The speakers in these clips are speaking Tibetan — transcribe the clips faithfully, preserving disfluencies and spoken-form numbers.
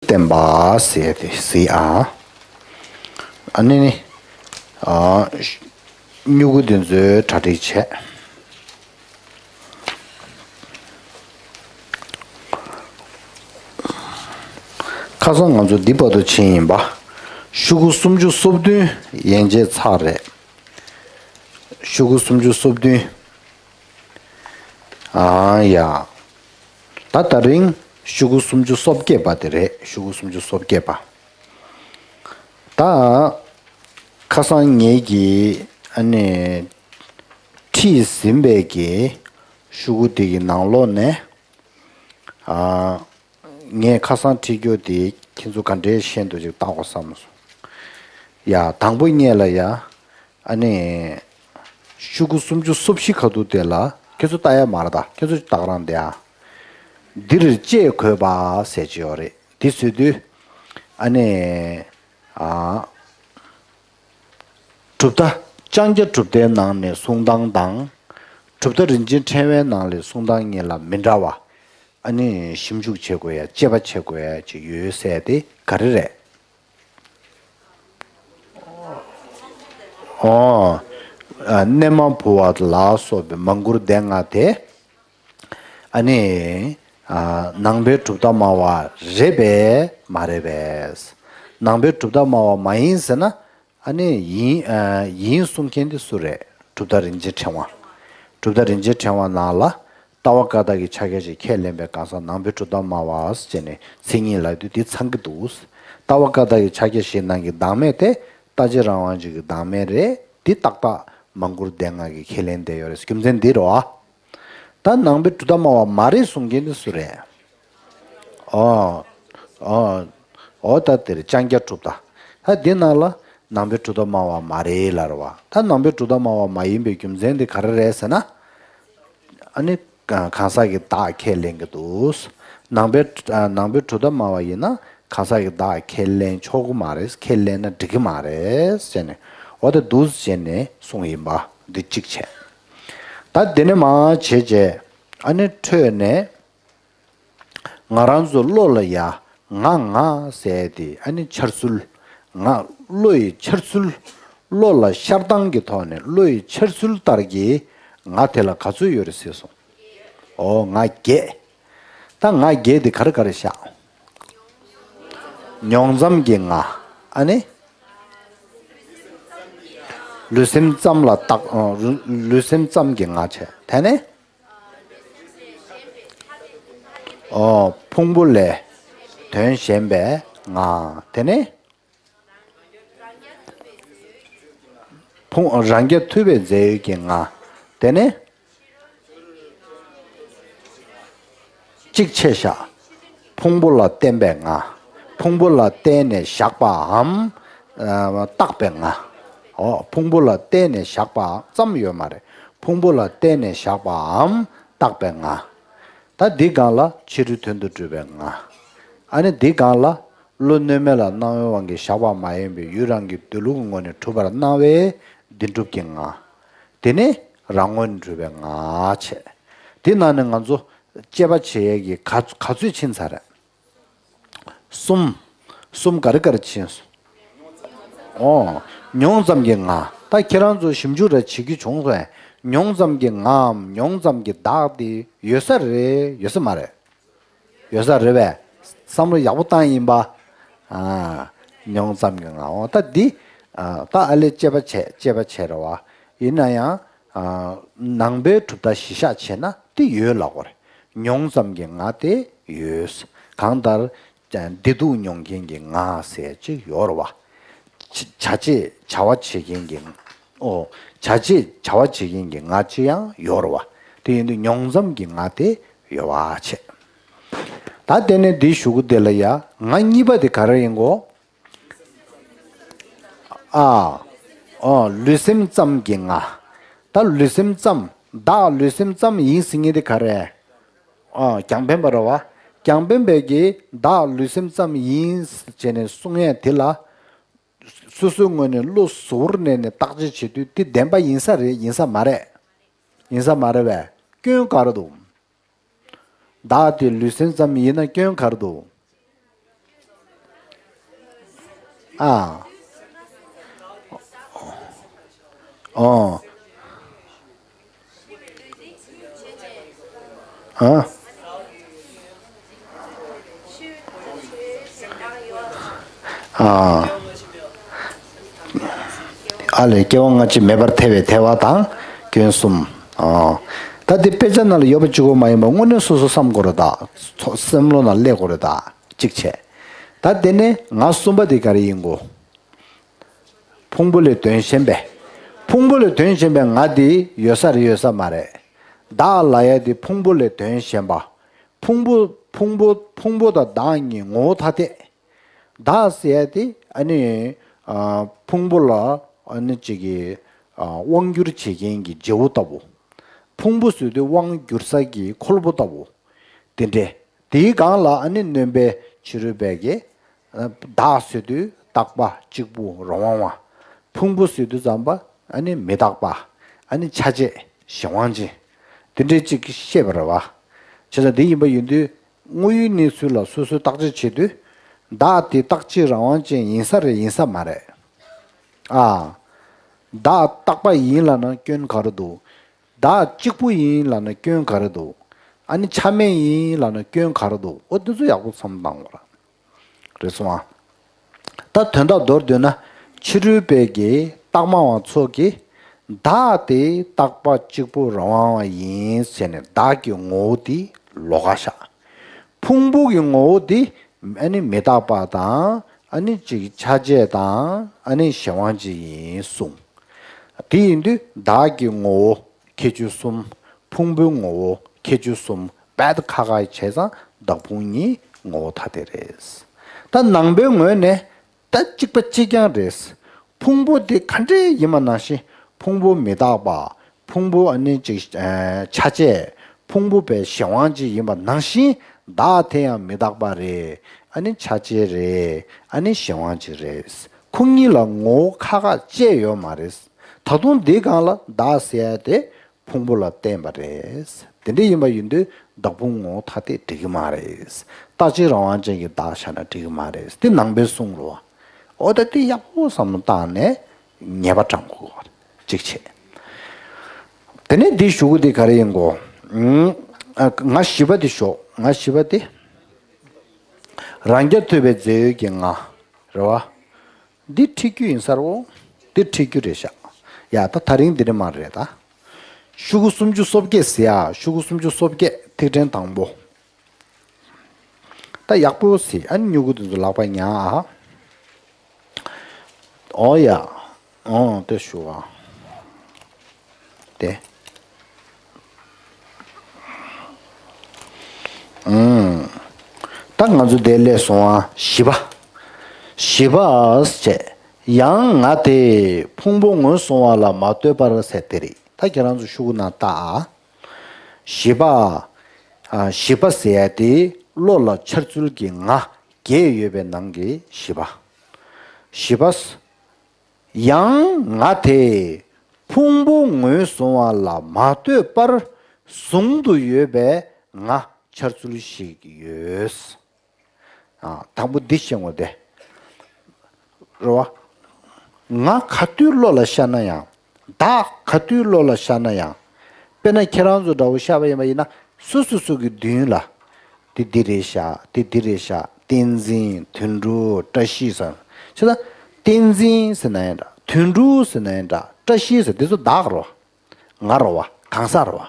བསྟན་པ་ཟེར་ཏེ་གཟིགས་ཨ། ཨ་ནི་ནི། ཨ། སྨྱུ་གུ་འདི་ཚོའི་གྲ་སྒྲིག་བྱས། ཁ་སང་ང་ཚོ་འདི་བར་དུ་ཕྱིན་ཡིན་པ། ཤོག་གུ་སུམ་ཅུ་སོ་བདུན་ཡན་ཆད་ཚར་རེད། ཤོག་གུ་སུམ་ཅུ་སོ་བདུན། ཨ་ཡ། ད་ད་རིང་ཤོག་གུ་སུམ་ཅུ་སོ་བརྒྱད་པ་དེ་རེད། ཤོག་གུ་སུམ་ཅུ་སོ་བརྒྱད་པ། ད་ཁ་སང་ངེད་ཀྱིས་ཨ་ནི་ཁྲིད་ཟིན་པའི་གི་ཤོག་གུ་དེ་གི་ནང་ལོགས་ནས། ཨ། ངས་ཁ་སང་ཁྲིད་རྒྱུ་དེ་ཁྱེད་ཚོ་ག་འདྲས་ཤེས་འདུག་ཅིག་བལྟ་དགོས་བསམ་སོང་། ཡ། དང་པོ་ཉིད་ལ་ཡ། ཨ་ནི། ཤོག་གུ་སུམ་ཅུ་སོ་བཞི་ཁ་ཐུག་དེ་ལ་ཁྱེད་ཚོ་ལྟ་ཡ་མ་རེད་ད། ཁྱེད་ཚོ་ལྟ་ག་རང་བསྡད་ཨ། འདིར་ལྕེ་དགོད་པ་ཟེར་གྱི་ཡོད་རེད། འདི་བཟོས་དུས། ཨ་ནི། ཨ། གྲུབ་མཐའ་ལྕང་སྐྱ་གྲུབ་མཐའི་ནང་ནས་གསུང་སྟངས་དང་། གྲུབ་མཐའ་རིན་ཆེན་ཕྲེང་བའི་ནང་ལས་གསུང་སྟངས་གཉིས་ལ་མི་འདྲ་བ། ཨ་ནི་ཞིབ་འཇུག་བྱེད་དགོས་ཡ། དཔྱད་པ་བྱེད་དགོས་ཡ་ཅིག་ཡོད་ཟེར་དེ་ག་རེ་རེད། ཨོ། ཨ། གནས་མ་བུ་བ་ལ་སོགས་པའི་མང་བཀུར་སྡེ་ལྔ་དེ། ཨ་ནི། ཨ། ནང་པའི་གྲུབ་མཐའ་སྨྲ་བ་རེད་པས་མ་རེད་པས། ནང་པའི་གྲུབ་མཐའ་སྨྲ་བ་མ་ཡིན་ཟེར་ན། ཨ་ནི་ཡིན། ཨ། ཡིན་གསུང་མཁན་དེ་སུ་རེད། གྲུབ་མཐའ་རིན་ཆེན་ཕྲེང་བ། གྲུབ་མཐའ་རིན་ཆེན་ཕྲེང་བ་ནང་ལ་ལྟ་བ་བཀའ་རྟགས་ཀྱི་ཕྱག་རྒྱ་ཞིག་ཁས་ལེན་པའི་གང་ཟག་ནང་པའི་གྲུབ་མཐའ་སྨྲ་བ་ཟེར་ནས་མཚན་ཉིད་ལབ་དུས་དེ་ཚང་གི་འདུག། ལྟ་བ་བཀའ་རྟགས་ཀྱི་ཕྱག་རྒྱ་བཞིའི་ནང་གི་བདག་མེད་དེ་རྟག་གཅིག་རང་དབང་ཅིག་གི་བདག་མེད་རེད། དེ་ཏག་ཏག་མང་བཀུར་སྡེ་ལྔ་གིས་ཁས་ལེན་བསྡད་ཡོད་རེད། རྒྱུ་མཚན་འདི་རེད་བ། ད་ནང་པའི་གྲུབ་མཐའ་སྨྲ་བ་མ་རེད་གསུང་མཁན་དེ་སུ་རེད། ཨོ། ཨོ། ཨོ་ད་དེར་ལྕང་སྐྱ་གྲུབ་མཐའ། ད་འདི་ནང་ལ་ནང་པའི་གྲུབ་མཐའ་སྨྲ་བ་མ་རེད་ལབ་རེད་བ། ད་ནང་པའི་གྲུབ་མཐའ་སྨྲ་བ་མ་ཡིན་པའི་རྒྱུ་མཚན་དེ་ག་རེ་རེད་ཟེར་ན། ཨ་ནི་གང་ཟག་གི་བདག་ཁས་ལེན་གྱི་འདུག། ནང་པའི། ནང་པའི་གྲུབ་མཐའ་སྨྲ་བ་ཡིན་ན་གང་ཟག་གི་བདག་ཁས་ལེན་ཆོག་གི་མ་རེད། ཁས་ལེན་ན་འགྲིག་གི་མ་རེད་ཟེར་ནས། འོ་དེ་འདུག་ཟེར་ནས་གསུངས་ཡིན་པ་འདི་གཅིག་བྱས། ད་དེ་ནས་མར་བྱས་རྗེས་ཨ་ནི་འཕྲོས་ནས། ང་རང་ཚོ་བློ་ལ་ཡ་ང་ང་ཟེར་དེ་ཨ་ནི་འཆར་ཚུལ། ང་བློ་ཡི་འཆར་ཚུལ། བློ་ལ་ཤར་སྟངས་ཀྱི་ཐོག་ནས་བློ་ཡི་འཆར་ཚུལ་ལྟར་གྱི་ང་དེ་ལ་ག་ཚོད་ཡོད་རེད་ཟེར་སོང་། ཨོ་ང་བརྒྱད། ད་ང་བརྒྱད་དེ་ག་རེ་ག་རེ་བཞག། མྱོང་ཙམ་གྱི་ང་། ཨ་ནི། ལུས་སེམས་ཙམ་ལ་བཏགས། ལུས་སེམས་ཙམ་གྱི་ང་བྱས། དེ་ནས། ཨོ། ཕུང་པོ་ལས་དོན་གཞན་པའི་ང་། དེ་ནས། ཕུང་། རང་རྐྱ་ཐུབ་པའི་རྫས་ཡོད་ཀྱི་ང་། དེ་ནས། གཅིག་ཆེ་བཞག། ཕུང་པོ་ལ་བརྟེན་པའི་ང་། ཕུང་པོ་ལ་བརྟེན་ནས་བཞག་པའམ། ཨ། བཏགས་པའི་ང་། ཨོ། ཕུང་པོ་ལ་བརྟེན་ནས་བཞག་པ་ཙམ་ཡོད་མ་རེད། ཕུང་པོ་ལ་བརྟེན་ནས་བཞག་པའམ་བཏགས་པའི་ང་། ད་འདི་སྒང་ལ་ཕྱི་རོལ་དོན་དུ་གྲུབ་པའི་ང་། ཨ་ནི་འདི་སྒང་ལ་བློ་གནོད་མེད་ལ་སྣང་བའི་དབང་གིས་བཞག་པ་མ་ཡིན་པའི་ཡུལ་རང་གི་འདོད་ལུགས་ཀྱི་ངོ་ནས་གྲུབ་པར་སྣང་བའི་བདེན་གྲུབ་ཀྱི་ང་། དེ་ནས་རང་ངོས་ནས་གྲུབ་པའི་ང་བྱས། དེ་ནང་ནས་ང་ཚོ་དཔྱད་པ་བྱེད་ཡས་ཀྱི་ག་ག་ཚོད་ཕྱིན་ཚར་རེད། གསུམ། གསུམ་ག་རེ་ག་རེ་ཕྱིན་སོང་། ཨོ། མྱོང་ཙམ་གྱི་ང་། ད་ཁྱེད་རང་ཚོ་ཞིབ་འཇུག་ར་བྱེད་རྒྱུ་བྱུང་སོང་། མྱོང་ཙམ་གྱི་ངའམ་མྱོང་ཙམ་གྱི་བདག་དེ་ཡོད་ས་རེད། ཡོད་ས་མ་རེད། ཡོད་ས་རེད་པས། བསམ་བློ་ཡག་པོ་བཏང་ཡིན་པ། ཨ། མྱོང་ཙམ་གྱི་ངའོ། ད་འདི། ཨ། ད་ཨ་ལས་དཔྱད་པ་བྱས། དཔྱད་པ་བྱས་རེད་བ། ཡིན་ན་ཡང་། ཨ། ནང་པའི་གྲུབ་མཐའ་གཞི་བཞག་བྱས་ན་དེ་ཡོད་ལབ་དགོས་རེད། མྱོང་ཙམ་གྱི་ང་དེ་ཡོད། གང་ལྟར། བདེ་སྡུག་མྱོང་མཁན་གྱི་ང་ཟེར་ཅིག་ཡོད་རེད་བ། བྱ་བྱེད་བྱ་བ་བྱེད་མཁན་གྱི། ཨོ། བྱ་བྱེད་བྱ་བ་བྱེད་མཁན་གྱི་ང་ཅི་ཡང་ཡོད་རེད་བ། དེ་ཡིན་དུས་མྱོང་ཙམ་གྱི་ང་དེ་ཡོད་པ་བྱས། ད་དེ་ནས་འདིའི་གཞུག་གུ་དེ་ལ་ཡ་ང་གཉིས་པ་དེ་ག་རེ་ཡིན་གོ། ཨ། ཨོ། ལུས་སེམས་ཙམ་གྱི་ང་། ད་ལུས་སེམས་ཙམ། བདག་ལུས་སེམས་ཙམ་ཡིན་ཟེར་མཁན་དེ་ག་རེ། ཨ། རྒྱང་འཕེན་པ་རེད་བ། རྒྱང་འཕེན་པས་ཀྱིས་བདག་ལུས་སེམས་ཙམ་ཡིན་ཟེར་ནས་གསུང་ཡས་དེ་ལ། སོ་སོའི་ངོས་ནས་བློ་གཟུ་བོར་གནས་ནས་བརྟག་དཔྱད་བྱེད་དུས་དེ་བདེན་པ་ཡིན་ས་རེད། ཡིན་ས་མ་རེད། ཡིན་ས་མ་རེད་པས། སྐྱོན་ག་རེ་འདུག། བདག་དེ་ལུས་སེམས་ཙམ་ཡིན་ན་སྐྱོན་ག་རེ་འདུག། ཨ། ཨོ། ཨ། ཨ། ཨ་ལས་སྐྱེ་བ་སྔ་ཕྱི་མེད་པར་ཐལ་བའི་ཐལ་བ་དང་སྐྱོན་གསུམ། ཨ། ད་འདི་དཔེ་ཆ་ནང་ལ་ཡོད་པ་གཅིག་པོ་མ་ཡིན་པར་དངོས་གནས་སོ་སོ་བསམ་དགོས་རེད་ད། ཚོ་སེམས་བློ་ནང་སླེབས་དགོས་རེད་ད། གཅིག་བྱས། ད་དེ་ནས་ང་གསུམ་པ་དེ་ག་རེ་ཡིན་གོ། ཕུང་པོ་ལས་དོན་གཞན་པའི། ཕུང་པོ་ལས་དོན་གཞན་པའི་ང་དེ་ཡོད་ས་རེད་ཡོད་ས་མ་རེད། བདག་ལབ་ཡ་དེ་ཕུང་པོ་ལས་དོན་གཞན་པ། ཕུང་པོ་ཕུང་པོ་ཕུང་པོ་དང་བདག་གཉིས་ངོ་བོ་ཐ་དད། བདག་ཟེར་ཡ་དེ་ཨ་ནི་ཨ་ཕུང་པོ་ལ་ཨ་ནི་གཅིག་གི་ཨ་དབང་སྒྱུར་བྱེད་མཁན་གྱི་བརྗེ་བོ་ལྟ་བུ། ཕུང་པོ་ཟེར་དུས་དབང་སྒྱུར་ས་གི་ཁོལ་པོ་ལྟ་བུ། དེ་འདྲས། དེའི་སྒང་ལ་ཨ་ནི་སྣོན་པའི་ཕྱི་རོལ་པའི་གི་བདག་ཟེར་དུས་རྟག་པ་གཅིག་པུ་རང་དབང་བ། ཕུང་པོ་ཟེར་དུས་ཙམ་པ་ཨ་ནི་མི་རྟག་པ། ཨ་ནི་ཆ་བྱད་གཞན་དབང་ཅན། དེ་འདྲའི་གཅིག་ཤེས་པ་རེད་བ། བྱས་ཙང་དེ་ཡིན་པ་ཡིན་དུས་དངོས་ཡོད་གནས་ཚུལ་ལ་སོ་སོས་བརྟག་དཔྱད་བྱེད་དུས། བདག་དེ་རྟག་གཅིག་རང་དབང་ཅན་ཡིན་ས་རེད་ཡིན་ས་མ་རེད། ཨ། བདག་རྟག་པ་ཡིན་ལབ་ན་སྐྱོན་ག་རེ་འདུག་བདག་གཅིག་པུ་ཡིན་ལབ་ན་སྐྱོན་ག་རེ་འདུག་ཨ་ནི་ཆ་མེད་ཡིན་ལབ་ན་སྐྱོན་ག་རེ་འདུག་འོ་དེ་ཚོ་ཡག་པོ་བསམ་བློ་བཏང་དགོས་ར། རེད་སོང་ཨ། ད་དོན་དག་མདོར་བསྡུས་ན། ཕྱི་རོལ་པའི་གི་རྟགས་མ་བ་ཚོ་གིས་བདག་དེ་རྟག་པ་གཅིག་པུ་རང་དབང་བ་ཡིན་ཟེར་ནས་བདག་གི་ངོ་བོ་དེ་ལོགས་ཀ་བཞག་ཕུང་པོ་གི་ངོ་བོ་དེ་ཨ་ནི་མི་རྟག་པ་དང་ཨ་ནི་གཅིག་ཆ་བྱད་དང་ཨ་ནི་གཞན་དབང་ཅན་ཡིན་གསུངས། དེ་ཡིན་དུས་བདག་གི་ངོ་བོ་ཁྱད་ཆོས་གསུམ། ཕུང་པོའི་ངོ་བོ་ཁྱད་ཆོས་གསུམ་རྦད་ཁ་ཁ་བྱས་ཙང་བདག་ཕུང་གཉིས་ངོ་བོ་ཐ་དད་རེད། ད་ནང་པའི་ངོས་ནས་ད་གཅིག་པ་གཅིག་རྐྱང་རེད། ཕུང་པོ་དེ་ག་འདྲས་ཡིན་པ་ནང་བཞིན་ཕུང་པོ་མི་རྟག་པ། ཕུང་པོ་ཨ་ནི་གཅིག་ཨ་ཆ་བྱད། ཕུང་པོ་པའི་གཞན་དབང་ཅིག་ཡིན་པ་ནང་བཞིན་བདག་དེ་ཡང་མི་རྟག་པ་རེད། ཨ་ནི་ཆ་བྱད་རེད། ཨ་ནི་གཞན་དབང་ཅིག་རེད། ཁོ་གཉིས་ལ་ངོ་བོ་ཁ་ཁ་བཅད་ཡོད་མ་རེད། ད་དུང་འདི་སྒང་ལ་བདག་ཟེར་ཡ་དེ་ཕུང་པོ་ལ་བརྟེན་པ་རེད། དེ་འདྲ་ཡིན་པ་ཡིན་དུས་བདག་ཕུང་ངོ་བོ་ཐ་དད་འགྲིག་གི་མ་རེད། རྟག་གཅིག་རང་དབང་ཅན་གྱི་བདག་བཞག་ན་འགྲིག་གི་མ་རེད། འདི་ནང་པའི་གསུང་རེད་བ། འོ་ད་འདི་ཡག་པོ་བསམ་བློ་བཏང་ནས་ངེས་པ་དྲང་དགོས་པ་གཅིག་བྱས། དེ་ནས་འདི་ཞུ་གི་འདི་ག་རེ་ཡིན་གོ། ཨ་ང་བཞི་པ་འདི་ཞོག་ང་བཞི་པ་འདི། རང་རྐྱ་ཐུབ་པའི་རྫས་ཡོད་ཀྱི་ང་། རེད་བ། འདི་ཁྲིད་རྒྱུ་ཡིན་ས་རེད་བོ། འདི་ཁྲིད་རྒྱུ་རེད་ཤག་ཡ་ད་ད་རིང་འདི་འདྲ་མ་རེད་ད། ཤོག་གུ་སུམ་ཅུ་སོ་བརྒྱད་ཟེར་ཡ། ཤོག་གུ་སུམ་ཅུ་སོ་བརྒྱད་ཐིག་ཕྲེང་དང་པོ། ད་ཡག་པོ་ཟེར། ཨ་ནི་སྨྱུ་གུ་དེ་ཚོ་ལག་པ་ཉར་ཨ། ཨོ་ཡ། ཨོ་དེ་ཞུ་བ། དེ། ཨུམ། ད་ང་ཚོ་དེ་ལས་སོང་བ་བཞི་པ། བཞི་པ་ཟེར། ཡང་ང་དེ་ཕུང་པོ་ངོས་བཟུང་བ་ལ་མ་ལྟོས་པར་ཟེར་དེ་རེད། ད་ཁྱེད་རང་ཚོ་ཤོག་གུ་ནང་ལྟ་ཨ། བཞི་པ། ཨ་བཞི་པ་ཟེར་ཡ་དེ་བློ་ལ་འཆར་ཚུལ་གྱི་ང་བརྒྱད་ཡོད་པའི་ནང་གི་བཞི་པ། བཞི་པ། ཡང་ང་དེ་ཕུང་པོ་ངོས་བཟུང་བ་ལ་མ་ལྟོས་པར་ཟུང་དུ་ཡོད་པའི་ང་འཆར་ཚུལ་ཞིག་ཡོད། ཨ་དང་པོ་འདི་བཤད་ངོ་དེ། རེད་བ། ང་ག་དུས་བློ་ལ་ཤར་ན་ཡང་། བདག་ག་དུས་བློ་ལ་ཤར་ན་ཡང་། དཔེར་ན་ཁྱེད་རང་ཚོ་འདྲ་བོ་ཤར་བ་ཡིན་པ་ཡིན་ན་སོ་སོ་སོ་གི་མདུན་ལ། དེ་འདི་རེད་ཤག་དེ་འདི་རེད་ཤག་བསྟན་འཛིན་དོན་གྲུབ་བཀྲ་ཤིས་ཟེར། བྱས་ཙང་། བསྟན་འཛིན་ཟེར་ན་ཡང་འདྲ། དོན་གྲུབ་ཟེར་ན་ཡང་འདྲ། བཀྲ་ཤིས་ཟེར་དེ་ཚོ་བདག་རེད་བ། ང་རེད་བ། གང་ཟག་རེད་བ།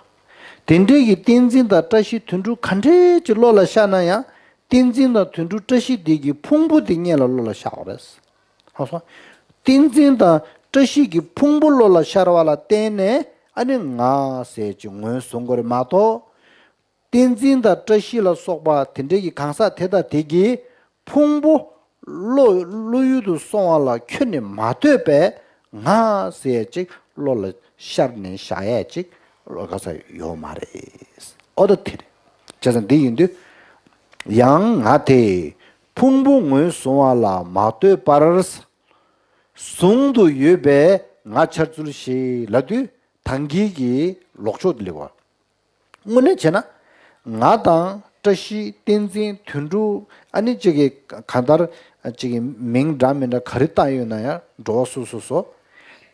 དེ་འདྲའི་གི་བསྟན་འཛིན་དང་བཀྲ་ཤིས་དོན་གྲུབ་ག་འདྲས་ཀྱི་བློ་ལ་ཤར་ན་ཡང་། བསྟན་འཛིན་དང་དོན་གྲུབ་བཀྲ་ཤིས་དེ་གི་ཕུང་པོ་དེ་སྔོན་ལ་བློ་ལ་ཤར་བ་རེད། ཧ་སོ། བསྟན་འཛིན་དང་བཀྲ་ཤིས་ཀྱི་ཕུང་པོ་བློ་ལ་ཤར་བ་ལ་བརྟེན་ནས་ཨ་ནི་ང་ཟེར་གྱི་ངོས་བཟུང་དགོས་རེད་མ་གཏོགས། བསྟན་འཛིན་དང་བཀྲ་ཤིས་ལ་སོགས་པ་དེ་འདྲའི་གི་གང་ཟག་དེ་དང་དེ་གི་ཕུང་པོ་བློ་བློ་ཡུལ་དུ་སོང་བ་ལ་ཁྱོན་ནས་མ་ལྟོས་པའི་ང་ཟེར་ཅིག་བློ་ལ་ཤར་ནས་བཞག་ཡས་ཅིག་བློ་ག་ས་ཡོད་མ་རེད། ཨོ་ད་དེ་རེད། བྱས་ཙང་འདི་ཡིན་དུས། ཡང་ང་དེ་ཕུང་པོ་ངོས་བཟུང་བ་ལ་མ་ལྟོས་པར། ཟུང་དུ་ཡོད་པའི་ང་འཆར་ཚུལ་ཞིག་ལབ་དུས་ད་གིན་གྱི་ལོག་ཕྱོགས་དེ་ལེགས་པ། དངོས་གནས་བྱས་ན། ང་དང་ བཀྲ་ཤིས་བསྟན་འཛིན་དོན་གྲུབ། ཨ་ནི་གཅིག་གི་གང་ལྟར་གཅིག་གི་མིང་འདྲ་མི་འདྲ་ག་རེ་བཏགས་ཡོད་ན་ཡང་འགྲོ་བ་སོ་སོ་སོ།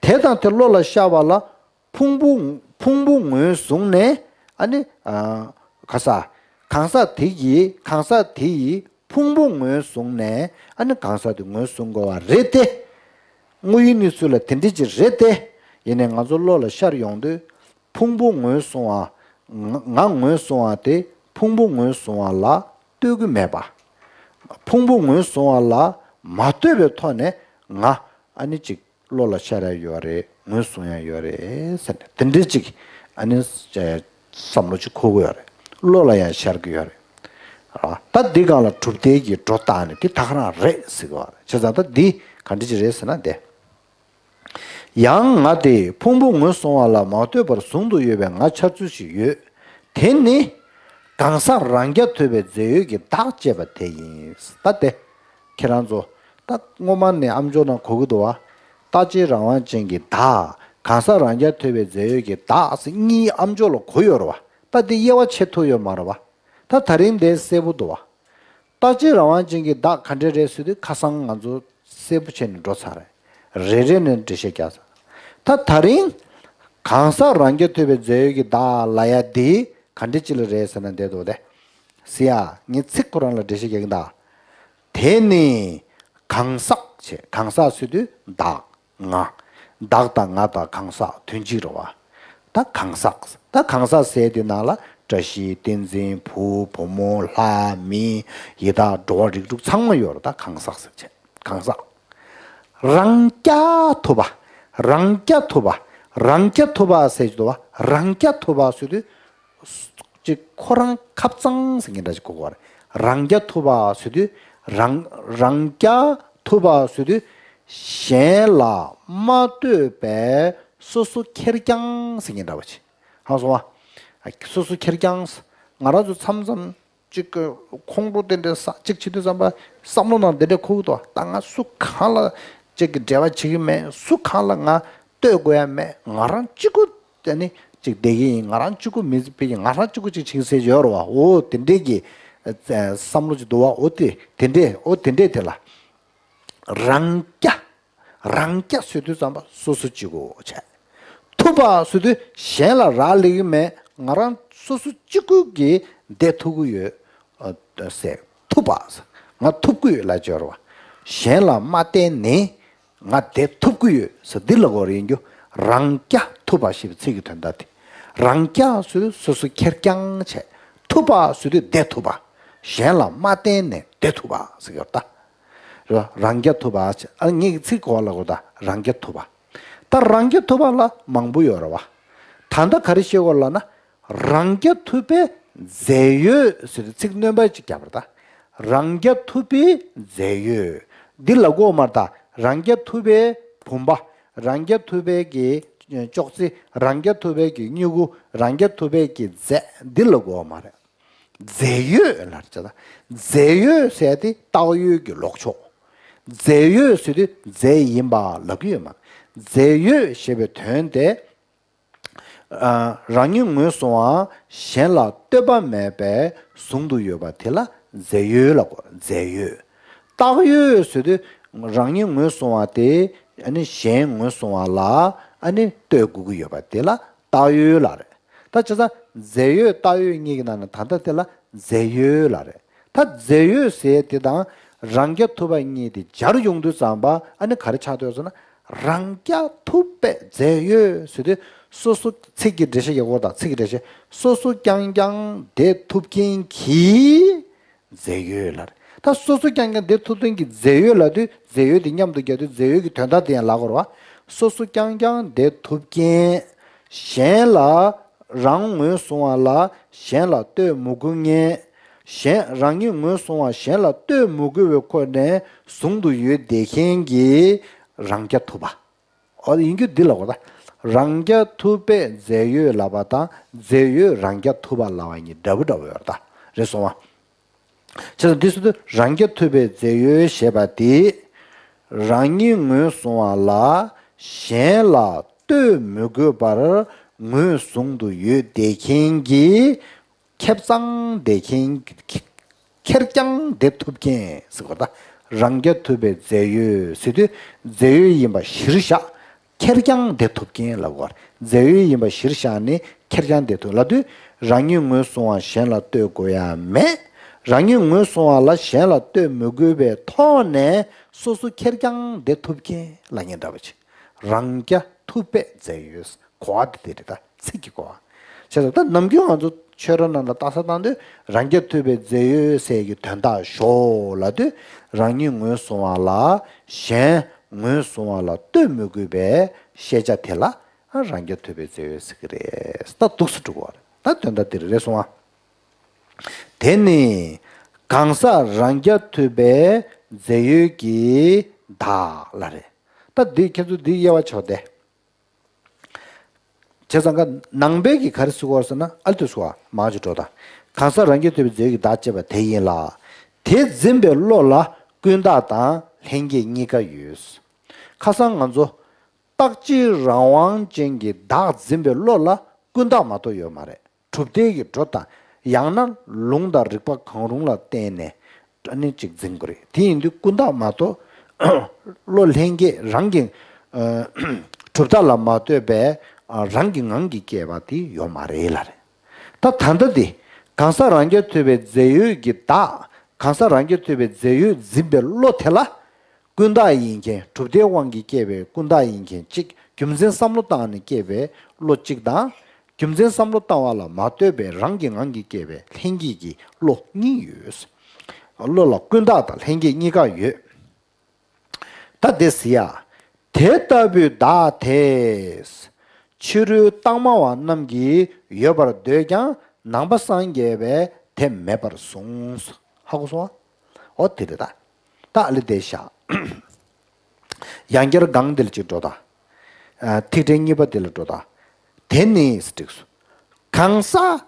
དེ་དང་དེ་བློ་ལ་ཤར་བ་ལ། ཕུང་པོ་ཕུང་པོ་ངོས་བཟུང་ནས། ཨ་ནི་ཨ་ག་ས་གང་ཟག་དེ་ཡིས་གང་ཟག་དེ་ཡིས་ཕུང་པོ་ངོས་བཟུང་ནས། ཨ་ནི་གང་ཟག་དེ་ངོས་བཟུང་དགོས་པ་རེད་དེ། དངོས་ཡོད་གནས་ཚུལ་ལ་དེ་འདྲ་ཅིག་རེད་དེ། ཡིན་ནའི་ང་ཚོ་བློ་ལ་ཤར་ཡོང་དུས། ཕུང་པོ་ངོས་བཟུང་བ། ང་ང་ངོས་བཟུང་བ་དེ་ཕུང་པོ་ངོས་བཟུང་བ་ལ་ལྟོས་ཀྱི་མེད་པ། ཕུང་པོ་ངོས་བཟུང་བ་ལ་མ་ལྟོས་པའི་ཐོག་ནས་ང་ཨ་ནི་ཅིག་བློ་ལ་ཤར་ཡ་ཡོད་རེད། ངོས་བཟུང་ཡ་ཡོད་རེད་ཟེར་ནས་དེ་འདྲའི་ཅིག་ཨ་ནི་བསམ་བློ་ཅིག་འཁོར་གི་ཡོད་རེད། བློ་ལ་ཡང་ཤར་གི་ཡོད་རེད། ཨ་ད་འདི་སྒང་ལ་གྲུབ་མཐའི་གི་སྒྲོ་བཏགས་ནས་འདི་ད་ག་རང་རེད་ཟེར་གི་ཡོད་རེད། བྱས་ཙང་ད་འདི་ག་འདྲ་ཅིག་རེད་ཟེར་ན་དེ། ཡང་ང་དེ་ཕུང་པོ་ངོས་བཟུང་བ་ལ་མ་ལྟོས་པར་ཟུང་དུ་ཡོད་པའི་ང་འཆར་ཚུལ་ཞིག་ཡོད། དེ་ནི་གང་ཟག་རང་རྐྱ་ཐུབ་པའི་རྫས་ཡོད་ཀྱི་བདག་ཅེས་པ་དེ་ཡིན། ད་དེ་ཁྱེད་རང་ཚོ་ད་སྔོན་མ་ནས་ཨམ་ཅོག་ནང་གོ་གི་འདུག་བ། རྟག་གཅིག་རང་དབང་ཅན་གྱི་བདག་གང་ཟག་རང་རྐྱ་ཐུབ་པའི་རྫས་ཡོད་ཀྱི་བདག་ཟེར་གཉིས་ཨམ་ཅོག་ལ་གོ་ཡོད་རེད་བ། ད་དེ་དབྱེ་བ་ཕྱེ་ཐུབ་ཡོད་མ་རེད་བ། ད་ད་རིང་དེ་གསལ་པོ་འདུག་བ། རྟག་གཅིག་རང་དབང་ཅན་གྱི་བདག་ག་འདྲ་རེད་ཟེར་དུས་ཁ་སང་ང་ཚོ་གསལ་པོ་བྱས་ནས་འགྲོ་ཚར་རེད། རེ་རེ་ནས་འགྲེལ་བཤད་རྒྱག་ཚར། ད་ད་རིང་གང་ཟག་རང་རྐྱ་ཐུབ་པའི་རྫས་ཡོད་ཀྱི་བདག་ལབ་ཡ་འདི་ག་འདྲ་ཅིག་ལ་རེད་ཟེར་ན་འདི་འདུག་སྟེ། ཟེར་ཡ་ངས་ཚིག་ཁོ་རང་ལ་འགྲེལ་བཤད་རྒྱག་གི་ཡིན་ད། དེ་ནི་གང་ཟག་བྱས། གང་ཟག་ཟེར་དུས་བདག་ང་། བདག་དང་ང་དང་གང་ཟག་དོན་གཅིག་རེད་བ། ད་གང་ཟག་ད་གང་ཟག་ཟེར་དེ་ནང་ལ་བཀྲ་ཤིས་བསྟན་འཛིན་བུ་བུ་མོ་ལྷ་མི་ཡི་དྭགས་འགྲོ་བ་རིགས་དྲུག་ཚང་མ་ཡོད་རེད། ད་གང་ཟག་ཟེར་བྱས་གང་ཟག་རང་རྐྱ་ཐུབ་པ། རང་རྐྱ་ཐུབ་པ། རང་རྐྱ་ཐུབ་པ་ཟེར་གྱི་འདུག་བ། རང་རྐྱ་ཐུབ་པ་ཟེར་དུས། ཅིག་ཁོ་རང་ཁབ་གཙང་ཟེར་མཁན་འདྲ་ཅིག་གོ་གི་རེད། རང་རྐྱ་ཐུབ་པ་ཟེར་དུས་རང་རང་རྐྱ་ཐུབ་པ་ཟེར་དུས་གཞན་ལ་མ་ལྟོས་པའི་སོ་སོ་ཁེར་རྐྱང་ཟེར་མཁན་འདྲ་བ་ཅིག་ཧང་སོང་བ། སོ་སོ་ཁེར་རྐྱང་ང་རང་ཚོ་མཚམས་མཚམས་ཅིག་གི་ཁོང་ཁྲོ་དེ་འདྲ་ས་ཅིག་བྱེད་དུས་ཙམ་པ་བསམ་བློ་ནང་དེ་འདྲ་འཁོར་གི་འདུག་ད་ང་སུ་གང་ལ་ཅིག་གི་འབྲེལ་བ་བྱེད་ཀྱི་མེད། སུ་གང་ལ་ང་ལྟོས་དགོས་ཡ་མེད། ང་རང་གཅིག་པུ་དེ་ནི་ཅིག་བསྡད་ཀྱི་ཡིན། ང་རང་གཅིག་པུ་མི་ཚེ་ཕལ་གྱི་ང་རང་གཅིག་པུ་ཅིག་བྱེད་ཀྱི་ཟེར་ཡོད་རེད་བ། འོ་དེ་འདྲས་ཀྱི་བསམ་བློ་ཅིག་འདུག་བ། འོ་དེ་དེ་འདྲས་འོ་དེ་འདྲས་དེ་ལ་རང་རྐྱ། རང་རྐྱ་ཟེར་དུས་ཙམ་པ་སོ་སོ་གཅིག་པུ་བྱས། ཐུབ་པ་ཟེར་དུས་གཞན་ལ་རག་ལས་ཀྱི་མེད། ང་རང་སོ་སོ་གཅིག་པུ་གིས་བསྡད་ཐུབ་ཀྱི་ཡོད། ཨ་ཟེར། ཐུབ་པ་ཟེར། ང་ཐུབ་ཀྱི་ཡོད་ལབ་ཀྱི་ཡོད་རེད་བ། གཞན་ལ་མ་བརྟེན་ནས་ང་བསྡད་ཐུབ་ཀྱི་ཡོད་ཟེར་འདི་ལབ་དགོས་རེད་ཡིན་རྒྱུ། རང་རྐྱ་ཐུབ་པ་ཞེས་པའི་ཚིག་གི་དོན་དག་དེ། རང་རྐྱ་ཟེར་དུས་སོ་སོ་ཁེར་རྐྱང་བྱས། ཐུབ་པ་ཟེར་དུས་བསྡད་ཐུབ་པ། གཞན་ལ་མ་བརྟེན་ནས་བསྡད་ཐུབ་པ་ཟེར་གྱི་ཡོད་རེད་ད། རེད་བ། རང་རྐྱ་ཐུབ་པ་ཟེར། ཨ་ངེད་ཀྱི་ཚིག་གོ་བ་ལ་གོ་ད་རང་རྐྱ་ཐུབ་པ། ད་རང་རྐྱ་ཐུབ་པ་ལ་མང་པོ་ཡོད་རེད་བ། ད་ལྟ་ག་རེ་བཤད་དགོས་ལབ་ན། རང་རྐྱ་ཐུབ་པའི་རྫས་ཡོད་ཟེར་ཏེ་ཚིག་སྣོན་པ་ཅིག་བརྒྱབ་པ་རེད་ད། རང་རྐྱ་ཐུབ་པའི་རྫས་ཡོད། འདི་ལ་གོ་མ་རེད་ད། རང་རྐྱ་ཐུབ་པའི་བུམ་པ། རང་རྐྱ་ཐུབ་པའི་གི་ཅོག་ཙེ། རང་རྐྱ་ཐུབ་པའི་གི་སྨྱུ་གུ། རང་རྐྱ་ཐུབ་པའི་གི་རྫས། འདི་ལ་གོ་མ་རེད། རྫས་ཡོད་ལ་རེད་ད། རྫས་ཡོད་ཟེར་ཏེ་བཏགས་ཡོད་ཀྱི་ལོག་ཕྱོགས། རྫས་ཡོད་ཟེར་དུས་རྫས་ཡིན་པ་ལབ་ཀྱི་ཡོད་མ་རེད། རྫས་ཡོད་ཞེས་པའི་དོན་དེ། ཨ་རང་ཉིད་ངོས་བཟུང་བ་གཞན་ལ་ལྟོས་པ་མེད་པའི་ཟུང་དུ་ཡོད་པ་དེ་ལ་རྫས་ཡོད་ལབ་དགོས། རྫས་ཡོད། བཏགས་ཡོད་ཟེར་དུས་རང་ཉིད་ངོས་བཟུང་བ་དེ་ཨ་ནི་གཞན་ངོས་བཟུང་བ་ལ་ཨ་ནི་ལྟོས་དགོས་ཀྱི་ཡོད་པ་དེ་ལ་བཏགས་ཡོད་ལབ་རེད། ད་བྱས་ཙང་རྫས་ཡོད་བཏགས་ཡོད་གཉིས་ཀྱི་ནང་ནས་ད་ལྟ་དེ་ལ་རྫས་ཡོད་ལབ་རེད། ད་རྫས་ཡོད་ཟེར་དེ་དང་རང་རྐྱ་ཐུབ་པ་གཉིས་དེ་སྦྱར་ཡོང་དུས་ཙམ་པ་ཨ་ནི་ག་རེ་ཆགས་འདུག་ཟེར་ན། རང་རྐྱ་ཐུབ་པའི་རྫས་ཡོད་ཟེར་དུས་སོ་སོ་ཚིག་གི་འགྲེལ་བཤད་ཡག་པོ་དང་། ཚིག་གི་འགྲེལ་བཤད། སོ་སོ་རྐྱང་རྐྱང་བསྡད་ཐུབ་མཁན་གྱི་རྫས་ཡོད་ལབ་རེད། ད་སོ་སོ་རྐྱང་རྐྱང་བསྡད་ཐུབ་མཁན་གྱི་རྫས་ཡོད་ལབ་དུས་རྫས་ཡོད་དེ་མཉམ་དུ་རྒྱག་དུས་རྫས་ཡོད་ཀྱི་དོན་དག་དེ་ཡང་ལབ་དགོས་རེད་བ། སོ་སོ་རྐྱང་རྐྱང་བསྡད་ཐུབ་མཁན། གཞན་ལ་རང་ངོས་བཟུང་བ་ལ་གཞན་ལ་ལྟོས་མི་དགོས་མཁན། གཞན་རང་ཉིད་ངོས་བཟུང་བ་གཞན་ལ་ལྟོས་མི་དགོས་པའི་ཁོ་ནས་ཟུང་དུ་ཡོད་བསྡད་མཁན་གྱི་རང་རྐྱ་ཐུབ་པ། འོ་ཡིན་རྒྱུ་འདི་ལ་གོ་ད། རང་རྐྱ་ཐུབ་པའི་རྫས་ཡོད་ལབ་པ་དང་རྫས་ཡོད་རང་རྐྱ་ཐུབ་པ་ལབ་པ་གཉིས་འདྲ་པོ་འདྲ་པོ་ཡོད་རེད་ད། རེད་སོང་བ། བྱས་ཙང་འདི་ཟེར་དུས་རང་རྐྱ་ཐུབ་པའི་རྫས་ཡོད་ཞེས་པ་དེ། རང་ཉིད་ངོས་བཟུང་བ་ལ་གཞན་ལ་ལྟོས་མི་དགོས་པར་ངོས་བཟུང་དུ་ཡོད་བསྡད་མཁན་གྱི་ ཁེབས་གཙང་བསྡད་མཁན། ཁེར་རྐྱང་བསྡད་ཐུབ་མཁན་ཟེར་བ་ད། རང་རྐྱ་ཐུབ་པའི་རྫས་ཡོད་ཟེར་དུས་རྫས་ཡོད་ཡིན་པ་གཞིར་བཞག་ཁེར་རྐྱང་བསྡད་ཐུབ་མཁན་ལབ་དགོས། རྫས་ཡོད་ཡིན་པ་གཞིར་བཞག་ནས་ཁེར་རྐྱང་བསྡད་ཐུབ་ལབ་དུས། རང་ཉིད་ངོས་བཟུང་བ་གཞན་ལ་ལྟོས་དགོས་ཡ་མེད། རང་ཉིད་ངོས་བཟུང་བ་ལ་གཞན་ལ་ལྟོས་མི་དགོས་པའི་ཐོག་ནས་སོ་སོ་ཁེར་རྐྱང་བསྡད་ཐུབ་མཁན་ལབ་མཁན་འདྲ་པོ་ཅིག་རང་རྐྱ་ཐུབ་པའི་རྫས་ཡོད། གོ་བ་དེ་དེ་རེད། ད་ཚིག་གི་གོ་བ། བྱས་ཙང་ད་ནམ་རྒྱུན་ང་ཚོ་ཆོས་ར་ནང་ལ་ལྟ་ས་བཏང་དུས། རང་རྐྱ་ཐུབ་པའི་རྫས་ཡོད་ཟེར་གྱི་དོན་དག་ཞོག་ལབ་དུས། རང་ཉིད་ངོས་བཟུང་བ་ལ་གཞན་ངོས་བཟུང་བ་ལ་ལྟོས་མི་དགོས་པའི་ཤེས་བྱ་དེ་ལ་རང་རྐྱ་ཐུབ་པའི་རྫས་ཡོད་ཟེར་གྱི་རེད། ད་འདུག་སེ་འགྲོ་གི་རེད། ད་དོན་དག་དེ་རེད་སོང་ཨ། དེ་ནི་གང་ཟག་རང་རྐྱ་ཐུབ་པའི་རྫས་ཡོད་ཀྱི་བདག་ལ་རེད། ད་འདི་ཁྱེད་ཚོ་འདི་དབྱེ་བ་ཕྱེ་བ་དེ། བྱས་ཙང་ཀ་ནང་པའི་གི་ག་རེ་ཟེར་གྱི་ཡོད་རེད་ཟེར་ན། ཨ་ལ་དེ་ཟེར་བ་མར་ཅིག་འགྲོ་ད། གང་ཟག་རང་རྐྱ་ཐུབ་པའི་རྫས་ཡོད་ཀྱི་བདག་ཅེས་པ་དེ་ཡིན་ལ། དེ་འཛིན་པའི་བློ་ལ་ཀུན་བཏགས་དང་ལྷན་སྐྱེས་གཉིས་ཀ་ཡོད། ཁ་སང་ང་ཚོ་རྟག་གཅིག་རང་དབང་ཅན་གྱི་བདག་འཛིན་པའི་བློ་ལ་ཀུན་བཏགས་མ་གཏོགས་ཡོད་མ་རེད། གྲུབ་མཐའི་གི་སྒྲོ་དང་། ཡང་ན་ལུང་དང་རིགས་པ་གང་རུང་ལ་བརྟེན་ནས་ཨ་ནི་གཅིག་འཛིན་དགོས་རེད། དེ་ཡིན་དུས་ཀུན་བཏགས་མ་གཏོགས་བློ་ལྷན་སྐྱེས་རང་གི་ཨ་གྲུབ་མཐའ་ལ་མ་ལྟོས་པའི་ཨ་རང་གི་ངང་གིས་སྐྱེས་པ་དེ་ཡོད་མ་རེད་ལབ་རེད། ད་ད་ལྟ་དེ་གང་ཟག་རང་རྐྱ་ཐུབ་པའི་རྫས་ཡོད་ཀྱི་བདག་གང་ཟག་རང་རྐྱ་ཐུབ་པའི་རྫས་ཡོད་འཛིན་པའི་བློ་དེ་ལ། ཀུན་བཏགས་ཡིན་མཁན། གྲུབ་མཐའི་དབང་གིས་སྐྱེས་པའི་ཀུན་བཏགས་ཡིན་མཁན་གཅིག་རྒྱུ་མཚན་བསམ་བློ་བཏང་ནས་སྐྱེས་པའི་བློ་གཅིག་དང་། རྒྱུ་མཚན་བསམ་བློ་བཏང་བ་ལ་མ་ལྟོས་པའི་རང་གི་ངང་གིས་སྐྱེས་པའི་ལྷན་སྐྱེས་ཀྱི་བློ་གཉིས་ཡོད། བློ་ལ་ཀུན་བཏགས་དང་ལྷན་སྐྱེས་གཉིས་ཀ་ཡོད། ད་དེ་ཟེར་ཡ། དེ་ལྟ་བུའི་བདག་དེས། ཕྱི་རོལ་བཏགས་སྨྲ་བ་རྣམས་ཀྱིས་ཡོད་པར་འདོད་ཀྱང་ནང་པ་སངས་རྒྱས་པས་དེ་མེད་པར་གསུངས། ཧ་གོ་སོང་ཨ། འོ་དེ་རེད་ད། ད་ཨ་ལི་དེ་བཞག་ཡང་བསྐྱར་སྒང་འདི་ལ་ཅིག་འགྲོ་ད། ཨ་ཐིག་ཕྲེང་གཉིས་པ་འདི་ལ་འགྲོ་ད། དེ་ནི་ཟེར་འགྲིགས་སོ། གང་ཟག་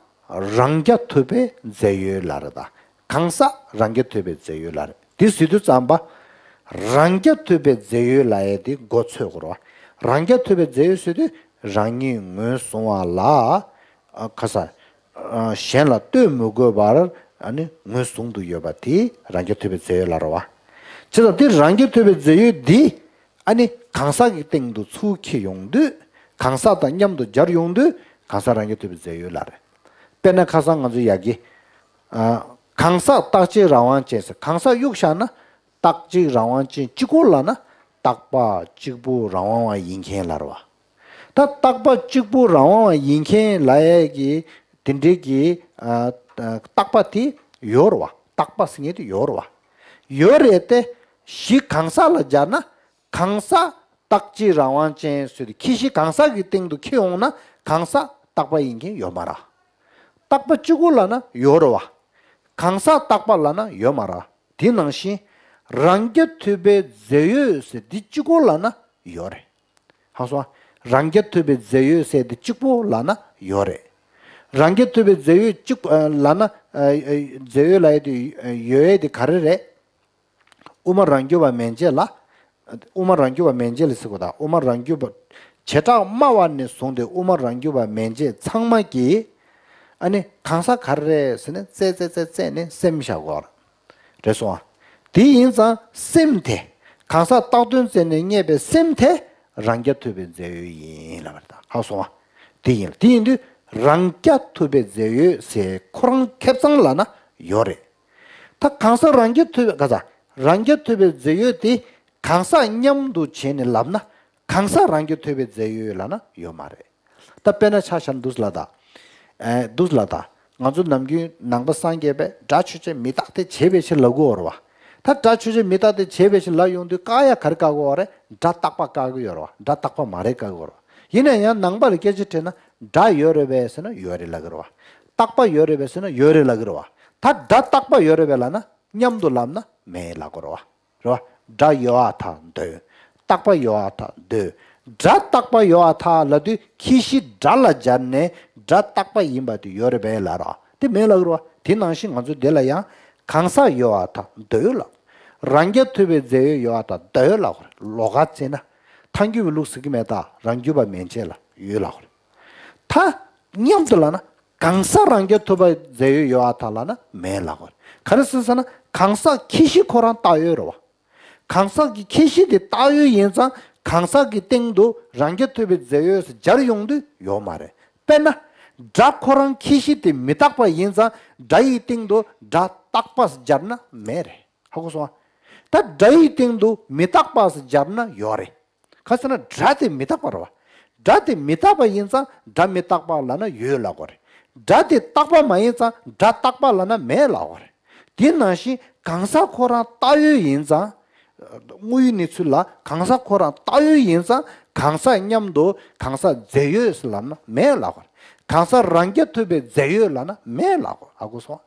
རང་རྐྱ་ཐུབ་པའི་རྫས་ཡོད་ལབ་རེད་ད། གང་ཟག་རང་རྐྱ་ཐུབ་པའི་རྫས་ཡོད་ལབ་རེད། འདི་ཟེར་དུས་ཙམ་པ། རང་རྐྱ་ཐུབ་པའི་རྫས་ཡོད་ལབ་ཡས་དེ་མགོ་ཚོད་དགོས་རེད་བ། རང་རྐྱ་ཐུབ་པའི་རྫས་ཡོད་ཟེར་དུས་རང་ཉིད་ངོས་བཟུང་བ་ལ། ཨ་ཁ་ས། ཨ་གཞན་ལ་ལྟོས་མི་དགོས་པར་ཨ་ནི་ངོས་བཟུང་དུ་ཡོད་པ་དེ་རང་རྐྱ་ཐུབ་པའི་རྫས་ཡོད་ལབ་རེད་བ། བྱས་ཙང་དེ་རང་རྐྱ་ཐུབ་པའི་རྫས་ཡོད་འདི་ཨ་ནི་གང་ཟག་གི་སྟེང་དུ་ཚུར་འཁྱེར་ཡོང་དུས། གང་ཟག་དང་མཉམ་དུ་སྦྱར་ཡོང་དུས་གང་ཟག་རང་རྐྱ་ཐུབ་པའི་རྫས་ཡོད་ལབ་རེད། དཔེར་ན་ཁ་སང་ང་ཚོ་ཡ་གི། ཨ་གང་ཟག་རྟག་གཅིག་རང་དབང་ཅན་ཟེར། གང་ཟག་གཡུག་བཞག་ན་རྟག་གཅིག་རང་དབང་ཅན་གཅིག་པོ་ལབ་ན་རྟག་པ་གཅིག་པུ་རང་དབང་བ་ཡིན་མཁན་ལབ་རེད་བ། ད་རྟག་པ་གཅིག་པུ་རང་དབང་བ་ཡིན་མཁན་ལབ་ཡས་ཀྱི་དེ་འདྲའི་གི་ཨ་རྟག་པ་དེ་ཡོད་རེད་བ། རྟག་པ་ཟེར་མཁན་དེ་ཡོད་རེད་བ། ཡོད་རེད་དེ། གཞི་གང་ཟག་ལ་སྦྱར་ན། གང་ཟག་རྟག་གཅིག་རང་དབང་ཅན་ཟེར་དུས་ཁྱེད་གཞི་གང་ཟག་གི་སྟེང་དུ་འཁྱེར་ཡོང་ན་གང་ཟག་རྟག་པ་ཡིན་མཁན་ཡོད་མ་རེད། རྟག་པ་གཅིག་པུ་ལབ་ན་ཡོད་རེད་བ། གང་ཟག་རྟག་པ་ལབ་ན་ཡོད་མ་རེད། དེ་ནང་བཞིན་རང་རྐྱ་ཐུབ་པའི་རྫས་ཡོད་ཟེར་འདི་གཅིག་པོ་ལབ་ན་ཡོད་རེད། ཧ་གོ་སོང་ཨ། རང་རྐྱ་ཐུབ་པའི་རྫས་ཡོད་ཟེར་འདི་གཅིག་པོ་ལབ་ན་ཡོད་རེད། རང་རྐྱ་ཐུབ་པའི་རྫས་ཡོད་གཅིག་པོ་ལབ་ན། རྫས་ཡོད་ལབ་ཡས་དེ་ཡོད་ཡས་དེ་ག་རེ་རེད། དབུ་མ་རང་རྒྱུད་པ་མན་ཆད་ལ། དབུ་མ་རང་རྒྱུད་པ་མན་ཆད་ལ་ཟེར་དགོས་དང་། དབུ་མ་རང་རྒྱུད་པ་བྱེ་བྲག་སྨྲ་བ་ནས་བཟུང་སྟེ་དབུ་མ་རང་རྒྱུད་པ་མན་ཆད་ཚང་མ་གིས། ཨ་ནི་གང་ཟག་ག་རེ་རེད་ཟེར་ནས་རྩད་རྩད་རྩད་རྩད་ནས་སེམས་བཞག་དགོས་རེད་སོང་ཨ། དེ་ཡིན་ཙང་སེམས་དེ། གང་ཟག་བཏགས་དོན་རྩད་ནས་རྙེད་པའི་སེམས་དེ་རང་རྐྱ་ཐུབ་པའི་རྫས་ཡོད་ཡིན་ལབ་པ་རེད་ད། ཧ་གོ་སོང་ཨ། དེ་ཡིན་ལ། དེ་ཡིན་དུས་རང་རྐྱ་ཐུབ་པའི་རྫས་ཡོད་ཟེར་ཁོ་རང་ཁེབས་ཚང་ལབ་ན་ཡོད་རེད། ད་གང་ཟག་རང་རྐྱ་ཐུབ་པའི་ག་ས། རང་རྐྱ་ཐུབ་པའི་རྫས་ཡོད་དེ་གང་ཟག་མཉམ་དུ་བྱས་ནས་ལབ་ན་གང་ཟག་རང་རྐྱ་ཐུབ་པའི་རྫས་ཡོད་ལབ་ན་ཡོད་མ་རེད། ད་དཔེར་ན་ཆ་བཞག་ན་འདུག་ལ་ད། ཨེ་འདུག་ལ་ད། ང་ཚོ་ནམ་རྒྱུན་ནང་པ་སངས་རྒྱས་པས་སྒྲ་ཆོས་ཅན་མི་རྟག་སྟེ་བྱས་པའི་ཕྱིར་ལབ་ཀྱི་ཡོད་རེད་བ། ད་སྒྲ་ཆོས་ཅན་མི་རྟག་སྟེ་བྱས་པའི་ཕྱིར་ལབ་ཡོང་དུས་བཀག་ཡ་ག་རེ་བཀག་གི་ཡོད་རེད། སྒྲ་རྟག་པ་བཀག་གི་ཡོད་རེད་བ། སྒྲ་རྟག་པ་མ་རེད་བཀག་གི་ཡོད་རེད་བ། ཡིན་ན་ཡང་ནང་པ་ལ་སྐད་ཆ་དྲིས་ན་སྒྲ་ཡོད་རེད་པས་ཟེར་ན་ཡོད་རེད་ལབ་ཀྱི་རེད་བ། རྟག་པ་ཡོད་རེད་པས་ཟེར་ན་ཡོད་རེད་ལབ་ཀྱི་རེད་བ། ད་སྒྲ་རྟག་པ་ཡོད་རེད་པས་ལབ་ན་མཉམ་དུ་ལབ་ན་མེད་ལབ་ཀྱི་རེད་བ། རེད་བ། སྒྲ་ཡོད་པར་ཐལ་འདོད། རྟག་པ་ཡོད་པར་ཐལ་འདོད། སྒྲ་རྟག་པ་ཡོད་པར་ཐལ་ལབ་དུས་ཁྱད་གཞི་སྒྲ་ལ་སྦྱར་ནས་སྒྲ་རྟག་པ་ཡིན་པ་དེ་ཡོད་རེད་པས་ལབ་ར། དེ་མེད་ལབ་ཀྱི་རེད་བ། དེ་ནང་བཞིན་ང་ཚོ་འདི་ལ་ཡང་གང་ཟག་ཡོད་པར་ཐལ་འདོད་ལ། རང་རྐྱ་ཐུབ་པའི་རྫས་ཡོད་ཡོད་པར་ཐལ་འདོད་ལབ་ཀྱི་རེད། ལོགས་ཀ་བྱས་ན། ཐལ་འགྱུར་བའི་ལུགས་ཟེར་གྱི་མེད་ད། རང་རྒྱུད་པ་མན་ཆད་ལ་ཡོད་ལབ་ཀྱི་རེད། ད་མཉམ་དུ་ལབ་ན། གང་ཟག་རང་རྐྱ་ཐུབ་པའི་རྫས་ཡོད་ཡོད་ཨ་ཐ་ལབ་ན་མེད་ལབ་དགོས་རེད། ག་རེ་ཟེར་ཟེར་ན་གང་ཟག་ཁྱད་གཞི་ཁོ་རང་བཏགས་ཡོད་རེད་བ། གང་ཟག་གི་ཁྱད་གཞི་དེ་བཏགས་ཡོད་ཡིན་ཙང་གང་ཟག་གི་སྟེང་དུ་རང་རྐྱ་ཐུབ་པའི་རྫས་ཡོད་ཟེར་སྦྱར་ཡོང་དུས་ཡོད་མ་རེད། དཔེར་ན། སྒྲ་ཁོ་རང་ཁྱད་གཞི་དེ་མི་རྟག་པ་ཡིན་ཙང་སྒྲ་ཡི་སྟེང་དུ་སྒྲ་རྟག་པ་ཟེར་སྦྱར་ན་མེད་རེད། ཧ་གོ་སོང་ཨ། ད་སྒྲ་ཡི་སྟེང་དུ་མི་རྟག་པ་ཟེར་སྦྱར་ན་ཡོད་རེད། ག་ཟེར་ན་སྒྲ་དེ་མི་རྟག་པ་རེད་བ། སྒྲ་དེ་མི་རྟག་པ་ཡིན་ཙང་སྒྲ་མི་རྟག་པ་ལབ་ན་ཡོད་ལབ་དགོས་རེད། སྒྲ་དེ་རྟག་པ་མ་ཡིན་ཙང་སྒྲ་རྟག་པ་ལབ་ན་མེད་ལབ་དགོས་རེད། དེ་ནང་བཞིན་གང་ཟག་ཁོ་རང་བཏགས་ཡོད་ཡིན་ཙང་། དངོས་ཡོད་གནས་ཚུལ་ལ་གང་ཟག་ཁོ་རང་བཏགས་ཡོད་ཡིན་ཙང་གང་ཟག་མཉམ་དུ་གང་ཟག་རྫས་ཡོད་ལབ་ན་མེད་ལབ་དགོས་རེད། གང་ཟག་རང་རྐྱ་ཐུབ་པའི་རྫས་ཡོད་ལབ་ན་མེད་ལབ་དགོས་རེད། ཧ་གོ་སོང་ཨ།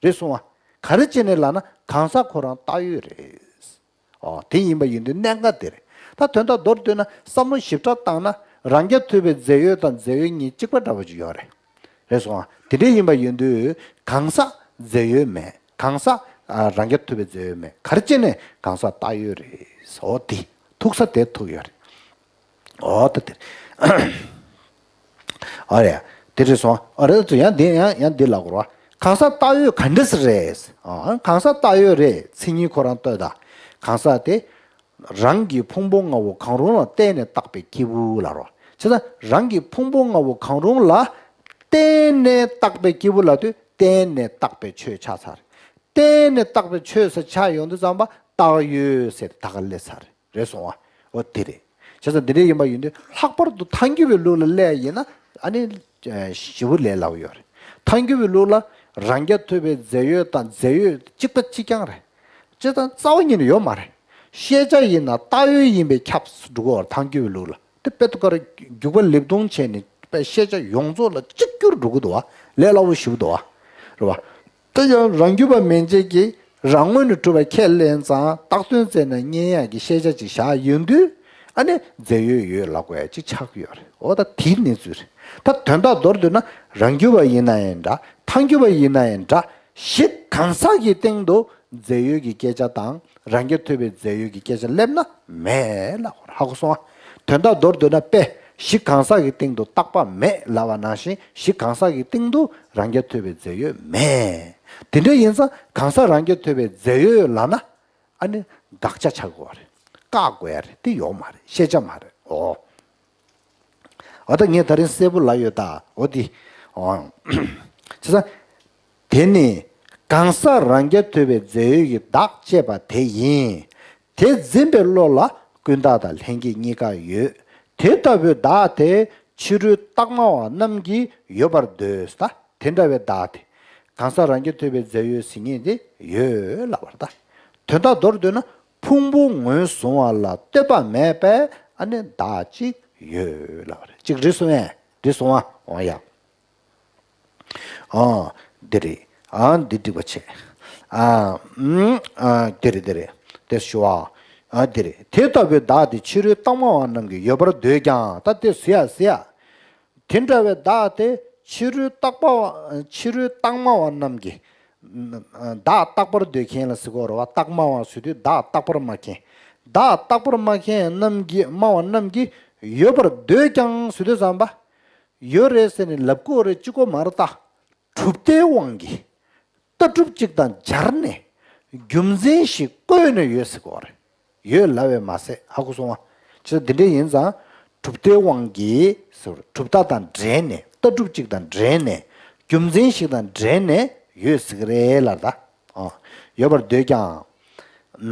རེད་སོང་བ། ག་རེ་བྱས་ནས་ལབ་ན་གང་ཟག་ཁོ་རང་བཏགས་ཡོད་རེད། ཨོ་དེ་ཡིན་པ་ཡིན་དུས་གནད་འགག་དེ་རེད། ད་དོན་དག་མདོར་བསྡུས་ན་བསམ་བློ་ཞིབ་ཕྲ་བཏང་ན་རང་རྐྱ་ཐུབ་པའི་རྫས་ཡོད་དང་རྫས་ཡོད་གཉིས་གཅིག་པ་འདྲ་བོ་ཅིག་ཡོད་རེད། རེད་སོང་བ། དེ་འདྲ་ཡིན་པ་ཡིན་དུས་གང་ཟག་རྫས་ཡོད་མེད། གང་ཟག་ཨ་རང་རྐྱ་ཐུབ་པའི་རྫས་ཡོད་མེད། ག་རེ་བྱས་ནས་གང་ཟག་བཏགས་ཡོད་རེད། ཨོ་དེ་ཐུག་ས་དེ་ཐུག་ཡོད་རེད། ཨོ་ད་དེ། ཨ་རེ། དེ་རེད་སོང་། ཨ་རེ་ད་ཡང་འདི་ཡང་ཡང་འདི་ལབ་དགོས་རེད་བ། གང་ཟག་བཏགས་ཡོད་ག་འདྲ་ཟེར་རེད། ཨ་གང་ཟག་བཏགས་ཡོད་རེད། མཚན་ཉིད་ཁོ་རང་ལྟོས་དང་། གང་ཟག་དེ། རང་གི་ཕུང་པོ་ལྔ་པོ་གང་རུང་ལ་བརྟེན་ནས་བཏགས་པའི་སྐྱེས་བུ་ལབ་རེད་བ། བྱས་ཙང་རང་གི་ཕུང་པོ་ལྔ་པོ་གང་རུང་ལ་བརྟེན་ནས་བཏགས་པའི་སྐྱེས་བུ་ལབ་དུས་བརྟེན་ནས་བཏགས་པའི་ཆོས་ཆགས་ཚར། བརྟེན་ནས་བཏགས་པའི་ཆོས་ཟེར་ཆགས་ཡོང་དུས་ཙམ་པ་བཏགས་ཡོད་ཟེར་ད་ག་སླེབས་ཚར། རེད་སོང་བ། འོ་དེ་རེད། བྱས་ཙང་འདི་འདྲ་ཡིན་པ་ཡིན་དུས་ལྷག་པར་དུ་ཐལ་འགྱུར་བའི་ལུགས་ལ་སླེབས་ཡིན་ན་ཨ་ནི་ཞེ་པོ་ལས་སླ་པོ་ཡོད་རེད། ཐལ་འགྱུར་བའི་ལུགས་ལ་རང་རྐྱ་ཐུབ་པའི་རྫས་ཡོད་དང་རྫས་ཡོད་གཅིག་པ་གཅིག་རྐྱང་རེད། བྱས་ཙང་རྩ་བ་ཉིད་ནས་ཡོད་མ་རེད། ཤེས་བྱ་ཡིན་ན་བཏགས་ཡོད་ཡིན་པས་ཁྱབ་འགྲོ་གི་ཡོད་རེད་ཐལ་འགྱུར་བའི་ལུགས་ལ། དེ་དཔེ་དེ་ག་རེ་རྒྱུག་པ་ལེབ་རྡུང་བྱས་ནས་དཔེ་ཤེས་བྱ་ཡོངས་རྫོགས་ལ་གཅིག་གྱུར་འགྲོ་གི་འདུག་བ། ལས་སླ་པོ་ཞེ་པོ་འདུག་བ། རེད་བ། དེ་ཡང་རང་རྒྱུད་པ་མན་ཆད་ཀྱིས་རང་ངོས་ནས་གྲུབ་པ་ཁས་ལེན་ཙང་བཏགས་དོན་བཙལ་ནས་རྙེད་ཡག་གི་ཤེས་བྱ་ཅིག་བཞག་ཡོང་དུས་ཨ་ནི་རྫས་ཡོད་ཡོད་ལབ་དགོས་ཡ་ཅིག་ཆགས་ཀྱི་ཡོད་རེད། འོ་ད་དེའི་གནས་ཚུལ་རེད། ད་དོན་དག་མདོར་བསྡུས་ན་རང་རྒྱུད་པ་ཡིན་ན་ཡང་འདྲ་ཐལ་འགྱུར་བ་ཡིན་ན་ཡང་འདྲ་གཞི་གང་ཟག་གི་སྟེང་དུ་རྫས་ཡོད་ཀྱི་སྐད་ཆ་དང་རང་རྐྱ་ཐུབ་པའི་རྫས་ཡོད་ཀྱི་སྐད་ཆ་སླེབས་ན་མེད་ལབ་དགོས་རེད། ཧ་གོ་སོང་ཨ། དོན་དག་མདོར་བསྡུས་ན་དཔེ་གཞི་གང་ཟག་གི་སྟེང་དུ་བཏགས་པ་མེད་ལབ་པ་ནང་བཞིན་གཞི་གང་ཟག་གི་སྟེང་དུ་རང་རྐྱ་ཐུབ་པའི་རྫས་ཡོད་མེད། དེ་འདྲ་ཡིན་ཙང་གང་ཟག་རང་རྐྱ་ཐུབ་པའི་རྫས་ཡོད་ལབ་ན་ཨ་ནི་དགག་བྱ་ཆགས་དགོས་པ་རེད། བཀག་དགོས་ཡ་རེད། དེ་ཡོད་མ་རེད། ཤེས་བྱ་མ་རེད། ཨོ། འོ་ད་ངས་ད་རིང་གསལ་པོ་ལབ་ཡོད་ད། འོ་དེ། ཨོ། བྱས་ཙང་། དེ་ནི་གང་ཟག་རང་རྐྱ་ཐུབ་པའི་རྫས་ཡོད་ཀྱི་བདག་ཅེས་པ་དེ་ཡིན། དེ་འཛིན་པའི་བློ་ལ་ཀུན་བཏགས་དང་ལྷན་སྐྱེས་གཉིས་ཀ་ཡོད། དེ་ལྟ་བུའི་བདག་དེ་ཕྱི་རོལ་རྟགས་སྨྲ་བ་རྣམས་ཀྱིས་ཡོད་པར་འདོད་ད། དེ་འདྲ་བའི་བདག་དེ། གང་ཟག་རང་རྐྱ་ཐུབ་པའི་རྫས་ཡོད་ཟེར་མཁན་དེ་ཡོད་ལབ་པ་རེད་ད། དོན་དག་མདོར་བསྡུས་ན་ཕུང་པོ་ངོས་བཟུང་བ་ལ་ལྟོས་པ་མེད་པས་ཨ་ནི་བདག་གཅིག་ཡོད་ལབ་པ་རེད། གཅིག་རེད་སོང་ངས། རེད་སོང་ཨ། འོ་ཡ། ཨ། འདི་རེད། ཨ་འདི་འགྲིག་པ་བྱས། ཨ། ཨ་འདི་རེད་འདི་རེད། དེ་ཞུ་བ། ཨ་འདི་རེད། དེ་ལྟ་བུའི་བདག་དེ་ཕྱི་རོལ་རྟགས་སྨྲ་བ་རྣམས་ཀྱིས་ཡོད་པར་འདོད་ཀྱང་ད་དེ་ཟེར་ཡ་ཟེར་ཡ། དེ་འདྲ་བའི་བདག་དེ་ཕྱི་རོལ་རྟག་པ་བ་ཕྱི་རོལ་རྟགས་སྨྲ་བ་རྣམས་ཀྱིས། བདག་རྟག་པར་འདོད་མཁན་ལ་ཟེར་གྱི་ཡོད་རེད་བ། རྟགས་སྨྲ་བ་ཟེར་དུས་བདག་རྟག་པར་སྨྲ་མཁན། བདག་རྟག་པར་སྨྲ་མཁན་རྣམས་ཀྱིས་སྨྲ་བ་རྣམས་ཀྱིས་ཡོད་པར་འདོད་ཀྱང་ཟེར་དུས་ཙམ་པ། ཡོད་རེད་ཟེར་ནས་ལབ་ཀྱི་ཡོད་རེད་གཅིག་པོ་མ་རེད་ད། གྲུབ་མཐའི་དབང་གིས། ལྟ་གྲུབ་གཅིག་དང་སྦྱར་ནས་རྒྱུ་མཚན་ཞིག་བཀོད་ནས་ཡོད་ཟེར་གྱི་ཡོད་རེད། ཡོད་ལབ་པས་མ་ཟད། ཧ་གོ་སོང་ང་། ཅི་འདི་འདྲ་ཡིན་ཙང་གྲུབ་མཐའི་དབང་གིས་ཟེར་གྲུབ་མཐའ་དང་འབྲེལ་ནས་ལྟ་གྲུབ་གཅིག་དང་འབྲེལ་ནས་རྒྱུ་མཚན་ཞིག་དང་འབྲེལ་ནས་ཡོད་ཟེར་གྱི་རེད་ལབ་ད། ཨ། ཡོད་པར་འདོད་ཀྱང་།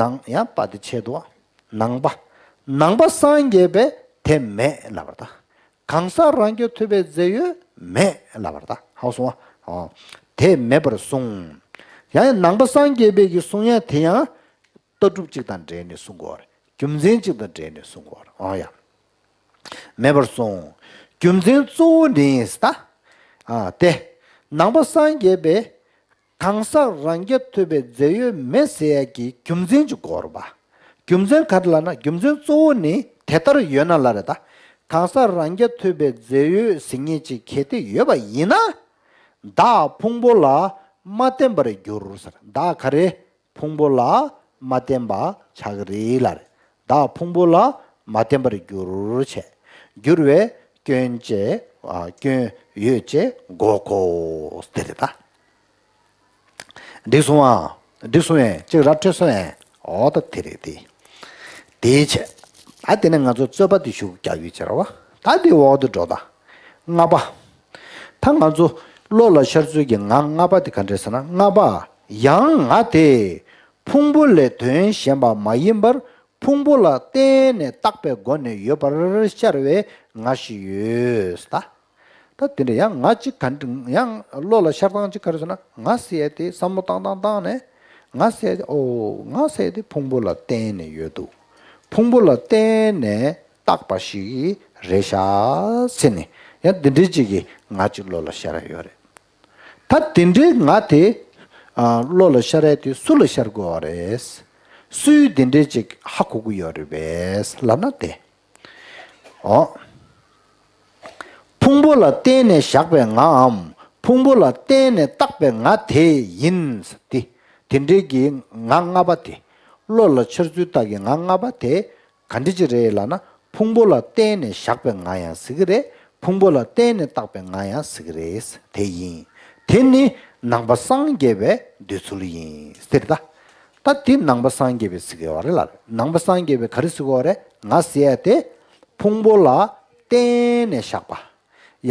ནང་ཡང་པ་དེ་ཆད་འདུག་ནང་པ། ནང་པ་སངས་རྒྱས་པས་དེ་མེད་ལབ་པ་རེད་ད། གང་ཟག་རང་རྐྱ་ཐུབ་པའི་རྫས་ཡོད་མེད་ལབ་པ་རེད་ད། ཧ་གོ་སོང་ང་། ཨོ། དེ་མེད་པར་གསུངས། ཡང་ནང་པ་སངས་རྒྱས་པའི་གི་གསུང་ཡ་དེ་ཡང་ལྟ་གྲུབ་གཅིག་དང་འབྲེལ་ནས་གསུང་གི་ཡོད་རེད། རྒྱུ་མཚན་གཅིག་དང་འབྲེལ་ནས་གསུང་གི་ཡོད་རེད། ཨོ་ཡ། མེད་པར་གསུངས། རྒྱུ་མཚན་གཙོ་བོ་ནི་ད། ཨ་དེ། ནང་པ་སངས་རྒྱས་པས། གང་ཟག་རང་རྐྱ་ཐུབ་པའི་རྫས་ཡོད་མེད་ཟེར་ཡ་གི་རྒྱུ་མཚན་ཅིག་དགོས་རེད་པ། རྒྱུ་མཚན་ག་རེ་ལབ་ན་རྒྱུ་མཚན་གཙོ་བོ་ནི་དེ་ལྟར་ཡོད་ན་ལ་རེད་ད། གང་ཟག་རང་རྐྱ་ཐུབ་པའི་རྫས་ཡོད་ཟེར་མཁན་ཅིག་གལ་ཏེ་ཡོད་པ་ཡིན་ན། བདག་ཕུང་པོ་ལ་མ་བརྟེན་པར་འགྱུར་ཟེར། བདག་ག་རེ། ཕུང་པོ་ལ་མ་བརྟེན་པ་ཆགས་ཀྱི་རེད་ལབ་རེད། བདག་ཕུང་པོ་ལ་མ་བརྟེན་པར་འགྱུར་བྱས། འགྱུར་བའི་སྐྱོན་བཅས། ཨ་སྐྱོན་ཡོད་ཅེས་འགོག་གོ་དེ་རེད་ད། འགྲིག་སོང་ཨ། འགྲིག་སོང་ཨེ། གཅིག་ར་འཕྲོད་སོང་ཨེ། འོ་ད་དེ་རེད་དེ། དེའི་ཆེད། ད་དེ་ནས་ང་ཚོ་རྩོད་པ་དེ་ཞུ་རྒྱག་ཡོད་ཅེས་ར་བ། ད་དེ་འོག་ཏུ་འགྲོ་ད། ལྔ་པ། ད་ང་ཚོ་བློ་ལ་ཤར་ཚུལ་གྱི་ངག་ལྔ་པ་དེ་ག་འདྲས་ཟེར་ན། ལྔ་པ། ཡང་ང་དེ་ཕུང་པོ་ལས་དོན་གཞན་པ་མ་ཡིན་པར་ཕུང་པོ་ལ་བརྟེན་ནས་བཏགས་པའི་སྒོ་ནས་ཡོད་པར་ཤར་བའི་ང་ཞིག་ཡོད་ད། ད་དེ་འདྲ་ཡང་ང་གཅིག་ག་འདྲ་ཡང་བློ་ལ་ཤར་སྟངས་གཅིག་ག་རེ་ཟེར་ན། ང་ཟེར་ཡ་དེ་བསམ་བློ་བཏང་བཏང་བཏང་ནས། ང་ཟེར་ཡ་དེ་ཨོ་ང་ཟེར་ཡ་དེ་ཕུང་པོ་ལ་བརྟེན་ནས་ཡོད་འདུག་ཕུང་པོ་ལ་བརྟེན་ནས་བཏགས་པ་ཞིག་རེད་ཤག་ཟེར་ནས། ཡང་འདི་འདྲའི་གཅིག་གིས་ང་གཅིག་བློ་ལ་ཤར་ཡ་ཡོད་རེད། ད་དེ་འདྲའི་ང་དེ་ཨ་བློ་ལ་ཤར་ཡ་དེ་སུ་ལ་ཤར་དགོས་པ་རེད། སུས་དེ་འདྲའི་གཅིག་ཧ་གོ་གི་ཡོད་རེད་པས་ལབ་ན་དེ། འོ། ཕུང་པོ་ལ་བརྟེན་ནས་བཞག་པའི་ངའམ། ཕུང་པོ་ལ་བརྟེན་ནས་བཏགས་པའི་ང་དེ་ཡིན་ཏེ། དེ་འདྲའི་གི་ང་ལྔ་པ་དེ། བློ་ལ་ཤར་ཚུལ་དག་གི་ང་ལྔ་པ་དེ་ག་འདྲ་ཅིག་རེད་ལབ་ན། ཕུང་པོ་ལ་བརྟེན་ནས་བཞག་པའི་ང་ཡང་ཟེར་གི་རེད། ཕུང་པོ་ལ་བརྟེན་ནས་བཏགས་པའི་ང་ཡང་ཟེར་གི་རེད། དེ་ཡིན། དེ་ནི་ནང་པ་སངས་རྒྱས་པའི་འདོད་ཚུལ་ཡིན་ཟེར་ད། ད་དེ་ནང་པ་སངས་རྒྱས་པས་ཟེར་གི་ཡོད་རེད་ལ། ནང་པ་སངས་རྒྱས་པས་ག་རེ་ཟེར་གི་ཡོད་རེད། ང་ཟེར་ཡ་དེ་ཕུང་པོ་ལ་བརྟེན་ནས་བཞག་པ།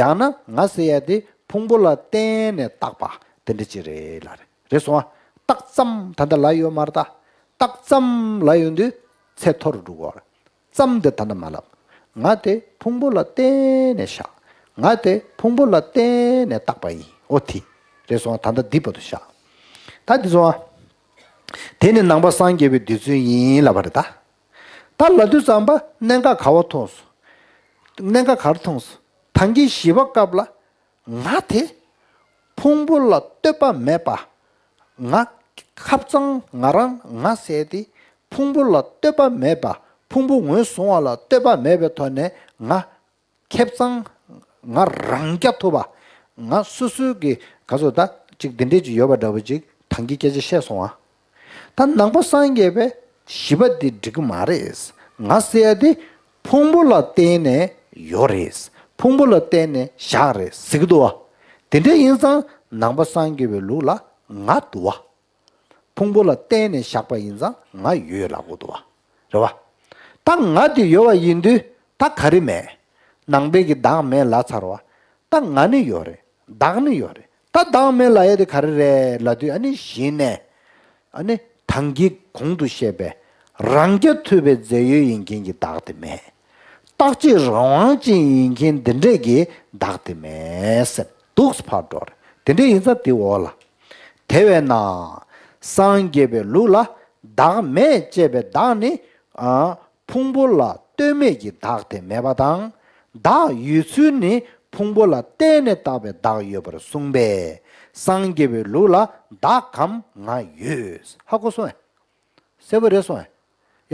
ཡང་ན་ང་ཟེར་ཡ་དེ་ཕུང་པོ་ལ་བརྟེན་ནས་བཏགས་པ་དེ་འདྲ་ཅིག་རེད་ལ། རེད་སོང་ཨ། བཏགས་ཙམ་ད་ལྟ་ལབ་ཡོད་མ་རེད་ད། བཏགས་ཙམ་ལབ་ཡོང་དུས་ཚད་མཐོ་རུ་འགྲོ་གི་ཡོད་རེད། ཙམ་དེ་ད་ལྟ་མ་ལབ། ང་དེ་ཕུང་པོ་ལ་བརྟེན་ནས་བཞག་ང་དེ་ཕུང་པོ་ལ་བརྟེན་ནས་བཏགས་པ་ཡིན། ཨོ་དེ་རེད་སོང་ཨ། ད་ལྟ་འདི་བར་དུ་བཞག་ད་འདི་སོང་ཨ། དེ་ནི་ནང་པ་སངས་རྒྱས་པའི་འདོད་ཚུལ་ཡིན་ལབ་པ་རེད་ད། ད་ལབ་དུས་ཙམ་པ་གནད་འགག་ག་བ་མཐོང་སོང་། གནད་འགག་ག་རེ་མཐོང་སོང་། ད་གིན་བཞི་པ་སྐབས་ལ་ང་དེ་ཕུང་པོ་ལ་ལྟོས་པ་མེད་པ། ང་ཁབ་གཙང་ང་རང་ང་ཟེར་དེ་ཕུང་པོ་ལ་ལྟོས་པ་མེད་པ། ཕུང་པོ་ངོས་བཟུང་བ་ལ་ལྟོས་པ་མེད་པའི་ཐོག་ནས་ང་ཁེབས་གཙང་། ང་རང་རྐྱ་ཐུབ་པ། ང་སོ་སོའི་གི་ག་ཚོད་ད་ཅིག་འདི་འདྲས་ཅིག་ཡོད་པ་འདྲ་པོ་ཅིག་ད་གིན་སྐད་ཆ་བཤད་སོང་ཨ། ད་ནང་པ་སངས་རྒྱས་པས་བཞི་པ་འདི་འགྲིག་གི་མ་རེད། ང་ཟེར་ཡ་དེ་ཕུང་པོ་ལ་བརྟེན་ནས་ཡོད་རེད། ཕུང་པོ་ལ་བརྟེན་ནས་བཞག་རེད་ཟེར་གི་འདུག་བ། དེ་འདྲ་ཡིན་ཙང་ནང་པ་སངས་རྒྱས་པའི་ལུགས་ལ་ང་འདུག་བ། ཕུང་པོ་ལ་བརྟེན་ནས་བཞག་པ་ཡིན་ཙང་ང་ཡོད་ལབ་དགོས་འདུག་བ། རེད་བ། ད་ང་དེ་ཡོད་པ་ཡིན་དུས་ད་ག་རེ་མེད། ནང་པའི་གི་བདག་མེད་ལབ་ཚར་བ། ད་ང་ནི་ཡོད་རེད། བདག་ནི་ཡོད་རེད། ད་བདག་མེད་ལབ་ཡ་དེ་ག་རེ་རེད་ལབ་དུས། ཨ་ནི་གཞི་ནས་ཨ་ནི་ད་གིན་གོང་དུ་བཤད་པའི་རང་རྐྱ་ཐུབ་པའི་རྫས་ཡོད་ཡིན་མཁན་གྱི་བདག་དེ་མེད། རྟག་གཅིག་རང་དབང་ཅན་ཡིན་མཁན་འདི་འདྲས་ཀྱི་བདག་དེ་མེད་ཟེར་འདུག་སེ་ཕར་འགྲོ་རེད། དེ་འདྲས་ཡིན་ཙང་དེ་འོག་ལ། དེ་བས་ན། སངས་རྒྱས་པའི་ལུགས་ལ་བདག་མེད་ཅེས་པའི་བདག་ནི། ཨ། ཕུང་པོ་ལ་ལྟོས་མེད་ཀྱི་བདག་དེ་མེད་པ་དང་། བདག་ཡོད་ཚུལ་ནི་ཕུང་པོ་ལ་བརྟེན་ནས་བཏགས་པའི་བདག་ཡོད་པར་གསུངས་པས། སངས་རྒྱས་པའི་ལུགས་ལ་བདག་གམ་ང་ཡོད། ཧ་གོ་སོང་ངས། གསལ་པོ་རེད་སོང་ངས།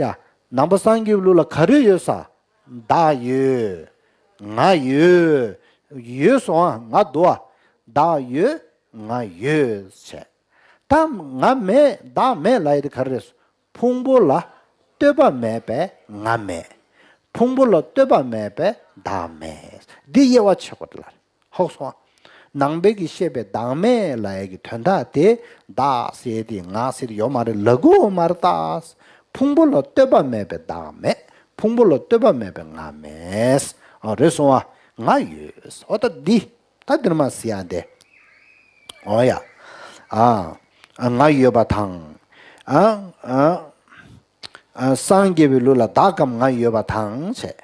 ཡ། ནང་པ་སངས་རྒྱས་པའི་ལུགས་ལ་ག་རེ་ཡོད་ས། བདག་ཡོད། ང་ཡོད། ཡོད་སོང་ང་འདུག་བ། བདག་ཡོད། ང་ཡོད་བྱས། ད་ང་མེད་བདག་མེད་ལབ་ཡ་དེ་ག་རེ་རེད། ཕུང་པོ་ལ་ལྟོས་པ་མེད་པས་ང་མེད། ཕུང་པོ་ལ་ལྟོས་པ་མེད་པས་བདག་མེད། འདི་དབྱེ་བ་ཕྱེ་དགོས་ལ། ཧོག་སོང་། ནང་པའི་གི་བཤད་པའི་བདག་མེད་ལབ་ཡ་གི་དོན་དག་དེ། བདག་ཟེར་དེ་ང་ཟེར་དེ་ཡོད་མ་རེད་ལབ་དགོས་མ་རེད་ད། ཕུང་པོ་ལ་ལྟོས་པ་མེད་པའི་བདག་མེད། ཕུང་པོ་ལ་ལྟོས་པ་མེད་པའི་ང་མེད། ཨོ་རེད་སོང་བ། ང་ཡོད། ཨོ་ད་འདི། ད་འདིར་མ་ཟེར་ཡ་འདི། ཨོ་ཡ། ཨ། ང་ཡོད་པ་དང་། ཨ། ཨ། ཨ། སངས་རྒྱས་པའི་ལུགས་ལ་བདག་གམ་ང་ཡོད་པ་དང་བྱས།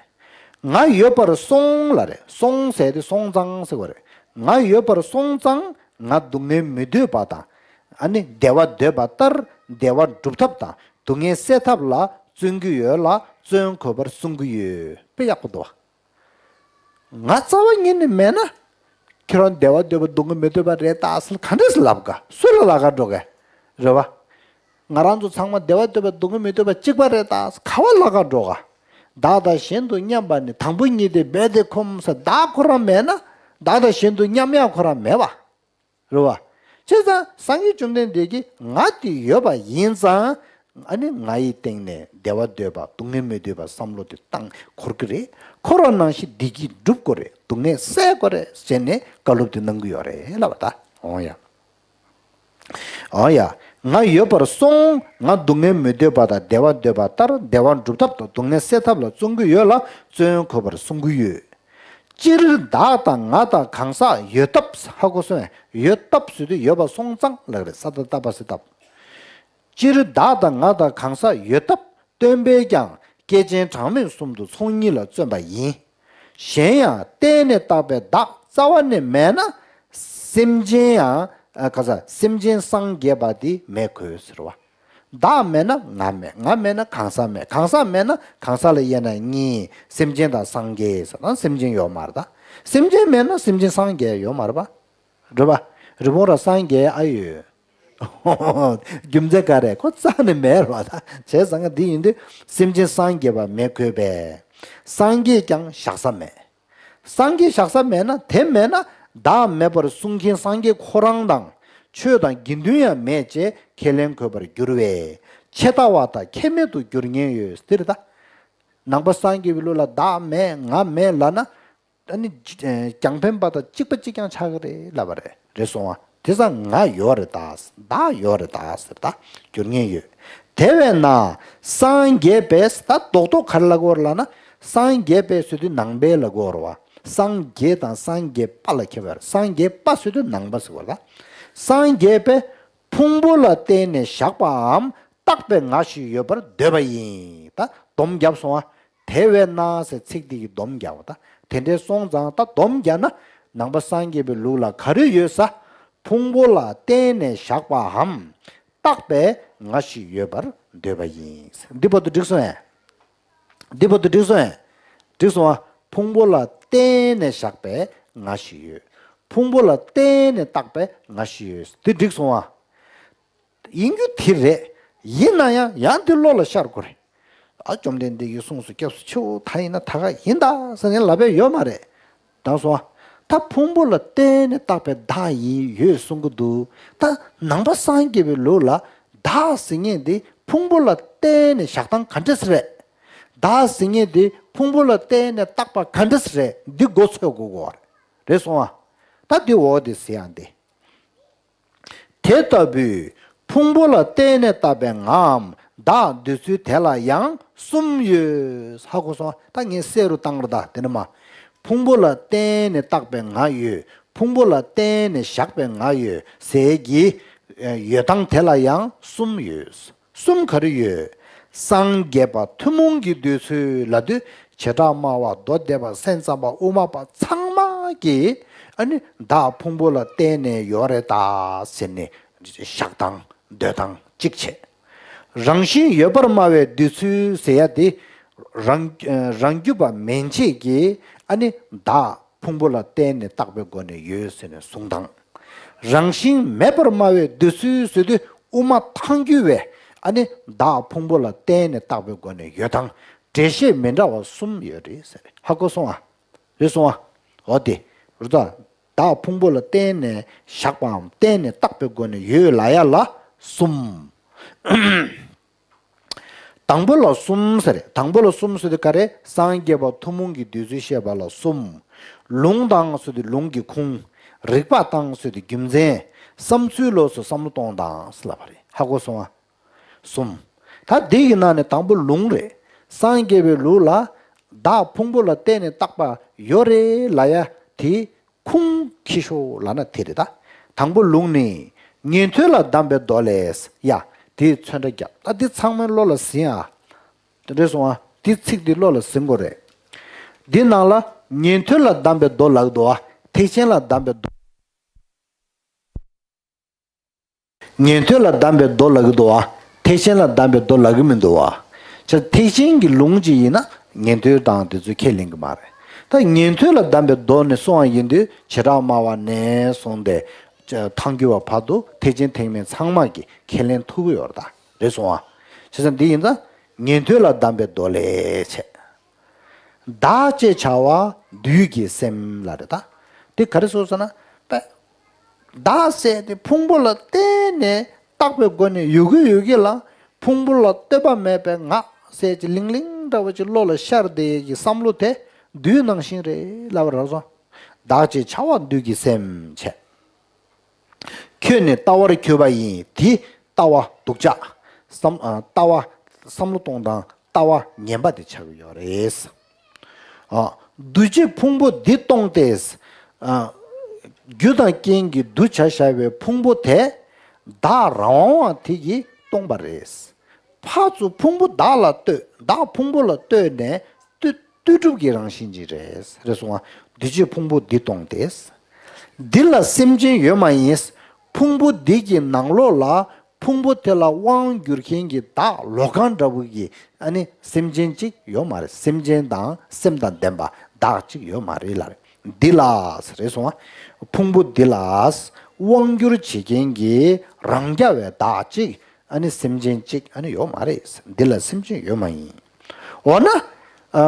ང་ཡོད་པར་སོང་ལ་རེད། སོང་ཟེར་དེ་སོང་ཙང་ཟེར་བ་རེད། ང་ཡོད་པར་སོང་ཙང་ང་སྡུག་བསྔལ་མི་འདོད་པ་དང་། ཨ་ནི་བདེ་བ་འདོད་པ་ལྟར་བདེ་བ་སྒྲུབ་ཐབས་དང་སྡུག་བསྔལ་སེལ་ཐབས་ལ་བརྩོན་གྱི་ཡོད་ལ་བརྩོན་དགོས་པར་གསུང་གི་ཡོད། དཔེ་ཡག་པོ་འདུག་བ། ང་རྩ་བ་ཉིད་ནས་མེད་ན། ཁྱེད་རང་བདེ་བ་འདོད་པ་སྡུག་བསྔལ་མི་འདོད་པ་རེད་ད་ཟེར་ག་འདྲས་ལབ་ག་སུ་ལ་ལབ་ག་འགྲོ་ག་རེད་བ། ང་རང་ཚོ་ཚང་མ་བདེ་བ་འདོད་པ་སྡུག་བསྔལ་མི་འདོད་པ་གཅིག་པ་རེད་ད་ཟེར་ག་བ་ལབ་ག་འགྲོ་ག་བདག་དང་གཞན་དུ་མཉམ་པ་ནི། དང་པོ་ཉིད་དེ་རྦད་དེ་ཁོམ་ཟེར། བདག་ཁོ་རང་མེད་ན་བདག་དང་གཞན་དུ་མཉམ་ཡག་ཁོ་རང་མེད་བ། རེད་བ། བྱས་ཙང་སངས་རྒྱས་བཅོམ་ལྡན་འདས་ཀྱིས་ང་དེ་ཡོད་པ་ཡིན་ཙང་ ཨ་ནི་ང་ཡི་སྟེང་ནས་བདེ་བ་འདོད་པ་སྡུག་བསྔལ་མི་འདོད་པ་བསམ་བློ་དེ་བཏང་འཁོར་གི་རེད། འཁོར་བ་ནང་བཞིན་བདེ་སྐྱིད་སྒྲུབ་དགོས་རེད། སྡུག་བསྔལ་སེལ་དགོས་རེད་ཟེར་ནས་བཀའ་སློབ་དེ་གནང་གི་ཡོད་རེད་ལབ་པ་ད། འོང་ཡ། འོ་ཡ། ང་ཡོད་པར་སོང་། ང་སྡུག་བསྔལ་མི་འདོད་པ་དང་བདེ་བ་འདོད་པ་ལྟར་བདེ་བ་སྒྲུབ་ཐབས་དང་སྡུག་བསྔལ་སེལ་ཐབས་ལ་བརྩོན་གྱི་ཡོད་ལ་བརྩོན་དགོས་པར་གསུང་གི་ཡོད། སྤྱིར་བདག་དང་ང་དང་གང་ཟག་ཡོད་སྟབས། ཧ་གོ་སོང་ངས། ཡོད་སྟབས་ཟེར་དུས་ཡོད་པར་སོང་ཙང་ལབ་རེད། ས་ད་ལྟ་བ་ཟེར་སྟབས། སྤྱིར་བདག་དང་ང་དང་གང་ཟག་ཡོད་སྟབས། སྟོན་པས་ཀྱང་སྐྱེ་ཅན་གྲངས་མེད་གསུམ་དུ་ཚོགས་གཉིས་ལ་བརྩོན་པ་ཡིན། གཞན་ཡང་བརྟེན་ནས་བཏགས་པའི་བདག་རྩ་བ་ནས་མེད་ན། སེམས་ཅན་ཡང་། ཨ། ག་ས། སེམས་ཅན་སངས་རྒྱས་པ་དེ་མེད་དགོས་ཟེར་བ། བདག་མེད་ན་ང་མེད། ང་མེད་ན་གང་ཟག་མེད། གང་ཟག་མེད་ན་གང་ཟག་ལ་དབྱེ་ན་གཉིས། སེམས་ཅན་དང་སངས་རྒྱས་ཟེར་དང་། སེམས་ཅན་ཡོད་མ་རེད་ད། སེམས་ཅན་མེད་ན་སེམས་ཅན་སངས་རྒྱས་ཡོད་མ་རེད་པ། རེད་པ། རི་བོང་རྭ་སངས་རྒྱས་ཨ་ཡོད། རྒྱུ་མཚན་ག་རེ། ཁོ་རྩ་ནས་མེད་རེད་པ་ད། བྱས་ཙང་འདི་ཡིན་དུས་སེམས་ཅན་སངས་རྒྱས་པ་མེད་དགོས་པས། སངས་རྒྱས་ཀྱང་བཞག་ས་མེད། སངས་རྒྱས་བཞག་ས་མེད་ན། དེ་མེད་ན་བདག་མེད་པར་གསུང་མཁན་སངས་རྒྱས་ཁོ་རང་དང་ཆོས་དང་དགེ་འདུན་ཡང་མེད་ཅེས་ཁས་ལེན་དགོས་པར་འགྱུར་བས། ཆད་ལྟ་བ་དང་ཁྱད་མེད་དུ་འགྱུར་ཉེན་ཡོད། འདིར་ད། ནང་པ་སངས་རྒྱས་པའི་ལུགས་ལ་བདག་མེད་ང་མེད་ལབ་ན། ཨ་ནི་ཅི་ཨ་རྒྱང་འཕེན་པ་དང་གཅིག་པ་གཅིག་རྐྱང་ཆགས་ཀྱི་རེད་ལབ་པ་རེད། རེད་སོང་བ། དེ་ཙང་ང་ཡོད་རེད་ད། བདག་ཡོད་རེད་ད་ཟེར་ད་འགྱུར་ཉེན་ཡོད། དེ་བས་ན་སངས་རྒྱས་པས། ད་རྡོག་རྡོག་ག་རེ་ལབ་དགོས་རེད་ལབ་ན། སངས་རྒྱས་པས་ཟེར་དུས་ནང་པའི་ལབ་དགོས་རེད་བ། སངས་རྒྱས་དང་སངས་རྒྱས་པ་ལ་ཁྱད་པར། སངས་རྒྱས་པ་ཟེར་དུས་ནང་པ་ཟེར་བ་ལ། སངས་རྒྱས་པས་ཕུང་པོ་ལ་བརྟེན་ནས་བཞག་པའམ་བཏགས་པའི་ང་ཞིག་ཡོད་པར་འདོད་པ་ཡིན། ད་སྡོམ་བརྒྱབ་སོང་བ། དེ་བས་ན་ཟེར་ཚིག་འདི་ཡིས་སྡོམ་རྒྱག་པ་དང་། དེ་འདྲའི་སོང་ཙང་ད་སྡོམ་རྒྱག་ན། ནང་པ་སངས་རྒྱས་པའི་ལུགས་ལ་ག་རེ་ཡོད་ས། ཕུང་པོ་ལ་བརྟེན་ནས་བཞག་པའམ་བཏགས་པའི་ང་ཞིག་ཡོད་པར་འདོད་པ་ཡིན། འདི་བར་དུ་འགྲིག་སོང་ངས། འདི་བར་དུ་འགྲིག་སོང་ངས། འགྲིག་སོང་ང་། ཕུང་པོ་ལ་བརྟེན་ནས་བཞག་པའི་ང་ཞིག་ཡོད། ཕུང་པོ་ལ་བརྟེན་ནས་བཏགས་པའི་ང་ཞིག་ཡོད། འདི་འགྲིག་སོང་ང་། ཡིན་རྒྱུ་དེ་རེད། ཡིན་ན་ཡང་ཡང་འདི་བློ་ལ་ཤར་དགོས་རེད། ཨ། བཅོམ་ལྡན་འདས་ཀྱིས་གསུངས་སོ། སྐྱབས་སུ་མཆིའོ། ད་ཡིན་ན་ད་ག་ཡིན་ད་ཟེར་ནས་ལབ་པ་ཡོད་མ་རེད། ད་སོང་ཨ། ད་ཕུང་པོ་ལ་བརྟེན་ནས་བཏགས་པའི་བདག་ཡིན་ཡོད་གསུང་གི་འདུག་ད་ནང་པ་སངས་རྒྱས་པའི་ལུགས་ལ་བདག་ཟེར་མཁན་དེ་ཕུང་པོ་ལ་བརྟེན་ནས་བཞག་སྟངས་ག་འདྲ་ཟེར་རེད། བདག་ཟེར་མཁན་དེ་ཕུང་པོ་ལ་བརྟེན་ནས་བཏགས་པ་ག་འདྲ་ཟེར་རེད། འདི་མགོ་ཚོས་དགོས་ཀྱི་རེད། རེད་སོང་ཨ། ད་འདི་འོ་དེ་ཟེར་ཡང་དེ། དེ་ལྟ་བུའི་ཕུང་པོ་ལ་བརྟེན་ནས་བཏགས་པའི་ངའམ་བདག་འདོད་ཚུལ་དེ་ལ་ཡང་གསུམ་ཡོད། ཧ་གོ་སོང་། ད་ངས་གསལ་རུ་བཏང་རེད་ད། དེ་ནི་མ། ཕུང་པོ་ལ་བརྟེན་ནས་བཏགས་པའི་ང་ཡོད། ཕུང་པོ་ལ་བརྟེན་ནས་བཞག་པའི་ང་ཡོད་ཟེར་གྱི་ཡོད་སྟངས་དེ་ལ་ཡང་གསུམ་ཡོད། གསུམ་ག་རེ་ཡོད། སངས་རྒྱས་པ་ཐུན་མོང་གི་འདོད་ཚུལ་ལབ་དུས་བྱེ་བྲག་སྨྲ་བ་མདོ་སྡེ་པ་སེམས་ཙམ་པ་དབུ་མ་པ་ཚང་མ་གིས་ཨ་ནི་བདག་ཕུང་པོ་ལ་བརྟེན་ནས་ཡོད་རེད་ད་ཟེར་ནས་བཞག་སྟངས་འདོད་སྟངས་གཅིག་བྱས། རང་བཞིན་ཡོད་པར་སྨྲ་བའི་འདོད་ཚུལ་ཟེར་ཡ་དེ་རང་རང་རྒྱུད་པ་མན་ཆད་ཀྱིས་ཨ་ནི་བདག་ཕུང་པོ་ལ་བརྟེན་ནས་བཏགས་པའི་སྒོ་ནས་ཡོད་ཟེར་ནས་གསུང་སྟངས། རང་བཞིན་མེད་པར་སྨྲ་བའི་འདོད་ཚུལ་ཟེར་དུས་དབུ་མ་ཐལ་འགྱུར་བས་ཨ་ནི་བདག་ཕུང་པོ་ལ་བརྟེན་ནས་བཏགས་པའི་སྒོ་ནས་ཡོད་སྟངས་འགྲེལ་བཤད་མི་འདྲ་བ་གསུམ་ཡོད་རེད་ཟེར། ཧ་གོ་སོང་ཨ། རེད་སོང་ཨ། འོ་དེ་རུ་ད། བདག་ཕུང་པོ་ལ་བརྟེན་ནས་བཞག་པའམ་བརྟེན་ནས་བཏགས་པའི་སྒོ་ནས་ཡོད་ལབ་ཡ་ལ་གསུམ། དང་པོ་ལ་གསུམ་ཟེར། དང་པོ་ལ་གསུམ་ཟེར་དུས་ག་རེ། སངས་རྒྱས་པ་ཐུན་མོང་གི་འདོད་ཚུལ་བཤད་པ་ལ་གསུམ། ལུང་དང་ཟེར་དུས་ལུང་གི་ཁུངས། རིགས་པ་དང་ཟེར་དུས་རྒྱུ་མཚན། བསམ་ཚུལ་ལ་སོགས་བསམ་བློ་གཏོང་སྟངས་ཟེར་ལབ་པ་རེད། ཧ་གོ་སོང་ཨ། གསུམ། ད་འདི་ཡི་ནང་ནས་དང་པོ་ལུང་རེད། སངས་རྒྱས་པའི་ལུགས་ལ་བདག་ཕུང་པོ་ལ་བརྟེན་ནས་བཏགས་པ་ཡོད་རེད་ལབ་ཡ་དེ། ཁུངས་འཁྱེར་ཤོག་ལབ་ན་དེ་རེད་ད། དང་པོ་ལུང་ནི། ཉན་ཐོས་ལ་གདམས་པའི་མདོ་ལས། ཡ། དེའི་ཚོན་ཁྲ་བརྒྱབ། ད་འདི་ཚང་མའི་བློ་ལ་ཟིན་ཨ། དེ་འདྲ་སོང་ཨ། འདི་ཚིག་འདི་བློ་ལ་ཟིན་དགོས་རེད། འདི་ནང་ལ་ཉན་ཐོས་ལ་གདམས་པའི་མདོ་ལབ་ཀྱི་འདུག་ཨ། ཐེག་ཆེན་ལ་གདམས་པའི་མདོ། ཉན་ཐོས་ལ་གདམས་པའི་མདོ་ལབ་ཀྱི་འདུག་བ། ཐེག་ཆེན་ལ་གདམས་པའི་མདོ་ལབ་ཀྱི་མི་འདུག་བ། ཅེས་ཐེག་ཆེན་གྱི་ལུང་ཅིག་ཡིན་ན་ཉན་ཐོས་དང་དེ་ཚོས་ཁས་ལེན་གྱི་མ་རེད། ད་ཉན་ཐོས་ལ་གདམས་པའི་མདོ་ནས་གསུངས་པ་ཡིན་དུས་བྱེ་བྲག་སྨྲ་བ་ནས་བཟུང་སྟེ། ཐལ་འགྱུར་བ་བར་དུ་ཐེག་ཆེན་ཐེག་དམན་ཚང་མ་གིས་ཁས་ལེན་ཐུབ་ཀྱི་ཡོད་རེད་ད། རེད་སོང་བ། བྱས་ཙང་འདི་ཡིན་ཙང་ཉན་ཐོས་ལ་གདམས་པའི་མདོ་ལས་བྱས། བདག་ཅེས་བྱ་བ་བདུད་ཀྱི་སེམས་ལ་རེད་ད། དེ་ག་རེ་ཟེར་ཟེར་ན། པ། བདག་ཟེར་དེ་ཕུང་པོ་ལ་བརྟེན་ནས་བཏགས་པའི་སྒོ་ནས་ཡོད་ཀྱི་ཡོད་ཀྱི་ལ། ཕུང་པོ་ལ་ལྟོས་པ་མེད་པའི་ང་ཟེར་གྱི་ལིང་ལིང་འདྲ་བོ་ཅིག་བློ་ལ་ཤར་བསྡད་ཀྱི་བསམ་བློ་དེ་བདུད་ནང་བཞིན་རེད་ལབ་པ་རེད་སོང་། བདག་ཅེས་བྱ་བ་བདུད་ཀྱི་སེམས་བྱས། ཁྱོད་ནི་ལྟ་བར་གྱུར་པ་ཡིན། དེ་ལྟ་བ་སྡུག་ཅག་བསམ་ཨ་ལྟ་བ་བསམ་བློ་གཏོང་སྟངས་ལྟ་བ་ངན་པ་དེ་ཆགས་ཀྱི་ཡོད་རེད། ཨ་འདུ་བྱེད་ཕུང་པོ་འདི་སྟོང་སྟེ། ཨ་རྒྱུ་དང་རྐྱེན་གྱིས་འདུ་བྱ་བྱ་བའི་ཕུང་པོ་དེ་བདག་རང་དབང་བ་དེ་གིས་སྟོང་པ་རེད། ཕར་ཚུར་ཕུང་པོ་བདག་ལ་ལྟོས། བདག་ཕུང་པོ་ལ་ལྟོས་ནས་ལྟོས་ལྟོས་གྲུབ་ཀྱི་རང་བཞིན་ཅིག་རེད། རེད་སོང་ང་། འདུ་བྱེད་ཕུང་པོ་འདི་སྟོང་སྟེ། འདི་ལ་སེམས་ཅན་ཡོད་མ་ཡིན། ཕུང་པོ་འདི་གི་ནང་ལོགས་ལ་ཕུང་པོ་དེ་ལ་དབང་བསྒྱུར་མཁན་གྱི་བདག་ལོག་ཁང་འདྲ་བོ་གི་ཨ་ནི་སེམས་ཅན་གཅིག་ཡོད་མ་རེད། སེམས་ཅན་དང་སེམས་དང་ལྡན་པ་བདག་གཅིག་ཡོད་མ་རེད་ལ། འདི་ལ་རེད་སོང་ང་། ཕུང་པོ་འདི་ལ་དབང་བསྒྱུར་བྱེད་མཁན་གྱི་རང་རྐྱ་བའི་བདག་གཅིག་ཨ་ནི་སེམས་ཅན་གཅིག་ཨ་ནི་ཡོད་མ་རེད། འདི་ལ་སེམས་ཅན་ཡོད་མ་ཡིན། འོ་ན། ཨ་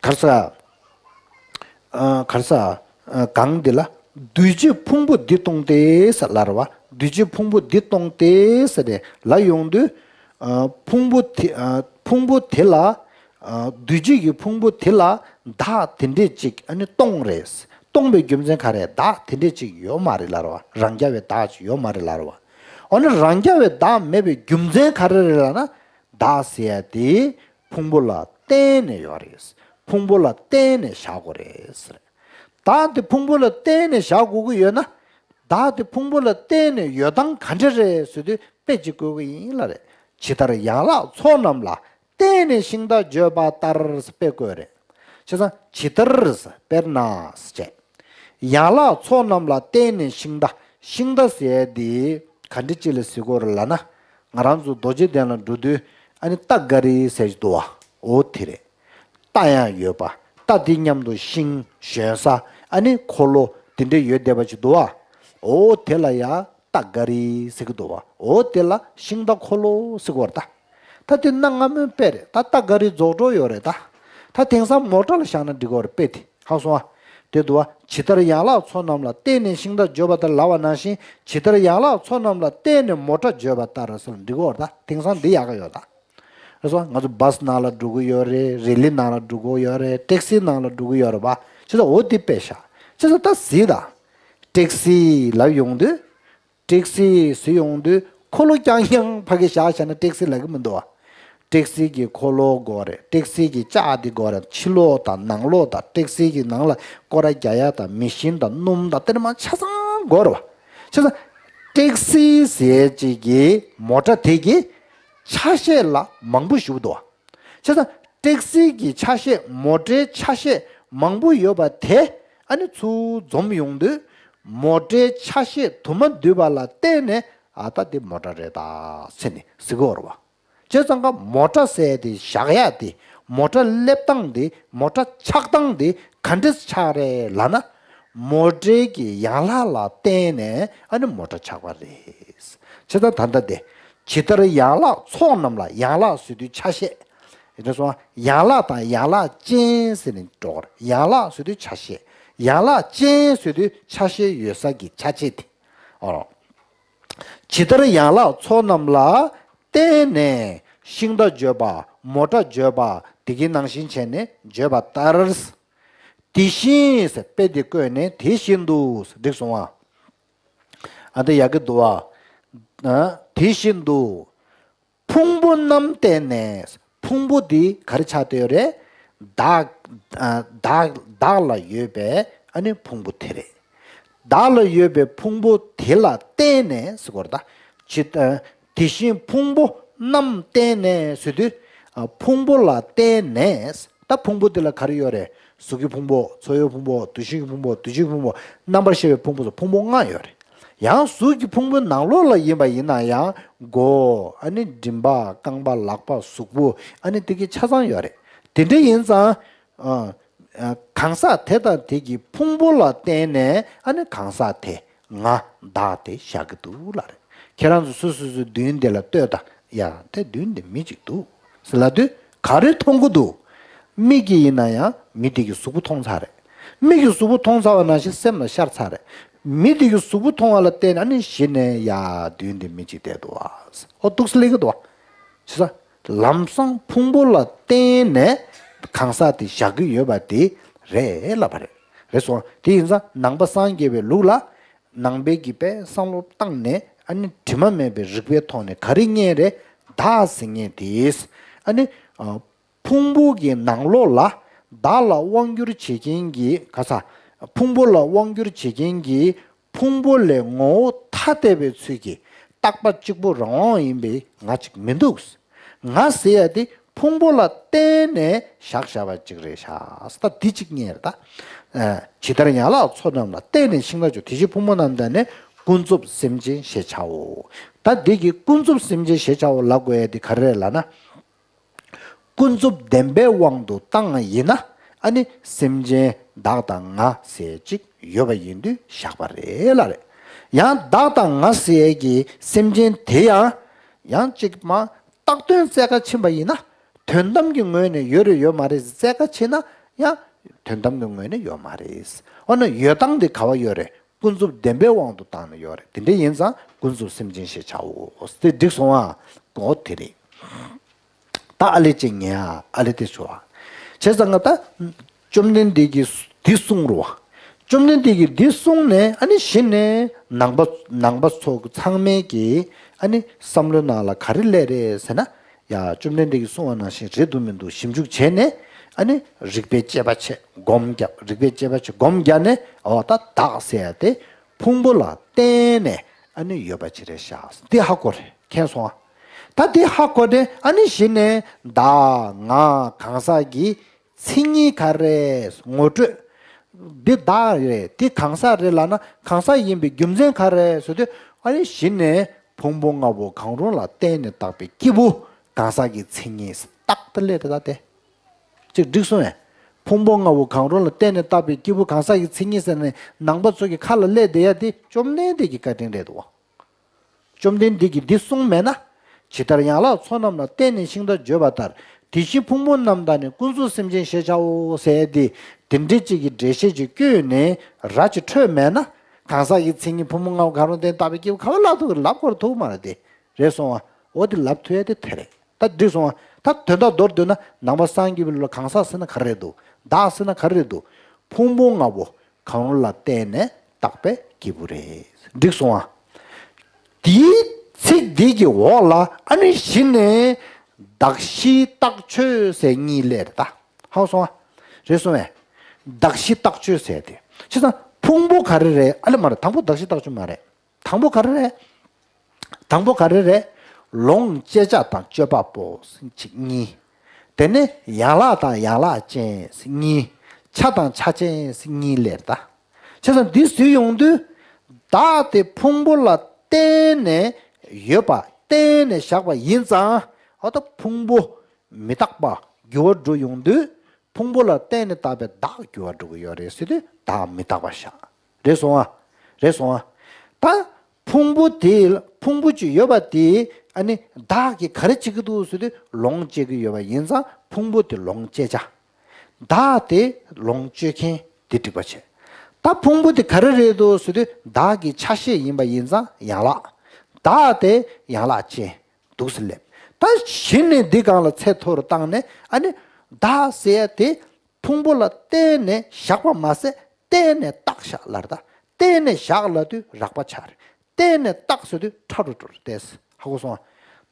གར་ས། ཨ་གར་ས། ཨ་གང་འདི་ལ། འདུས་བྱས་ཕུང་པོ་འདི་སྟོང་སྟེ་ཟེར་ལབ་རེད་བ། འདུས་བྱས་ཕུང་པོ་འདི་སྟོང་སྟེ་ཟེར་ནས་ལབ་ཡོང་དུས། ཨ་ཕུང་པོ་དེ་ཨ་ཕུང་པོ་དེ་ལ། ཨ་འདུས་བྱས་ཀྱི་ཕུང་པོ་དེ་ལ་བདག་དེ་འདྲས་ཅིག་ཨ་ནི་སྟོང་རེད། སྟོང་པའི་རྒྱུ་མཚན་ག་རེ། བདག་དེ་འདྲས་ཅིག་ཡོད་མ་རེད་ལབ་རེད་བ། རང་རྐྱ་བའི་བདག་ཅིག་ཡོད་མ་རེད་ལབ་རེད་བ། འོ་ན་རང་རྐྱ་བའི་བདག་མེད་པའི་རྒྱུ་མཚན་ག་རེ་རེད་ལབ་ན། བདག་ཟེར་ཡ་དེ་ཕུང་པོ་ལ་བརྟེན་ནས་ཡོད་རེད། ཕུང་པོ་ལ་བརྟེན་ནས་བཞག་དགོས་རེད་ཟེར། བདག་དེ་ཕུང་པོ་ལ་བརྟེན་ནས་བཞག་དགོས་ཀྱི་ཡོད་ན། བདག་དེ་ཕུང་པོ་ལ་བརྟེན་ནས་ཡོད་སྟངས་ག་འདྲ་རེད་ཟེར་དུས་དཔེ་ཅིག་བཀོད་ཀྱི་ཡིན་ལབ་རེད། ཇི་ལྟར་ཡན་ལག་ཚོགས་རྣམས་ལ་བརྟེན་ནས་ཤིང་རྟ་བརྗོད་པ་ལྟར་དཔེ་བཀོད་རེད། བྱས་ཙང་ཇི་ལྟར་དཔེར་ན་ཟེར་བྱས། ཡན་ལག་ཚོགས་རྣམས་ལ་བརྟེན་ནས་ཤིང་རྟ། ཤིང་རྟ་ཟེར་ཡས་འདི་ག་འདྲ་ཅིག་ལ་ཟེར་གྱི་ཡོད་རེད་ལབ་ན། ང་རང་ཚོ་རྡོ་རྗེ་གདན་ལ་འགྲོ་དུས་ཨ་ནི་རྟ་སྒ་རི་ཟེར་གྱི་འདུག་བ། འོ་དེ་རེད། རྟ་ཡང་ཡོད་པ། རྟ་དེ་མཉམ་དུ་ཤིང་ཞོན་ས་ཨ་ནི་འཁོར་ལོ་དེ་འདྲ་ཡོད་བསྡད་པ་ཅིག་འདུག་བ། འོ་དེ་ལ་ཡང་རྟ་སྒ་རི་ཟེར་གྱི་འདུག་བ། འོ་དེ་ལ་ཤིང་རྟ་འཁོར་ལོ་ཟེར་གྱི་ཡོད་རེད་ད། ད་དེ་གནའ་སྔ་མོའི་དཔེ་རེད། ད་རྟ་སྒ་རི་རྫོགས་འགྲོ་ཡོད་རེད་ད། ད་དེང་སང་མོ་ཊ་ལ་བཞག་ན་འགྲིག་གི་ཡོད་རེད་དཔེ་དེ། ཧ་གོ་སོང་ཨ། དེ་འདུག་བ། ཇི་ལྟར་ཡན་ལག་ཚོགས་རྣམས་ལ་བརྟེན་ནས་ཤིང་རྟ་བརྗོད་པ་ལྟར་ལབ་པ་ནང་བཞིན་ཇི་ལྟར་ཡན་ལག་ཚོགས་རྣམས་ལ་བརྟེན་ནས་མོ་ཊ་བརྗོད་པ་ལྟར་ཟེར་ལ་འགྲིག་གི་ཡོད་རེད་ད། དེང་སང་འདི་ཡག་ག་ཡོད་ད། རེད་སོང་། ང་ཚོ་བཱ་སི་ནང་ལ་འགྲོ་གི་ཡོད་རེད། རི་ལི་ནང་ལ་འགྲོ་གི་ཡོད་རེད། ཊེག་སི་ནང་ལ་འགྲོ་གི་ཡོད་རེད་བ། བྱས་ཙང་འོ་འདི་དཔེ་བཞག་བྱས་ཙང་ད་གཟིགས་དང་། ཊེག་སི་ལབ་ཡོང་དུས། ཊེག་སི་ཟེར་ཡོང་དུས་འཁོར་ལོ་རྐྱང་རྐྱང་ཕ་གི་བཞག་བཞག་ན་ཊེག་སི་ལབ་གི་མི་འདུག་བ། ཊེག་སི་གི་འཁོར་ལོ་དགོས་རེད། ཊེག་སི་གི་ལྕགས་འདི་དགོས་རེད། ཕྱི་ལོགས་དང་ནང་ལོགས་དང་། ཊེག་སི་གི་ནང་ལ་སྐོར་ར་རྒྱག་ཡ་དང་། མེ་ཤིན་དང་སྣུམ་དང་དེ་འདྲ་མ་ཆ་ཚང་དགོས་རེད་བ། བྱས་ཙང་ཊེག་སི་ཟེར་ཅིག་གི་མོ་ཊ་དེ་གི་ཆ་ཤས་ལ་མང་པོ་ཞུགས་འདུག་བ། བྱས་ཙང་ཊེག་སི་གི་ཆ་ཤས། མོ་ཊའི་ཆ་ཤས་མང་པོ་ཡོད་པ་དེ་ཨ་ནི་ཚུར་འཛོམས་ཡོང་དུས་མོ་ཊའི་ཆ་ཤས་དུ་མ་འདུས་པ་ལ་བརྟེན་ནས་ཨ་ད་དེ་མོ་ཊ་རེད་ད་ཟེར་ནས་ཟེར་གི་ཡོད་རེད་བ། བྱས་ཙང་ཀ་མོ་ཊ་ཟེར་དེ་བཞག་ཡ་དེ། མོ་ཊ་སླེབས་སྟངས་དེ། མོ་ཊ་ཆགས་སྟངས་དེ་ག་འདྲས་ཆགས་རེད་ལབ་ན། མོ་ཊའི་གི་ཡན་ལག་ལ་བརྟེན་ནས་ཨ་ནི་མོ་ཊ་ཆགས་པ་རེད། བྱས་ཙང་ད་ལྟ་དེ་ཇི་ལྟར་ཡན་ལག་ཚོགས་རྣམས་ལ། ཡན་ལག་ཟེར་དུས་ཆ་ཤས། ཡིན་ན་སོང་། ཡན་ལག་དང་ཡན་ལག་ཅན་ཟེར་ནས་འགྲོ་གི་རེད། ཡན་ལག་ཟེར་དུས་ཆ་ཤས། ཡན་ལག་ཅན་ཟེར་དུས་ཆ་ཤས་ཡོད་ས་གི་ཆ་ཤས་དེ། ཨོ། ཇི་ལྟར་ཡན་ལག་ཚོགས་རྣམས་ལ་བརྟེན་ནས་ཤིང་རྟ་བརྗོད་པ། མོ་ཊ་བརྗོད་པ། དེ་གི་ནང་བཞིན་བྱས་ནས་བརྗོད་པ་ལྟར། དེ་བཞིན་ཟེར་དཔེ་དེ་བཀོད་ནས་དེ་བཞིན་དུ་འགྲིག་སོང་ཨ། ཨ་འདི་ཡག་གི་འདུག་བ། ཨ་དེ་བཞིན་དུ། ཕུང་པོ་རྣམས་བརྟེན་ནས། ཕུང་པོ་འདི་ག་རེ་ཆགས་བསྡད་ཡོད་རེད། བདག་ཨ་བདག་བདག་ལ་ཡོད་པའི་ཨ་ནི་ཕུང་པོ་དེ་རེད། བདག་ལ་ཡོད་པའི་ཕུང་པོ་དེ་ལ་བརྟེན་ནས་ཟེར་གོ་རེད་ད། ཇི་ལྟ་དེ་བཞིན་ཕུང་པོ་རྣམས་བརྟེན་ནས་ཟེར་དུས། ཨ་ཕུང་པོ་ལ་བརྟེན་ནས། ད་ཕུང་པོ་འདི་ལ་ག་རེ་ཡོད་རེད། གཟུགས་ཀྱི་ཕུང་པོ། ཚོར་བའི་ཕུང་པོ། འདུ་ཤེས་ཀྱི་ཕུང་པོ། འདུ་བྱེད་ཀྱི་ཕུང་པོ། རྣམ་པར་ཤེས་པའི་ཕུང་པོ་སོགས་ཕུང་པོ་ལྔ་ཡོད་རེད། ཡང་གཟུགས་ཀྱི་ཕུང་པོའི་ནང་ལོགས་ལ་ཡིན་པ་ཡིན་ན་ཡང་། མགོ། ཨ་ནི་མགྲིན་པ། རྐང་པ། ལག་པ། གཟུགས་པོ། ཨ་ནི་དེ་གི་ཆ་ཚང་ཡོད་རེད། དེ་འདྲ་ཡིན་ཙང་། ཨ་ཨ་གང་ཟག་དེ་དང་དེ་གི་ཕུང་པོ་ལ་བརྟེན་ནས་ཨ་ནི་གང་ཟག་དེ་ང་བདག་དེ་བཞག་གི་འདུག་ལབ་རེད། ཁྱེད་རང་ཚོ་སོ་སོ་སོའི་མདུན་དེ་ལ་ལྟོས་དང་། ཡ་དེ་མདུན་དེ་མི་གཅིག་འདུག་ཟེར་ལབ་དུས་ག་རེ་མཐོང་གི་འདུག་མིག་གིས་ཡིན་ན་ཡང་མི་དེ་གི་གཟུགས་པོ་མཐོང་ཚར་རེད། མིག་གིས་གཟུགས་པོ་མཐོང་ཚར་བ་ནང་བཞིན་སེམས་ལ་ཤར་ཚར་རེད། མི་དེ་གི་གཟུགས་པོ་མཐོང་བ་ལ་བརྟེན་ནས་ཨ་ནི་གཞི་ནས་ཡ་མདུན་དེ་མི་གཅིག་བསྡད་འདུག་བ། ཨོ་འདུག་སེ་སླེབས་ཀྱི་འདུག་བ། བྱས་ཙང་ལམ་སང་ཕུང་པོ་ལ་བརྟེན་ནས་གང་ཟག་དེ་བཞག་གི་ཡོད་པ་དེ་རེད་ལབ་པ་རེད། རེད་སོང་། དེ་ཡིན་ཙང་ནང་པ་སངས་རྒྱས་པའི་ལུགས་ལ། ནང་པའི་གི་པའི་བསམ་བློ་བཏང་ནས་ཨ་ནི་དྲི་མ་མེད་པའི་རིགས་པའི་ཐོག་ནས་ག་རེ་རྙེད་རེད། བདག་ཟེར་མཁན་དེས་ཨ་ནི་ཕུང་པོ་གི་ནང་ལོགས་ལ་བདག་ལ་དབང་བསྒྱུར་བྱེད་མཁན་གྱི་ག་ས། ཕུང་པོ་ལ་དབང་བསྒྱུར་བྱེད་མཁན་གྱི་ཕུང་པོ་ལས་ངོ་བོ་ཐ་དད་པའི་ཚུལ་གྱིས་རྟག་པ་གཅིག་པུ་རང་དབང་ཡིན་པའི་ང་གཅིག་མི་འདུག་ང་ཟེར་ཡ་དེ་ཕུང་པོ་ལ་བརྟེན་ནས་བཞག་བཞག་པ་གཅིག་རེད་ཤག་ད་འདི་གཅིག་རྙེད་རེད་ད། ཇི་ལྟར་ཡན་ལག་ཚོགས་རྣམས་ལ་བརྟེན་ནས་ཤིང་རྟ་འཇོག་དེ་བཞིན་ཕུང་པོ་རྣམས་དང་ནི་ཀུན་རྫོབ་སེམས་ཅན་ཞེས་བྱའོ། ད་འདི་གི་ཀུན་རྫོབ་སེམས་ཅན་ཞེས་བྱའོ་ལབ་དགོས་ཡ་དེ་ག་རེ་རེད་ལབ་ན། ཀུན་རྫོབ་བདེན་པའི་དབང་དུ་བཏང་བ་ཡིན་ན་ཨ་ནི་སེམས་ཅན་བདག་དང་ང་ཟེར་གཅིག་ཡོད་པ་ཡིན་དུས་བཞག་པ་རེད་ལ་རེད། ཡང་བདག་དང་ང་ཟེར་གྱི་སེམས་ཅན་དེ་ཡང་ཡང་གཅིག་མ་བཏགས་དོན་བཙལ་ག་ཕྱིན་པ་ཡིན་ན་དོན་དམ་གྱི་ངོས་ནས་ཡོད་རེད་ཡོད་མ་རེད་བཙལ་ག་ཕྱིན་ན་ཡང་དོན་དམ་གྱི་ངོས་ནས་ཡོད་མ་རེད། འོ་ན་ཡོད་སྟངས་དེ་ག་བ་ཡོད་རེད། ཀུན་རྫོབ་བདེན་པའི་དབང་དུ་བཏང་ནས་ཡོད་རེད། དེ་འདྲ་ཡིན་ཙང་ཀུན་རྫོབ་སེམས་ཅན་ཞེས་བྱའོ། དེ་འགྲིག་སོང་ཨ། འོ་དེ་རེད། ད་ཨ་ལེ་ཅིག་ཉན་ཨ། ཨ་ལེ་དེ་ཞུ་ཨ། བྱས་ཙང་ང་ད་བཅོམ་ལྡན་འདས་ཀྱིས་འདི་གསུངས་རོ། བཅོམ་ལྡན་འདས་ཀྱིས་འདི་གསུངས་ནས་ཨ་ནི་གཞི་ནས་ནང་པ་ནང་པ་ཚོ་ཚང་མས་ཀྱི་ཨ་ནི་བསམ་བློའི་ནང་ལ་ག་རེ་སླེབས་རེད་ཟེར་ན། ཡ་བཅོམ་ལྡན་འདས་ཀྱིས་གསུངས་པ་ནང་བཞིན་རེད་འདུག་མི་འདུག་ཞིབ་འཇུག་བྱས་ནས་ཨ་ནི་རིགས་པའི་དཔྱད་པ་བྱས་སྒོམ་རྒྱབ་རིགས་པའི་དཔྱད་པ་བྱས་སྒོམ་རྒྱབ་ནས་འོ་ད་བདག་ཟེར་ཡ་དེ་ཕུང་པོ་ལ་བརྟེན་ནས་ཨ་ནི་ཡོད་པ་ཅིག་རེད་ཤག་འདི་ཧ་གོ་རེད། མཁྱེན་སོང་ཨ། ད་འདི་ཧ་གོ་ནས་ཨ་ནི་གཞི་ནས་བདག་ང་གང་ཟག་གི་མཚན་ཉིད་ག་རེ་ངོ་སྤྲོད། འདི་བདག་རེད་འདི་གང་ཟག་རེད་ལབ་ན་གང་ཟག་ཡིན་པའི་རྒྱུ་མཚན་ག་རེ་ཟེར་དུས་ཨ་ནི་གཞི་ནས་ཕུང་པོ་ལྔ་པོ་གང་རུང་ལ་བརྟེན་ནས་བཏགས་པའི་སྐྱེས་བུ་གང་ཟག་གི་མཚན་ཉིད་རྟག་ཏུ་སླེབས་ཏེ་ད་དེ། ཅིག་འགྲིག་སོང་ངས། ཕུང་པོ་ལྔ་པོ་གང་རུང་ལ་བརྟེན་ནས་བཏགས་པའི་སྐྱེས་བུ་གང་ཟག་གི་མཚན་ཉིད་ཟེར་ནས་ནང་པ་ཚོ་གི་ཁ་ལ་སླེབས་བསྡད་ཡ་དེ་བཅོམ་ལྡན་འདས་ཀྱི་བཀའ་དྲིན་རེད་འདུག་བ། བཅོམ་ལྡན་འདས་ཀྱིས་འདི་གསུངས་མེད་ན། ཇི་ལྟར་ཡན་ལག་ཚོགས་རྣམས་ལ་བརྟེན་ནས་ཤིང་རྟ་བརྗོད་པ་ལྟར་དེ་བཞིན་ཕུང་པོ་རྣམས་དང་ནི་ཀུན་རྫོབ་སེམས་ཅན་ཞེས་བྱའོ་ཟེར་ཡ་དེ་དེ་འདྲའི་གཅིག་གི་འགྲེལ་བཤད་ཅིག་བཀོད་ནས་ར་ཅིག་འཕྲོད་མེད་ན་གང་ཟག་གི་མཚན་ཉིད་ཕུང་པོ་ལྔ་པོ་གང་རུང་བརྟེན་བཏགས་པའི་སྐྱེས་བུ་ག་བ་ལབ་ཐུབ་ལབ་དགོས་ཐུག་མ་རེད་དེ་རེད་སོང་བ། འོ་དེ་ལབ་ཐུབ་ཡ་དེ་དེ་རེད། ད་འགྲིག་སོང་ཨ། ད་དོན་དག་མདོར་བསྡུས་ན་ནང་པ་སངས་རྒྱས་པའི་ལུགས་ལ་གང་ཟག་ཟེར་ན་ག་རེ་རེད་འདུག་བདག་ཟེར་ན་ག་རེ་རེད་འདུག་ཕུང་པོ་ལྔ་པོ་གང་རུང་ལ་བརྟེན་ནས་བཏགས་པའི་སྐྱེས་བུ་རེད། འགྲིག་སོང་ཨ། དེའི་ཚིག་འདི་གི་འོག་ལ་ཨ་ནི་གཞི་ནས་གདགས་གཞི་རྟགས་ཆོས་ཟེར་གཉིས་སླེབས་རེད་ད། ཧ་གོ་སོང་ཨ། རེད་སོང་ཨེ། གདགས་གཞི་རྟགས་ཆོས་ཟེར་དེ། བྱས་ཙང་ཕུང་པོ་ག་རེ་རེད་ཨ་ལེ་མ་རེད་དང་པོ་གདགས་གཞི་རྟགས་ཆོས་མ་རེད། དང་པོ་ག་རེ་རེད། དང་པོ་ག་རེ་རེད། ལོངས་སྤྱད་བྱ་དང་སྤྱོད་པ་པོ་གཅིག་གཉིས། དེ་ནས་ཡན་ལག་དང་ཡན་ལག་ཅན་གཉིས། ཆ་དང་ཆ་ཅན་གཉིས་སླེབས་ད། བྱས་ཙང་འདི་ཟེར་ཡོང་དུས། བདག་དེ་ཕུང་པོ་ལ་བརྟེན་ནས་ཡོད་པ་བརྟེན་ནས་བཞག་པ་ཡིན་ཙང་། འོ་ད་ཕུང་པོ་མི་རྟག་པ་འགྱུར་བ་འགྲོ་ཡོང་དུས། ཕུང་པོ་ལ་བརྟེན་ནས་བཏགས་པའི་བདག་འགྱུར་བ་འགྲོ་གི་ཡོད་རེད་ཟེར་དུས་བདག་མི་རྟག་པ་ཤག་རེད་སོང་ཨ། རེད་སོང་ཨ། ད་ཕུང་པོ་དེ་ཕུང་པོ་ཅིག་ཡོད་པ་དེ་ཨ་ནི་བདག་གིས་ག་རེ་བྱེད་ཀྱི་འདུག་ཟེར་དུས་ལོངས་སྤྱད་ཀྱི་ཡོད་པ་ཡིན་ཙང་ཕུང་པོ་དེ་ལོངས་སྤྱད་བྱ། བདག་དེ་ལོངས་སྤྱོད་མཁན་དེ་འགྲིག་པ་བྱས། ད་ཕུང་པོ་དེ་ག་རེ་རེད་འདུག་ཟེར་དུས་བདག་གི་ཆ་ཤས་ཡིན་པ་ཡིན་ཙང་ཡན་ལག་བདག་དེ་ཡན་ལག་ཅན། འདུག་སེ་སླེབས། ད་གཞི་ནས་འདི་སྒང་ལ་ཚད་མཐོ་རུ་བཏང་ནས་ཨ་ནི་བདག་ཟེར་ཡ་དེ་ཕུང་པོ་ལ་བརྟེན་ནས་བཞག་པ་མ་ཟད་བརྟེན་ནས་བཏགས་བཞག་ལབ་རེད་ད། བརྟེན་ནས་བཞག་ལབ་དུས་རགས་པ་ཆགས་རེད། བརྟེན་ནས་བཏགས་ཟེར་དུས་ཕྲ་རུ་འགྲོ་རེད་ཏེ། ཧ་གོ་སོང་ང་།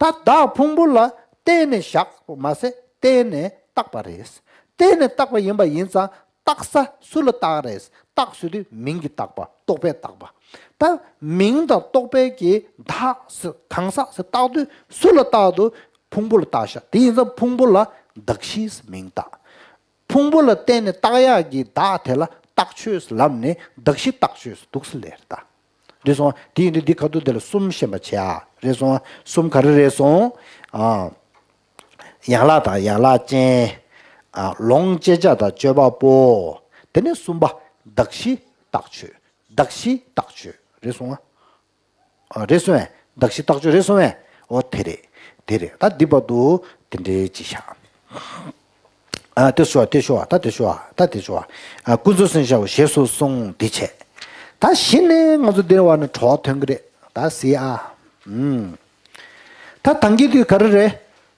ད་བདག་ཕུང་པོ་ལ་བརྟེན་ནས་བཞག་པ་མ་ཟད་བརྟེན་ནས་བཏགས་པ་རེད། བརྟེན་ནས་བཏགས་པ་ཡིན་པ་ཡིན་ཙང་བཏགས་ས་སུ་ལ་བཏགས་རེད། བཏགས་ཟེར་དུས་མིང་གིས་བཏགས་པ་རྟོག་པས་བཏགས་པ། ད་མིང་དང་རྟོག་པའི་གི་བདག་ཟེར་གང་ཟག་ཟེར་བཏགས་དུས་སུ་ལ་བཏགས་འདུག་ཕུང་པོ་ལ་བཏགས་ཤག་དེ་ཡིན་ཙང་ཕུང་པོ་ལ་གདགས་གཞི་ཟེར་མིང་བཏགས། ཕུང་པོ་ལ་བརྟེན་ནས་བཏགས་ཡག་གི་བདག་དེ་ལ་རྟགས་ཆོས་ཟེར་ལབ་ནས་གདགས་གཞི་རྟགས་ཆོས་ཟེར་འདུག་སེ་ལབ་རེད་ད། རེད་སོང་ང་། དེ་ཡིན་དུས་འདི་ཁ་ཐུག་དེ་ལ་གསུམ་ཤེས་པ་བྱེད་ཨ། རེད་སོང་ང་། གསུམ་ག་རེ་རེད་སོང་། ཨ། ཡན་ལག་དང་ཡན་ལག་ཅན། ཨ། ལོངས་སྤྱད་བྱ་དང་སྤྱོད་པ་པོ། དེ་ནས་གསུམ་པ་གདགས་གཞི་རྟགས་ཆོས། གདགས་གཞི་རྟགས་ཆོས་རེད་སོང་ང་། ཨ། རེད་སོང་ངས། གདགས་གཞི་རྟགས་ཆོས་རེད་སོང་ངས། འོ་དེ་རེད། དེ་རེད། ད་འདི་བར་དུ་དེ་འདྲའི་ཅིག་བཞག་ཨ། དེ་ཞུ་བ་དེ་ཞུ་བ་ད་དེ་ཞུ་བ་ད་དེ་ཞུ་བ། ཨ། ཀུན་རྫོབ་སེམས་བྱའོ་ཞེས་སུ་གསུངས་འདི་བྱས། ད་གཞི་ནས་ང་ཚོ་འདིར་བ་ནི་གྲོགས་ཐོན་གི་རེད་ད་ཟེར་ཨ། ཨུམ། ད་དང་གི་དུས་ག་རེ་རེད།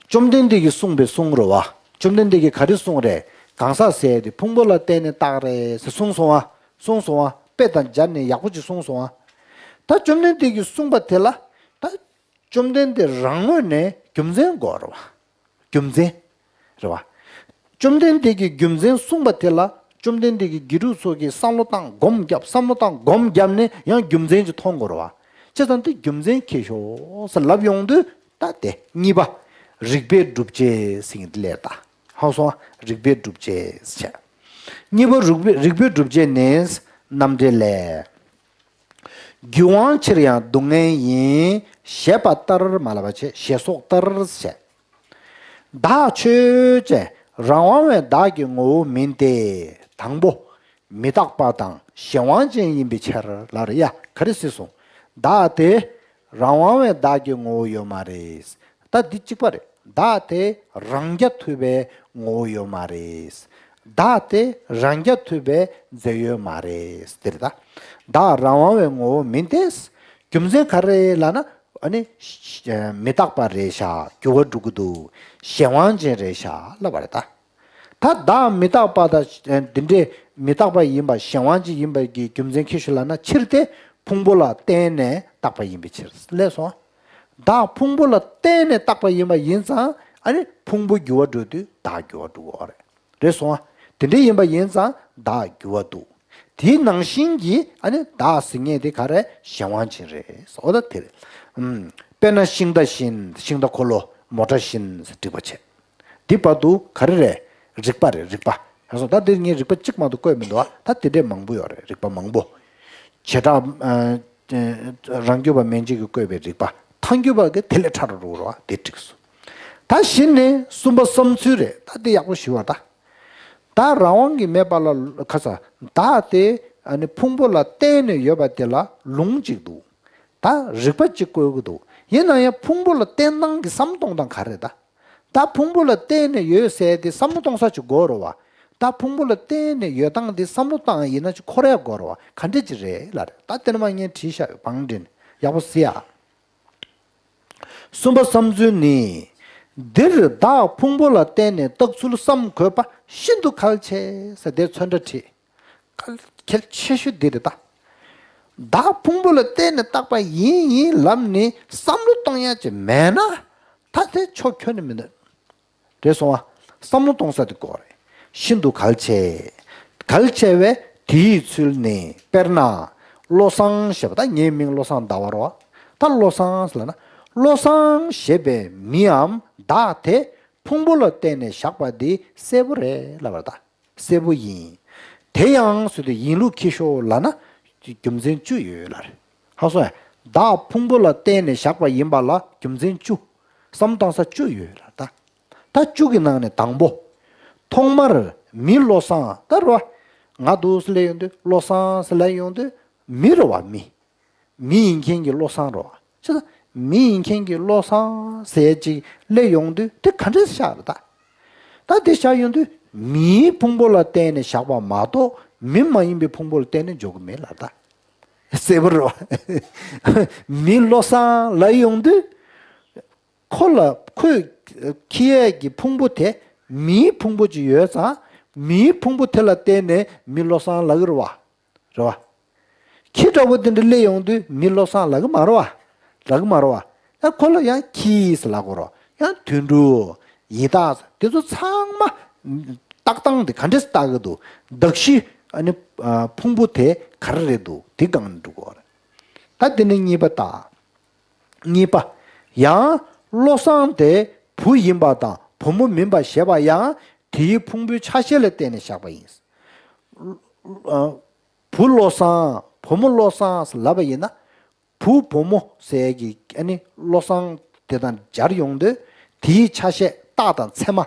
བཅོམ་ལྡན་འདས་ཀྱིས་གསུངས་པའི་གསུང་རེད་བ། བཅོམ་ལྡན་འདས་ཀྱིས་ག་རེ་གསུངས་རེད། གང་ཟག་ཟེར་དེ་ཕུང་པོ་ལ་བརྟེན་ནས་བཏགས་རེད་ཟེར་གསུངས་སོང་བ། གསུངས་སོང་བ། དཔེ་དང་སྦྱར་ནས་ཡག་པོ་ཅིག་གསུངས་སོང་བ། ད་བཅོམ་ལྡན་འདས་ཀྱིས་གསུངས་པ་དེ་ལ། ད་བཅོམ་ལྡན་འདས་རང་ངོས་ནས་རྒྱུ་མཚན་དགོས་རེད་བ། རྒྱུ་མཚན། རེད་བ། བཅོམ་ལྡན་འདས་ཀྱིས་རྒྱུ་མཚན་གསུངས་པ་དེ་ལ་བཅོམ་ལྡན་འདས་ཀྱི་དགེ་ཕྲུག་ཚོ་གིས་བསམ་བློ་བཏང་སྒོམ་བརྒྱབ། བསམ་བློ་བཏང་སྒོམ་བརྒྱབ་ནས་ཡང་རྒྱུ་མཚན་ཅིག་མཐོང་དགོས་རེད་བ། བྱས་ཙང་དེ་རྒྱུ་མཚན་ཁྱེར་ཤོག་ཟེར་ལབ་ཡོང་དུས། ད་དེ་གཉིས་པ། རིགས་པའི་སྒྲུབ་བྱེད་ཟེར་གྱི་འདི་ལས་ད། ཧང་སོང་། རིགས་པའི་སྒྲུབ་བྱེད་ཟེར། གཉིས་པ་རིགས་པའི་རིགས་པའི་སྒྲུབ་བྱེད་ནི། རྣམ་འགྲེལ་ལས། རྒྱུ་དབང་ཕྱིར་ཡང་སྡུག་བསྔལ་ཡིན། ཞེས་པ་ལྟར་མ་ལབ་པ་བྱས། ཞེས་སོགས་ལྟར་བྱས། བདག་ཆོས་ཅན། རང་དབང་བའི་བདག་གི་ངོ་བོ་མིན་ཏེ། དང་པོ། མི་རྟག་པ་དང་གཞན་དབང་ཅན་ཡིན་པའི་ཕྱིར་ལབ་རེད་ཡ། ག་རེ་ཟེར་སོང་། བདག་དེ་རང་དབང་བའི་བདག་གི་ངོ་བོ་ཡོད་མ་རེད། ད་འདི་གཅིག་པ་རེད། བདག་དེ་རང་རྐྱ་ཐུབ་པའི་ངོ་བོ་ཡོད་མ་རེད། བདག་དེ་རང་རྐྱ་ཐུབ་པའི་རྫས་ཡོད་མ་རེད། དེ་རེད་ད། བདག་རང་དབང་བའི་ངོ་བོ་མིན་ཏེ། རྒྱུ་མཚན་ག་རེ་ལབ་ན། ཨ་ནི། མི་རྟག་པ་རེད་ཤག་འགྱུར་བ་འགྲོ་གི་འདུག་གཞན་དབང་ཅན་རེད་ཤག་ལབ་པ་རེད་ད། ད་བདག་མི་རྟག་པ་དང་འདི་འདྲའི་མི་རྟག་པ་ཡིན་པ་གཞན་དབང་ཅན་ཡིན་པ་གི་རྒྱུ་མཚན་ཁྱེར་ཤོག་ལབ་ན། ཕྱིར་དེ་ཕུང་པོ་ལ་བརྟེན་ནས་བཏགས་པ་ཡིན་པའི་ཕྱིར་ལབ་སོང་། བདག་ཕུང་པོ་ལ་བརྟེན་ནས་བཏགས་པ་ཡིན་པ་ཡིན་ཙང་། ཨ་ནི་ཕུང་པོ་འགྱུར་བ་འགྲོ་དུས་བདག་འགྱུར་བ་འགྲོ་གི་ཡོད་རེད། རེད་སོང་ཨ། དེ་འདྲ་ཡིན་པ་ཡིན་ཙང་བདག་འགྱུར་བ་འདུག་དེའི་ནང་བཞིན་གྱི་ཨ་ནི་བདག་ཟེར་མཁན་དེ་ག་རེ། གཞན་དབང་ཅན་རེད། འོ་ད་དེ་རེད། ཨུམ། དཔེར་ན་ཤིང་རྟ་བཞིན། ཤིང་རྟ་འཁོར་ལོ། མོ་ཊ་བཞིན་ཟེར་འགྲིག་པ་བྱས། འདི་བར་དུ་ག་རེ་རེད། རིགས་པ་རེད། རིགས་པ། ཡང་སོ་ད་འདིར་ངས་རིགས་པ་གཅིག་མ་གཏོགས་བཀོད་མི་འདུག་ཨ། ད་དེ་འདྲས་མང་པོ་ཡོད་རེད། རིགས་པ་མང་པོ། བྱེ་བྲག་ཨ། རང་རྒྱུད་པ་མན་ཇི་གིས་བཀོད་པའི་རིགས་པ། ཐལ་འགྱུར་བ་གིས་དེ་ལས་ཕྲ་རུ་རུ་རོ། དེ་འགྲིག་སོང་། ད་གཞི་ནས་གསུམ་པ་བསམ་ཚུལ་རེད། ད་དེ་ཡག་པོ་ཞུ་བ་ད། ད་རང་དབང་གིས་མེད་པ་ལ་ཁ་ས། བདག་དེ་ཨ་ནི་ཕུང་པོ་ལ་བརྟེན་ནས་ཡོད་པ་དེ་ལ་ལུང་གཅིག་འདུག་ད་རིགས་པ་གཅིག་བཀོད་ཀྱི་འདུག་ཡིན་ན་ཡང་ཕུང་པོ་ལ་བརྟེན་སྟངས་ཀྱི་བསམ་བློ་གཏོང་སྟངས་ག་རེ་རེད་ད། ད་ཕུང་པོ་ལ་བརྟེན་ནས་ཡོད་ཟེར་དེ་བསམ་བློ་གཏོང་ས་ཅིག་དགོས་རེད་བ། ད་ཕུང་པོ་ལ་བརྟེན་ནས་ཡོད་སྟངས་དེ་བསམ་བློ་བཏང་ཡིན་ན་ཅིག་འཁོར་ཡ་དགོས་རེད་བ། ག་འདྲ་ཅིག་རེད་ལབ་རེད། ད་དེ་ནས་མ་ངས་བྲིས་བཞག་ཡོད། བང་སྒྲིག་ནས་ཡག་པོ་གཟིགས་ཨ། གསུམ་པ་བསམ་ཚུལ་ནི། འདིར་བདག་ཕུང་པོ་ལ་བརྟེན་ནས་བཏགས་ཚུལ་བསམ་དགོས་པ་ཤིན་ཏུ་གལ་ཆེ་ཟེར་དེ་ཚོན་ཁྲ་བྲིས། གལ་གལ་ཆེ་ཤོས་འདི་རེད་ད། བདག་ཕུང་པོ་ལ་བརྟེན་ནས་བཏགས་པ་ཡིན་ཡིན་ལབ་ནས་བསམ་བློ་གཏོང་ཡ་ཅིག་མེད་ན། ད་དེ་ཆོ་ཁྱོན་ནས་མི་འདོད། རེད་སོང་བ། བསམ་བློ་གཏོང་ས་དེ་དགོས་རེད། ཤིན་ཏུ་གལ་ཆེ། གལ་ཆེ་བས་དེའི་ཚུལ་ནི། དཔེར་ན། བློ་བཟང་ཞེས་པ། ད་ངའི་མིང་བློ་བཟང་ཟླ་བ་རེད་བ། ད་བློ་བཟང་ཟེར་ལབ་ན། བློ་བཟང་ཞེས་པའི་མིའམ་བདག་དེ་ཕུང་པོ་ལ་བརྟེན་ནས་བཞག་པ་འདི་གསལ་པོ་རེད་ལབ་པ་རེད་ད། གསལ་པོ་ཡིན། དེ་ཡང་ཟེར་དུས་ཡིན་ལུགས་ཁྱེར་ཤོག་ལབ་ན། རྒྱུ་མཚན་བཅུ་ཡོད་ལབ་རེད། ཧ་སོ། བདག་ཕུང་པོ་ལ་བརྟེན་ནས་བཞག་པ་ཡིན་པ་ལ་རྒྱུ་མཚན་བཅུ། བསམ་བཏང་ས་བཅུ་ཡོད་ལབ་ད། ད་བཅུ་གི་ནང་ནས་དང་པོ། ཐོག་མར་མི་བློ་བཟང་ད་རེད་བ། ང་འདུག་སེ་སླེབས་ཡོང་དུས་བློ་བཟང་ཟེར་ལབ་ཡོང་དུས་མི་རེད་བ་མི། མི་ཡིན་མཁན་གྱི་བློ་བཟང་རེད་བ། ཅི་ད། མི་ཡིན་མཁན་གྱི་བློ་བཟང་ཟེར་ཅིག་སླེབས་ཡོང་དུས་དེ་ག་འདྲས་བཞག་རེད་ད། ད་དེ་བཞག་ཡོང་དུས་མིའི་ཕུང་པོ་ལ་བརྟེན་ནས་བཞག་པ་མ་གཏོགས་མི་མ་ཡིན་པའི་ཕུང་པོ་ལ་བརྟེན་ནས་འཇོག་གི་མེད་ལབ་ད། གསལ་པོ་རེད་བ། མི་བློ་བཟང་ལབ་ཡོང་དུས། ཁོ་ལ་ཁོས་འཁྱེར་ཡས་ཀྱི་ཕུང་པོ་དེ་མིའི་ཕུང་པོ་ཅིག་ཡོད་ཙང་། མིའི་ཕུང་པོ་དེ་ལ་བརྟེན་ནས་མི་བློ་བཟང་ལབ་ཀྱི་རེད་བ། རེད་བ། ཁྱི་འདྲ་པོ་དེ་འདྲ་སླེབས་ཡོང་དུས་མི་བློ་བཟང་ལབ་ཀྱི་མ་རེད་བ། ལབ་ཀྱི་མ་རེད་བ། ཡང་ཁོ་ལ་ཡང་ཁྱི་ཟེར་ལབ་དགོས་རེད་བ། ཡང་དུད་འགྲོ། ཡི་དྭགས་དེ་ཚོ་ཚང་མ་བཏགས་སྟངས་དེ་ག་འདྲས་བཏགས་ཀྱི་འདུག་གདགས་གཞི་ཨ་ནི་ཕུང་པོ་དེ་ག་རེ་རེད་འདུག་དེ་སྒང་ནས་འགྲོ་དགོས་རེད། ད་དེ་ནས་གཉིས་པ་ད། གཉིས་པ། ཡང་བློ་བཟང་དེ་བུ་ཡིན་པ་དང་བུ་མོ་མིན་པ་ཞེས་པ་ཡང་དེའི་ཕུང་པོའི་ཆ་ཤས་ལ་བརྟེན་ནས་བཞག་པ་ཡིན། བུ་བློ་བཟང་བུ་མོ་བློ་བཟང་ལབ་པ་ཡིན་ན། བུ་བུ་མོ་ཟེར་གྱི་ཨ་ནི་བློ་བཟང་དེ་དང་སྦྱར་ཡོང་དུས་དེའི་ཆ་ཤས་རྟགས་དང་མཚན་མ།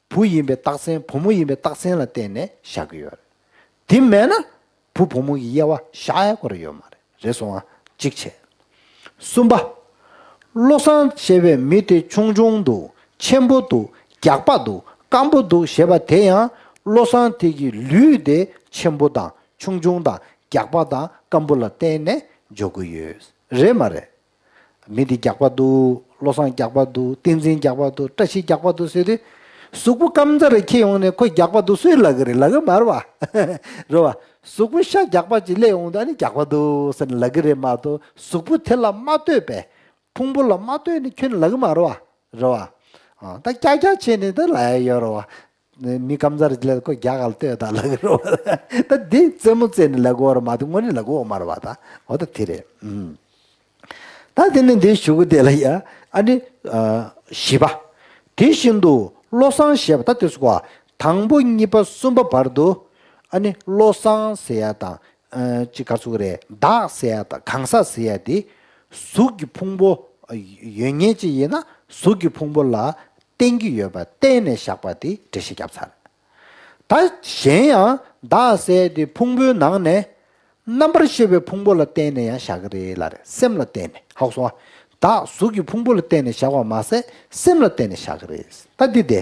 བུ་ཡིན་པའི་རྟགས་མཚན་བུ་མོ་ཡིན་པའི་རྟགས་མཚན་ལ་བརྟེན་ནས་བཞག་གི་ཡོད་རེད། དེ་མེད་ན། བུ་བུ་མོ་གི་དབྱེ་བ་བཞག་ཡ་ཁོ་རང་ཡོད་མ་རེད། རེད་སོང་ཨ། གཅིག་བྱས། གསུམ་པ། བློ་བཟང་ཞེས་པའི་མི་དེ་ཆུང་ཆུང་འདུག་ཆེན་པོ་འདུག་རྒྱགས་པ་འདུག་སྐམ་པོ་འདུག་ཞེས་པ་དེ་ཡང་བློ་བཟང་དེ་གི་ལུས་དེ་ཆེན་པོ་དང་ཆུང་ཆུང་དང་རྒྱགས་པ་དང་སྐམ་པོ་ལ་བརྟེན་ནས་འཇོག་གི་ཡོད། རེད་མ་རེད། མི་འདི་རྒྱགས་པ་འདུག་བློ་བཟང་རྒྱགས་པ་འདུག་བསྟན་འཛིན་རྒྱགས་པ་འདུག་བཀྲ་ཤིས་རྒྱགས་པ་འདུག་ཟེར་དུས། གཟུགས་པོ་སྐམ་ཚ་རེ་འཁྱེར་ཡོང་ནས་ཁོ་རྒྱགས་པ་འདུག་སུས་ལབ་ཀྱི་རེད། ལབ་ཀྱི་མ་རེད་བ། རེད་བ། གཟུགས་པོ་ཤ་རྒྱགས་པ་ཅིག་སླེབས་ཡོང་དུས་ཨ་ནི་རྒྱགས་པ་འདུག་ཟེར་ནས་ལབ་ཀྱི་རེད་མ་གཏོགས། གཟུགས་པོ་དེ་ལ་མ་ལྟོས་པའི་ཕུང་པོ་ལ་མ་ལྟོས་ནས་ཁྱོན་ནས་ལབ་ཀྱི་མ་རེད་བ། རེད་བ། ཨ། ད་ཀྱག་ཀྱག་བྱས་ནས་ད་ལབ་ཡ་ཡོད་རེད་བ། མི་སྐམ་ཚ་རེ་ལ་ཁོ་རྒྱགས་ག་ལ་ལྟོས་དང་ལབ་ཀྱི་རེད་བ། ད་འདི་རྩེད་མོ་རྩེས་ནས་ལབ་ཀྱི་ཡོད་རེད་མ་གཏོགས་དངོས་གནས་ལབ་ཀྱི་ཡོད་མ་རེད་བ། ད་འོ་ད་དེ་རེད། ཨུམ། ད་དེ་ནས་འདི་གཞུག་གུ་དེ་ལ་ཡ། ཨ་ནི། ཨ། བཞི་པ། དེ་བཞིན་དུ་བློ་བཟང་ཞེས་པ་ད་དེ་སུ་གོ། དང་པོ་གཉིས་པ་གསུམ་པ་བར་དུ། ཨ་ནི་བློ་བཟང་ཟེར་ཡ་དང་། ཨ། ཅི་ག་ཚུགས་རེད། བདག་ཟེར་ཡ་དང་གང་ཟག་ཟེར་ཡ་དེ། གཟུགས་ཀྱི་ཕུང་པོ། ཡོད་མཁན་ཅིག་ཡིན་ན་གཟུགས་ཀྱི་ཕུང་པོ་ལ་བརྟེན་གྱི་ཡོད་པ་བརྟེན་ནས་བཞག་པ་དེ་འགྲེལ་བཤད་བརྒྱབ་ཚར། ད་གཞན་ཡང་བདག་ཟེར་དེ་ཕུང་པོའི་ནང་ནས་རྣམ་པར་ཤེས་པའི་ཕུང་པོ་ལ་བརྟེན་ནས་ཡང་བཞག་གི་རེད་ལབ་རེད། སེམས་ལ་བརྟེན་ནས། ཧ་གོ་སོང་ང་། བདག་གཟུགས་ཀྱི་ཕུང་པོ་ལ་བརྟེན་ནས་བཞག་པ་མ་ཟད་སེམས་ལ་བརྟེན་ནས་བཞག་གི་རེད། ད་འདི་དེ།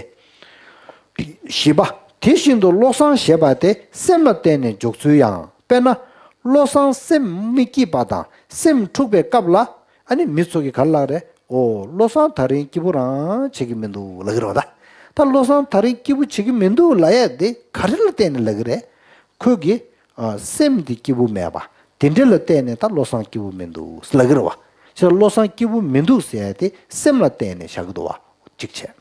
བཞི་པ། དེ་བཞིན་དུ་བློ་བཟང་ཞེས་པ་དེ་སེམས་ལ་བརྟེན་ནས་འཇོག་ཚུལ་ཡང་། དཔེར་ན། བློ་བཟང་སེམས་མི་སྐྱིད་པ་དང་སེམས་འཁྲུགས་པའི་སྐབས་ལ། ཨ་ནི་མི་ཚོ་གིས་ག་རེ་ལབ་རེད། ཨོ། བློ་བཟང་ད་རིང་སྐྱིད་པོ་རང་བྱེད་ཀྱི་མི་འདུག་ལབ་ཀྱི་རེད་བ། ད་ད་བློ་བཟང་ད་རིང་སྐྱིད་པོ་བྱེད་ཀྱི་མི་འདུག་ལབ་ཡ་དེ་ག་རེ་ལ་བརྟེན་ནས་ལབ་ཀྱི་རེད། ཁོས་ཀྱི། ཨ། སེམས་དེ་སྐྱིད་པོ་མེད་པ། དེ་འདྲ་ལ་བརྟེན་ནས་ད་བློ་བཟང་སྐྱིད་པོ་མི་འདུག་ལབ་ཀྱི་རེད་བ། ཕྱིར་བློ་བཟང་སྐྱིད་པོ་མི་འདུག་ཟེར་ཡ་དེ་སེམས་ལ་བརྟེན་ནས་བཞག་གི་འདུག་བ། གཅིག་བྱས།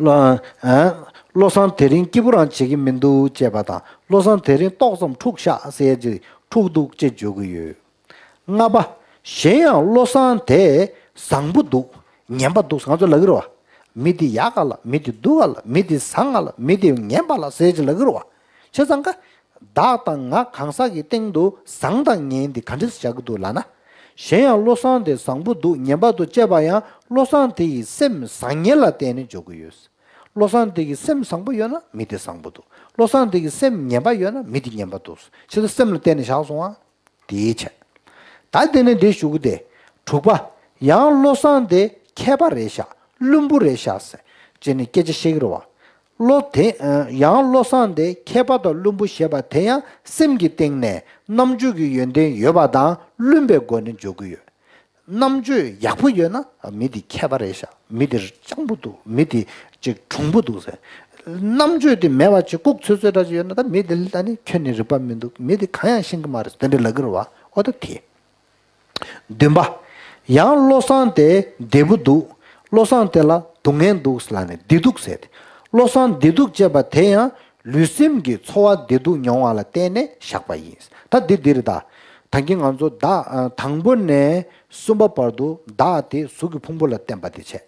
བློ། ཨ། བློ་བཟང་དེ་རིང་སྐྱིད་པོ་རང་བྱེད་ཀྱི་མི་འདུག་ཅེས་པ་དང་། བློ་བཟང་དེ་རིང་ཏོག་ཙམ་འཁྲུགས་ཤག་ཟེར་གྱི་འཁྲུགས་འདུག་ཅེས་བརྗོད་ཀྱི་ཡོད། ལྔ་པ། གཞན་ཡང་བློ་བཟང་དེ་བཟང་པོ་འདུག་ངན་པ་འདུག་ང་ཚོ་ལབ་ཀྱི་རེད་བ། མི་དེ་ཡག་ག་ལ། མི་དེ་སྡུག་ག་ལ། མི་དེ་བཟང་ག་ལ། མི་དེ་ངན་པ་ལ་ཟེར་གྱི་ལབ་ཀྱི་རེད་བ། བྱས་ཙང་ཀ། བདག་དང་ང་གང་ཟག་གི་སྟེང་དུ་བཟང་དང་ངན་དེ་ག་འདྲ་བཞག་གི་འདུག་ལབ་ན། གཞན་ཡང་བློ་བཟང་དེ་བཟང་པོ་འདུག་ངན་པ་འདུག་ཅེས་པ་ཡང་བློ་བཟང་དེ་ཡི་སེམས་བཟང་ངན་ལ་བརྟེན་ནས་འཇོག་གི་ཡོད། བློ་བཟང་དེ་གི་སེམས་བཟང་པོ་ཡོད་ན་མི་དེ་བཟང་པོ་འདུག་བློ་བཟང་དེ་གི་སེམས་ངན་པ་ཡོད་ན་མི་དེ་ངན་པ་འདུག་བྱས་ཙང་སེམས་ལ་བརྟེན་ནས་བཞག་སོང་ང་། དེའི་ཆེད། ད་དེ་ནས་འདི་ཞུ་གི་དེ། དྲུག་པ། ཡང་བློ་བཟང་དེ་མཁས་པ་རེད་ཤག་བླུན་པོ་རེད་ཤག་ཟེར་བྱས་ནས་སྐད་ཆ་བཤད་ཀྱི་རེད་བ། བློ་དེ། ཡང་བློ་བཟང་དེ་མཁས་པ་དང་བླུན་པོ་ཞེས་པ་དེ་ཡང་སེམས་ཀྱི་སྟེང་ནས་རྣམ་དཔྱོད་ཀྱི་ཡོན་ཏན་ཡོད་པ་དང་བླུན་པའི་སྒོ་ནས་འཇོག་གི་ཡོད། རྣམ་དཔྱོད་ཡག་པོ་ཡོད་ན་མི་དེ་མཁས་པ་རེད་ཤག་མི་དེ་སྤྱང་པོ་འདུག་མི་དེ་ཅིག་གྲུང་པོ་འདུག་ཟེར། རྣམ་དཔྱོད་དེ་མེད་པ་ཅིག་ལྐུགས་ཚོད་ཚོད་འདྲ་ཅིག་ཡོད་ན་ད་མི་དེ་ལ་ད་ནི་ཁྱོན་ནས་རིག་པ་མི་འདུག་མི་དེ་གང་ཡང་ཤེས་ཀྱི་མ་རེད་དེ་འདྲ་ལབ་ཀྱི་རེད་བ། ཨོ་ད་དེ། བདུན་པ། ཡང་བློ་བཟང་དེ་བདེ་པོ་འདུག་བློ་བཟང་དེ་ལ་སྡུག་བསྔལ་འདུག་ལབ་ནས་བདེ་སྡུག་ཟེར་ཏེ། བློ་བཟང་བདེ་སྡུག་ཅེས་པ་དེ་ཡང་ལུས་སེམས་ཀྱི་ཚོར་བ་བདེ་སྡུག་མྱོང་བ་ལ་བརྟེན་ནས་བཞག་པ་ཡིན། ད་འདི་འདི་རེད་ད། ད་གིན་ང་ཚོ་བདག་དང་པོ་ནས་གསུམ་པ་བར་དུ་བདག་དེ་གཟུགས་ཀྱི་ཕུང་པོ་ལ་བརྟེན་པ་དེ་བྱས།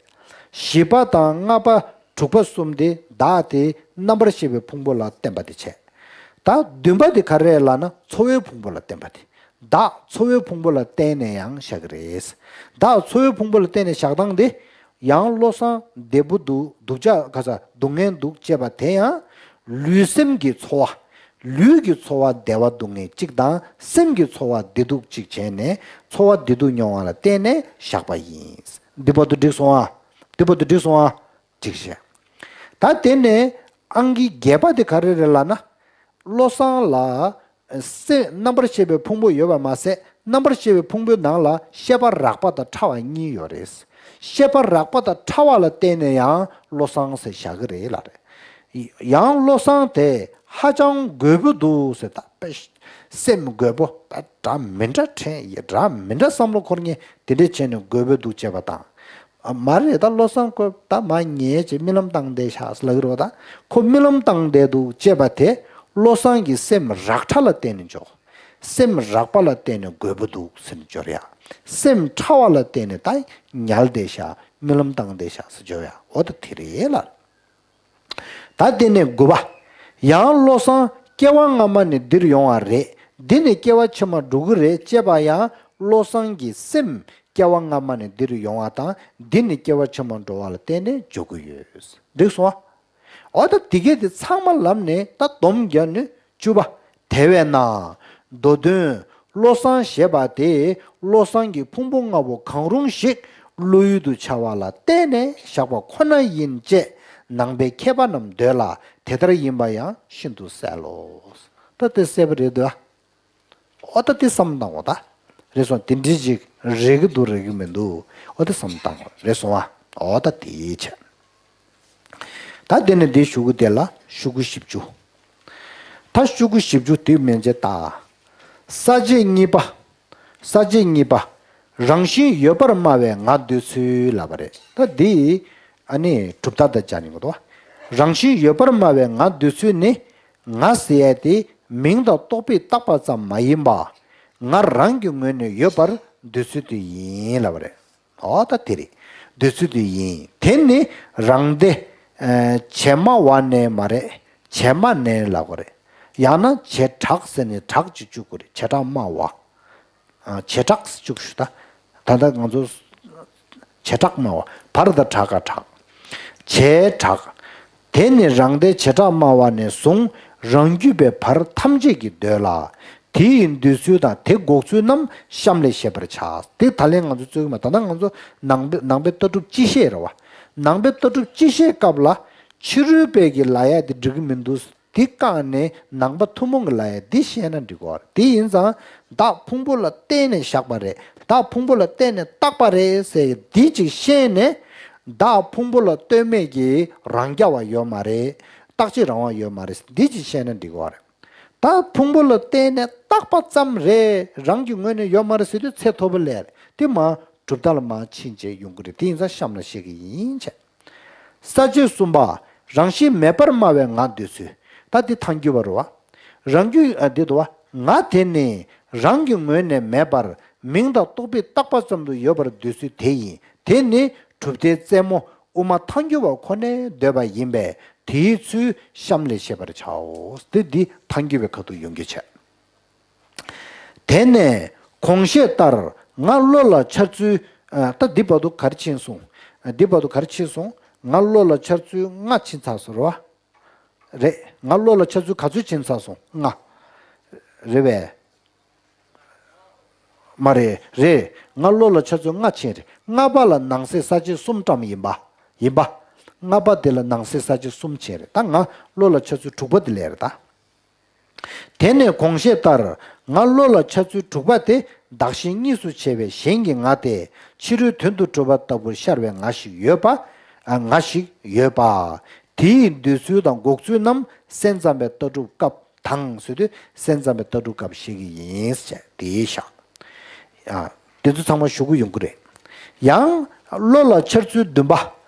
བཞི་པ་དང་ལྔ་པ་དྲུག་པ་གསུམ་དེ་བདག་དེ་རྣམ་པར་ཤེས་པའི་ཕུང་པོ་ལ་བརྟེན་པ་དེ་བྱས། ད་བདུན་པ་དེ་ག་རེ་ལབ་ན་ཚོར་བའི་ཕུང་པོ་ལ་བརྟེན་པ་དེ། བདག་ཚོར་བའི་ཕུང་པོ་ལ་བརྟེན་ནས་ཡང་བཞག་གི་རེད། བདག་ཚོར་བའི་ཕུང་པོ་ལ་བརྟེན་ནས་བཞག་སྟངས་དེ། ཡང་བློ་བཟང་བདེ་པོ་འདུག་སྡུག་ཅག་ག་ས་སྡུག་བསྔལ་འདུག་ཅེས་པ་དེ་ཡང་། ལུས་སེམས་ཀྱི་ཚོར་བ། ལུས་ཀྱི་ཚོར་བ་བདེ་བ་སྡུག་བསྔལ་གཅིག་དང་སེམས་ཀྱི་ཚོར་བ་བདེ་སྡུག་གཅིག་བྱས་ནས་ཚོར་བ་བདེ་སྡུག་མྱོང་བ་ལ་བརྟེན་ནས་བཞག་པ་ཡིན། འདི་བར་དུ་འགྲིག་སོང་ཨ། འདི་བར་དུ་འགྲིག་སོང་ཨ། ཅིག་བཤད། ད་དེ་ནས་ཨང་ཀི་བརྒྱད་པ་དེ་ག་རེ་རེད་ལབ་ན། བློ་བཟང་ལ་སེམས་རྣམ་པར་ཤེས་པའི་ཕུང་པོ་ཡོད་པ་མ་ཟད་རྣམ་པར་ཤེས་པའི་ཕུང་པོའི་ནང་ལ་ཤེས་པ་རགས་པ་དང་ཕྲ་བ་གཉིས་ཡོད་རེད། ཤེས་པ་རགས་པ་དང་ཕྲ་བ་ལ་བརྟེན་ནས་ཡང་བློ་བཟང་ཟེར་བཞག་གི་རེད་ལབ་རེད། ཡང་བློ་བཟང་དེ་ཧ་ཅང་རྒོད་པོ་འདུག་ཟེར། ད་དཔེ་སེམས་རྒོད་པོ། ད་འདྲ་མི་འདྲ་དྲན་ཡི་འདྲ་མི་འདྲ་བསམ་བློ་འཁོར་མཁན་དེ་འདྲས་བྱས་ནས་རྒོད་པོ་འདུག་ཅེས་པ་དང་། ཨ། མ་རེད། ད་བློ་བཟང་ཁོ་ད་མ་ཉལ་བྱས་རྨི་ལམ་བཏང་བསྡད་ཤག་ཟེར་ལབ་ཀྱི་རེད་བ། ད་ཁོ་རྨི་ལམ་བཏང་བསྡད་འདུག་ཅེས་པ་དེ་བློ་བཟང་གི་སེམས་རགས་ཕྲ་ལ་བརྟེན་ནས་འཇོག་སེམས་རགས་པ་ལ་བརྟེན་ནས་རྒོད་པོ་འདུག་ཟེར་ནས་སྦྱོར་ཡ། སེམས་ཕྲ་བ་ལ་བརྟེན་ནས་ད་ཉལ་བསྡད་ཤག་རྨི་ལམ་བཏང་བསྡད་ཤག་ཟེར་སྦྱོར་ཡ། འོ་ད་དེ་རེད་ལ། ད་དེ་ནས་དགུ་པ། ཡང་བློ་བཟང་སྐྱེ་བ་སྔ་མ་ནས་འདིར་ཡོང་བ་རེད། འདི་ནས་སྐྱེ་བ་ཕྱི་མ་འགྲོ་གི་རེད་ཅེས་པ་ཡང་བློ་བཟང་གི་སེམས་སྐྱེ་བ་སྔ་མ་ནས་འདིར་ཡོང་བ་དང་འདི་ནས་སྐྱེ་བ་ཕྱི་མ་འགྲོ་བ་ལ་བརྟེན་ནས་འཇོག་གི་ཡོད། འགྲིག་སོང་ཨ། འོ་ད་དེ་གས་དེ་ཚང་མ་ལབ་ནས་ད་སྡོམ་བརྒྱབ་ནས་བཅུ་པ། དེ་བས་ན། མདོ་དོན། བློ་བཟང་ཞེས་པ་དེ་བློ་བཟང་གི་ཕུང་པོ་ལྔ་པོ་གང་རུང་ཞིག་བློ་ཡུལ་དུ་འཆར་བ་ལ་བརྟེན་ནས་བཞག་པ་ཁོ་ན་ཡིན་ཅེས་ནང་པའི་མཁས་པ་རྣམས་འདོད་ལ་དེ་ལྟར་ཡིན་པ་ཡང་ཤིན་ཏུ་གསལ་ལོ། ད་དེ་གསལ་པོ་རེད་འདུག་ཨ། འོ་ད་དེ་བསམ་བློ་བཏང་འོ་ད། རེད་སོང་དེ་འདྲི་ཅིག་ རེག་གི་འདུག་རེག་གི་མི་འདུག་འོ་དེ་བསམ་བཏང་དགོས་རེད་སོང་ཨ། འོ་ད་དེའི་ཆ། ད་དེ་ནས་འདི་ཤོག་གུ་དེ་ལ་ཤོག་གུ་བཞི་བཅུ། ད་ཤོག་གུ་བཞི་བཅུ་དེ་མན་ཆད་ད། ས་བཅད་གཉིས་པ། ས་བཅད་གཉིས་པ། རང་བཞིན་ཡོད་པར་སྨྲ་བའི་ངག་འདོད་ཚུལ་ལབ་པ་རེད། ད་འདི་ཨ་ནི་གྲུབ་མཐའ་དང་སྦྱར་ནས་འགོ་འདུག་ང་རང་བཞིན་ཡོད་པར་སྨྲ་བའི་ངག་འདོད་ཚུལ་ནི། ང་ཟེར་ཡ་དེ་མིང་དང་རྟོག་པས་བཏགས་པ་ཙམ་མ་ཡིན་པ། ང་རང་གི་ངོས་ནས་ཡོད་པར་འདོད་ཚུལ་དེ་ཡིན་ལབ་པ་རེད། འོ་ད་དེ་རེད། འདོད་ཚུལ་དེ་ཡིན། དེ་ནི་རང་སྡེ། ཨ། བྱེ་སྨྲ་བ་ནས་མ་རེད། བྱེ་སྨྲ་ནས་ལབ་དགོས་རེད། ཡང་ན་བྱེ་བྲག་ཟེར་ནས་བྲག་ཅིག་བཅུག་དགོས་རེད། བྱེ་བྲག་སྨྲ་བ། ཨ། བྱེ་བྲག་བཅུག་ཞུ་ད། ད་ལྟ་ང་ཚོ་བྱེ་བྲག་སྨྲ་བ། བར་དང་བྲག་ག་བྲག་བྱེ་བྲག་དེ་ནི་རང་སྡེ་བྱེ་བྲག་སྨྲ་བ་ནས་བཟུང་རང་རྒྱུད་པའི་བར་ཐམས་ཅད་ཀྱིས་འདོད་ལ། དེ་ཡི་འདོད་ཚུལ་དང་དེ་འགོག་ཚུལ་རྣམས་གཤམ་ལས་ཤེས་པར་བྱ། དེ་ད་ལན་ང་ཚོ་རྩོད་ཀྱི་མ། ད་ལྟ་ང་ཚོ་ནང་པའི་ནང་པའི་ལྟ་གྲུབ་སྤྱི་བཤད་རེད་བ། ནང་པའི་ལྟ་གྲུབ་སྤྱི་བཤད་སྐབས་ལ་ཕྱི་རོལ་པའི་གི་ལབ་ཡ་དེ་འགྲིག་གི་མི་འདུག་དེ་བཀག་ནས་ནང་པ་ཐུན་མོང་གི་ལབ་ཡ་འདི་བཤད་ན་འགྲིག་གོ། དེ་ཡིན་ཙང་བདག་ཕུང་པོ་ལ་བརྟེན་ནས་བཞག་པ་རེད། བདག་ཕུང་པོ་ལ་བརྟེན་ནས་བཏགས་པ་རེད་ཟེར་ཡ་འདི་ཅིག་བཤད་ནས། བདག་ཕུང་པོ་ལ་ལྟོས་མེད་ཀྱི་རང་རྐྱ་བ་ཡོད་མ་རེད། རྟག་གཅིག་རང་དབང་ཡོད་མ་རེད། འདི་ཅིག་བཤད་ན་འགྲིག་གོ་རེད། ད་ཕུང་པོ་ལ་བརྟེན་ནས་བཏགས་པ་ཙམ་རེད། རང་གི་ངོས་ནས་ཡོད་མ་རེད་ཟེར་དུས་ཚད་མཐོ་པོ་སླེབས་རེད། དེ་མ་གྲུབ་མཐའ་ལ་མ་ཕྱིན་བྱས་ཡོང་གི་རེད། དེ་ཡིན་ཙང་གཤམ་ལ་བཤད་གི་ཡིན་བྱས། ས་བཅད་གསུམ་པ། རང་བཞིན་མེད་པར་སྨྲ་བའི་ངག་འདོད་ཚུལ། ད་འདི་ཐལ་འགྱུར་བ་རེད་བ། རང་རྒྱུད་ཨ་འདི་འདུག་བ། ང་དེ་ནི་རང་གི་ངོས་ནས་མེད་པར་མིང་དང་རྟོག་པས་བཏགས་པ་ཙམ་དུ་ཡོད་པར་འདོད་ཚུལ་དེ་ཡིན། དེ་ནི་གྲུབ་མཐའི་རྩེ་མོ་དབུ་མ་ཐལ་འགྱུར་བ་ཁོ་ནས་འདོད་པ་ཡིན་པས་དེའི་ཚུལ་གཤམ་ལས་ཤེས་པར་བྱའོ། དེ་འདི་ཐལ་འགྱུར་བའི་ཁ་ཐུག་ཡོང་རྒྱུ་བྱས། དེ་ནས་གོང་བཤད་ལྟར་ང་བློ་ལ་འཆར་ཚུལ། ཨ། ད་འདི་བར་དུ་ག་རེ་ཕྱིན་སོང་། ཨ། འདི་བར་དུ་ག་རེ་ཕྱིན་སོང་། ང་བློ་ལ་འཆར་ཚུལ་ལྔ་ཕྱིན་ཚར་སོང་རེད་བ། རེད། ང་བློ་ལ་འཆར་ཚུལ་ག་ཚོད་ཕྱིན་ཚར་སོང་། ལྔ། རེད་བས། མ་རེད། རེད། ང་བློ་ལ་འཆར་ཚུལ་ལྔ་ཕྱིན་རེད། ལྔ་པ་ལ་ནང་གསེས་ས་བཅད་གསུམ་བཀྲམ་ཡིན་པ། ཡིན་པ། ལྔ་པ་དེ་ལ་ནང་གསེས་ས་བཅད་གསུམ་ཕྱིན་རེད། ད་ང་བློ་ལ་འཆར་ཚུལ་དྲུག་པ་དེ་ལས་རེད་ད། དེ་ནས་གོང་བཤད་ལྟར་ང་བློ་ལ་འཆར་ཚུལ་དྲུག་པ་དེ་བདག་གཞན་གཉིས་སུ་ཕྱེ་བའི་གཞན་གྱི་ང་སྟེ་ཕྱི་རོལ་དོན་དུ་གྲུབ་པ་ལྟ་བུར་ཤར་བའི་ང་ཞིག་ཡོད་པ། ཨ། ང་ཞིག་ཡོད་པ། དེའི་འདོད་ཚུལ་དང་འགོག་ཚུལ་རྣམས་སེམས་ཙམ་པའི་ལྟ་གྲུབ་སྐབས་དང་ཟེར་དུས་སེམས་ཙམ་པའི་ལྟ་གྲུབ་སྐབས་བཤད་ཀྱི་ཡིན་ཟེར་དེའི་ཞག་ཨ། དེ་ཚོ་ཚང་མ་ཞུ་གི་ཡོང་གི་རེད། ཡང་བློ་ལ་འཆར་ཚུལ་བདུན་པ།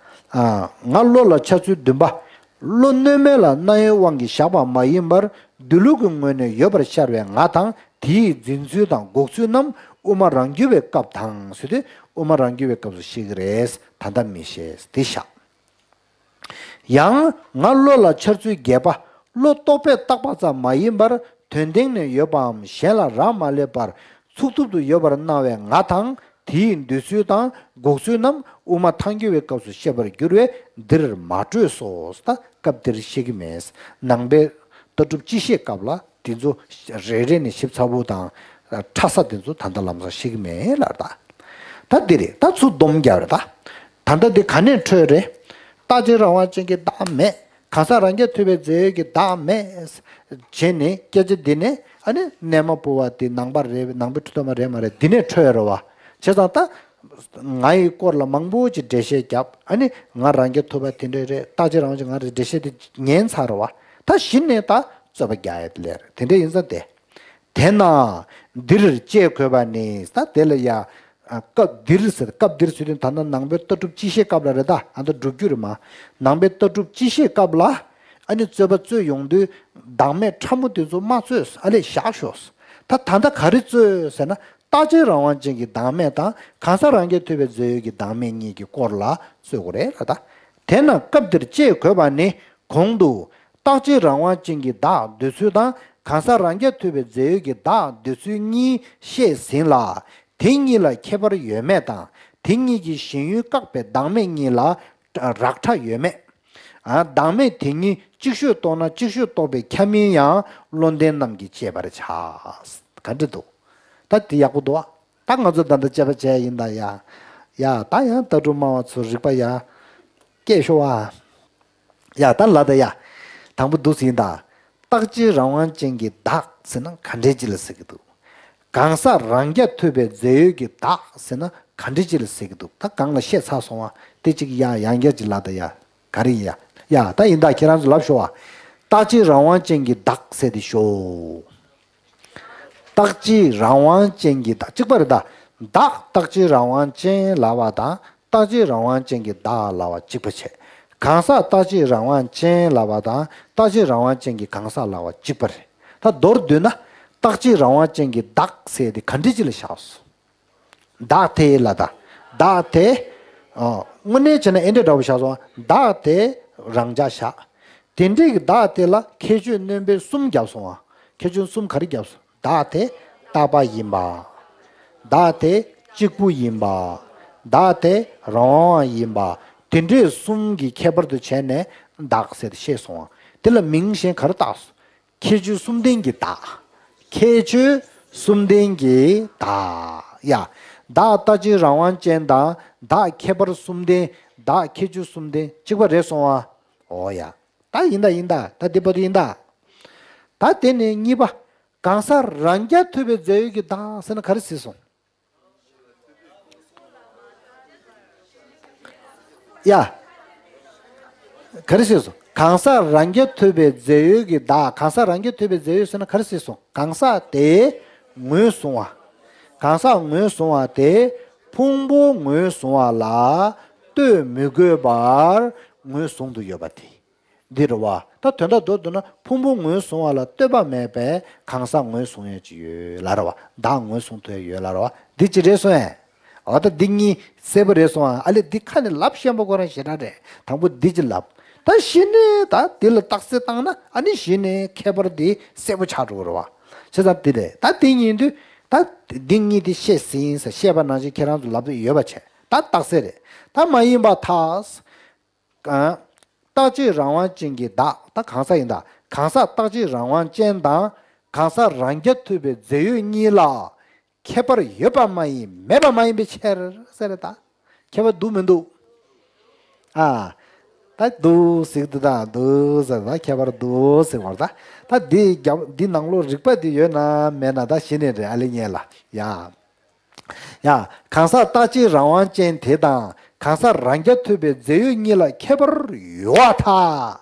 ཨ། ང་བློ་ལ་འཆར་ཚུལ་བདུན་པ། བློ་གནོད་མེད་ལ་རྣ་བའི་དབང་གིས་བཞག་པ་མ་ཡིན་པར་སྡོད་ལུགས་ཀྱི་ངོས་ནས་ཡོད་པར་ཤར་བའི་ང་དང་དེའི་འཛིན་ཚུལ་དང་འགོག་ཚུལ་རྣམས་དབུ་མ་རང་རྒྱུད་པའི་སྐབས་དང་ཟེར་དུས་དབུ་མ་རང་རྒྱུད་པའི་སྐབས་སུ་བཤད་ཀྱི་རེད། ད་ལྟ་མི་བཤད། དེ་བཞག་ཡང་ང་བློ་ལ་འཆར་ཚུལ་བརྒྱད་པ། བློ་རྟོག་པས་བཏགས་པ་ཙམ་མ་ཡིན་པར་དོན་སྟེང་ནས་ཡོད་པའམ་གཞན་ལ་རག་མ་ལས་པར་ཚུགས་ཐུབ་ཏུ་ཡོད་པར་སྣང་བའི་ང་དང་དེའི་འདོད་ཚུལ་དང་འགོག་ཚུལ་རྣམས་དབུ་མ་ཐལ་འགྱུར་བའི་སྐབས་སུ་བཤད་པར་འགྱུར་བས་འདིར་མ་སྤྲོས་སོ། ད་སྐབས་འདིར་བཤད་ཀྱི་མེད། ནང་པའི་ལྟ་གྲུབ་སྤྱི་བཤད་སྐབས་ལ་དེ་ཚོ་རེ་རེ་ནས་ཞིབ་ཚགས་པོ་དང་ཕྲ་ས་དེ་ཚོ་ད་ལྟ་ལམ་སང་བཤད་ཀྱི་མེད་ལབ་ད། ད་འདི་རེད། ད་ཚུར་སྡོམ་རྒྱག་རེད་ད། ད་ལྟ་འདི་ག་ནས་འཕྲོས་རེད། རྟག་གཅིག་རང་དབང་ཅན་གྱི་བདག་མེད། གང་ཟག་རང་རྐྱ་ཐུབ་པའི་རྫས་ཡོད་ཀྱི་བདག་མེད། བྱས་ནས་སྐད་ཆ་འདི་ནས་ཨ་ནི་གནས་མ་བུ་བ་དེ་ནང་པ་རེད། ནང་པའི་ཁྲི་སྟོན་པ་རེད་མ་རེད་འདི་ནས་འཕྲོས་རེད་བ། བྱས་ཙང་ད་ང་ཡི་སྐོར་ལ་མང་པོ་ཅིག་འགྲེལ་བཤད་བརྒྱབ། ཨ་ནི་ང་རང་རྐྱ་ཐུབ་པ་དེ་འདྲས་རེད། རྟག་གཅིག་རང་དབང་ཅན་ང་རེད་འགྲེལ་བཤད་དེ་ཉན་ཚར་རེད་བ། ད་གཞི་ནས་ད་རྩོད་པ་རྒྱག་ཡ་དེ་ལས་རེད། དེ་འདྲས་ཡིན་ཙང་དེ། དེས་ན་འདིར་དཔྱད་དགོས་པ་ནི། ད་དེ་ལ་ཡ། ཨ། སྐབས་འདིར་ཟེར། སྐབས་འདིར་ཟེར་དུས་ད་ནང་ནང་པའི་ལྟ་གྲུབ་སྤྱི་བཤད་སྐབས་ལ་རེད་ད། ཨ། ད་འགྲོ་རྒྱུ་རེད་མ། ནང་པའི་ལྟ་གྲུབ་སྤྱི་བཤད་སྐབས་ལ་ཨ་ནི་རྩོད་པ་རྩོད་ཡོང་དུས་བདག་མེད་ཕྲ་མོ་དེ་ཚོ་མ་རྩོད། ཨ་ལས་བཞག་ཤོག་ད་ད་ལྟ་ག་རེ་རྩོད་ཟེར་ན་རྟག་གཅིག་རང་དབང་ཅན་གྱི་བདག་མེད་དང་གང་ཟག་རང་རྐྱ་ཐུབ་པའི་རྫས་ཡོད་ཀྱི་བདག་མེད་གཉིས་ཀྱི་སྐོར་ལ་རྩོད་དགོས་རེད་ལ་ད། དེས་ན་སྐབས་འདིར་དཔྱད་དགོས་པ་ནི་གོང་དུ་རྟག་གཅིག་རང་དབང་ཅན་གྱི་བདག་འདོད་ཚུལ་དང་གང་ཟག་རང་རྐྱ་ཐུབ་པའི་རྫས་ཡོད་ཀྱི་བདག་འདོད་ཚུལ་གཉིས་བཤད་ཟིན་ལ། དེ་གཉིས་ལ་ཁྱད་པར་ཡོད་མེད་དང་དེ་གཉིས་ཀྱི་ཞེན་ཡུལ་བཀག་པའི་བདག་མེད་གཉིས་ལ་རགས་ཕྲ་ཡོད་མེད། ཨ། བདག་མེད་དེ་གཉིས་ཅིག་ཤོས་རྟོགས་ན་ཅིག་ཤོས་རྟོགས་པའི་ཁྱབ་མིན་ཡང་བློ་ལྡན་རྣམས་ཀྱིས་དཔྱད་པར་བྱ། ག་འདྲ་འདུག་ད་དེ་ཡག་པོ་འདུག་ཨ། ད་ང་ཚོ་ད་ལྟ་དཔྱད་པ་བྱས་ཡིན་ད་ཡ། ཡ་ད་ཡང་ལྟ་གྲུབ་སྨྲ་བ་ཚོ་རིག་པ་ཡ། སྐྱེས་ཤོག་ཨ། ཡ་ད་ལ་ད་ཡ། དང་པོ་འདུག་ཟིན་ད། རྟག་གཅིག་རང་དབང་ཅན་གྱི་བདག་ཟེར་ན་ག་འདྲས་ཅིག་ལ་ཟེར་གྱི་འདུག་གང་ཟག་རང་རྐྱ་ཐུབ་པའི་རྫས་ཡོད་ཀྱི་བདག་ཟེར་ན་ག་འདྲ་ཅིག་ལ་ཟེར་གྱི་འདུག་ད་གང་ལ་བཤད་ཚར་སོང་བ་དེ་གཅིག་ཡ་ཡང་བསྐྱར་ཅིག་ལབ་ད་ཡ། ག་རེ་ཡིན་ཡ། ཡ་ད་ཡིན་ད་ཁྱེད་རང་ཚོ་ལབ་ཤོག་བ། རྟག་གཅིག་རང་དབང་ཅན་གྱི་བདག་ཟེར་དེ་ཤོག་རྟག་གཅིག་རང་དབང་ཅན་གྱི་བདག་གཅིག་པ་རེད་ད། བདག་རྟག་གཅིག་རང་དབང་ཅན་ལབ་པ་དང་རྟག་གཅིག་རང་དབང་ཅན་གྱི་བདག་ལབ་པ་གཅིག་པ་བྱས། གང་ཟག་རྟག་གཅིག་རང་དབང་ཅན་ལབ་པ་དང་རྟག་གཅིག་རང་དབང་ཅན་གྱི་གང་ཟག་ལབ་པ་གཅིག་པ་རེད། ད་མདོར་བསྡུས་ན་རྟག་གཅིག་རང་དབང་ཅན་གྱི་བདག་ཟེར་དེ་ག་འདྲ་ཅིག་ལ་བཞག་སོང་། བདག་དེ་ལ་ད། བདག་དེ། ཨ། དངོས་གནས་བྱས་ན་ཨེ་འདྲ་འདྲ་བོ་བཞག་སོང་བ། བདག་དེ་རང་འཇགས་བཞག་དེ་འདྲའི་གི་བདག་དེ་ལ་ཁྱད་ཆོས་སྣོན་པའི་གསུམ་བརྒྱབ་སོང་བ། ཁྱད་ཆོས་གསུམ་ག་རེ་བརྒྱབ་སོང་། བདག་དེ་རྟག་པ་ཡིན་པ། བདག་དེ་གཅིག་པུ་ཡིན་པ། བདག་དེ་རང་དབང་ཡིན་པ། དེ་འདྲའི་གསུམ་གྱི་ཁྱད་པར་དུ་བྱས་ནས་བདག་ཟེར་ཏེ་བཤད་སོང་བ། དེ་ལ་མིང་གཞན་ག་རེ་བཏགས་སོང་། ཁྱད་ཆོས་གསུམ་ལྡན་གྱི་བདག་ཁྱད་ཆོས་གསུམ་ལྡན་གྱི་བདག་ཡ། བདག་རྟག་གཅིག་རང་དབང་ཅན་དང་བདག་ཁྱད་པར་གསུམ་ལྡན། བདག་ཁྱད་ཆོས་གསུམ་ལྡན་གཅིག་པ་རེད་སོང་བ། འོ་ཡ། ད་ཡིན་ད་ཡིན་ད་ད་འདི་བར་དུ་ཡིན་ད། ད་དེ་ནས་གཉིས་པ། གང་ཟག་རང་རྐྱ་ཐུབ་པའི་རྫས་ཡོད་ཀྱི་བདག་ཟེར་ན་ག་རེ་ཟེར་སོང་། ཡ། ག་རེ་ཟེར་སོང་། གང་ཟག་རང་རྐྱ་ཐུབ་པའི་རྫས་ཡོད་ཀྱི་བདག་གང་ཟག་རང་རྐྱ་ཐུབ་པའི་རྫས་ཡོད་ཟེར་ན་ག་རེ་ཟེར་སོང་། གང་ཟག་དེ་ངོས་བཟུང་བ། གང་ཟག་ངོས་བཟུང་བ་དེ་ཕུང་པོ་ངོས་བཟུང་བ་ལ་ལྟོས་མི་དགོས་པར་ངོས་བཟུང་དུ་ཡོད་པ་དེ། འདི་རེད་བ། ད་དོན་དག་མདོར་བསྡུ་ན་ཕུང་པོ་ངོས་བཟུང་བ་ལ་ལྟོས་པ་མེད་པའི་གང་ཟག་ངོས་བཟུང་ཡས་ཅིག་ཡོད་ལ་རེད་བ། བདག་ངོས་བཟུང་ཐུབ་ཡས་ཡོད་ལ་རེད་བ། འདི་ཅི་རེད་སོང་ཨེ། འོ་ད་འདི་གཉིས་གསལ་པོ་རེད་སོང་ཨ། ཨ་ལེ་འདི་ཁ་ནས་ལབ་ཤེས་པ་ཁོ་རང་ཞེ་དྲག་རེད། དང་པོ་འདི་ཅི་ལབ། ད་གཞི་ནས་ད་འདི་ལ་རྟགས་གསལ་བཏང་ན་ཨ་ནི་གཞི་ནས་ཁྱད་པར་འདི་གསལ་པོ་ཆགས་འགྲོ་གི་རེད་བ། བྱས་ཙང་འདི་རེད། ད་འདི་ཡིན་དུས་ད་འདི་གཉིས་དེ་བཤད་ཟིན་ཟེར་བཤད་པ་ནང་བཞིན་ཁྱེད་རང་ཚོ་ལབ་ཡོད་པ་བྱས། ད་རྟགས་གསལ་རེད། ད་མ་ཡིན་པ་ཐག་གང་། རྟག་གཅིག་རང་དབང་ཅན་གྱི་བདག་ད་གང་ཟག་ཡིན་ད། གང་ཟག་རྟག་གཅིག་རང་དབང་ཅན་དང་གང་ཟག་རང་རྐྱ་ཐུབ་པའི་རྫས་ཡོད་གཉིས་ལ་ཁྱད་པར་ཡོད་པ་མ་ཡིན་མེད་པ་མ་ཡིན་པའི་ཕྱིར་ཟེར་རེད་ད། ཁྱད་པར་འདུག་མི་འདུག་ཨ། ད་འདུག་ཟེར་འདུག་ད་འདུག་ཟེར་ད་ཁྱད་པར་འདུག་ཟེར་བར་ད། ད་འདི་རྒྱབ་འདི་ནང་ལོགས་རིག་པ་འདི་ཡོད་ན་མེད་ན་ད་གཞི་ནས་རེད་ཨ་ལེ་ཉན་ལ་ཡ། ཡ། གང་ཟག་རྟག་གཅིག་རང་དབང་ཅན་དེ་དང་གང་ཟག་རང་རྐྱ་ཐུབ་པའི་རྫས་ཡོད་གཉིས་ལ་ཁྱད་པར་ཡོད་པར་ཐལ།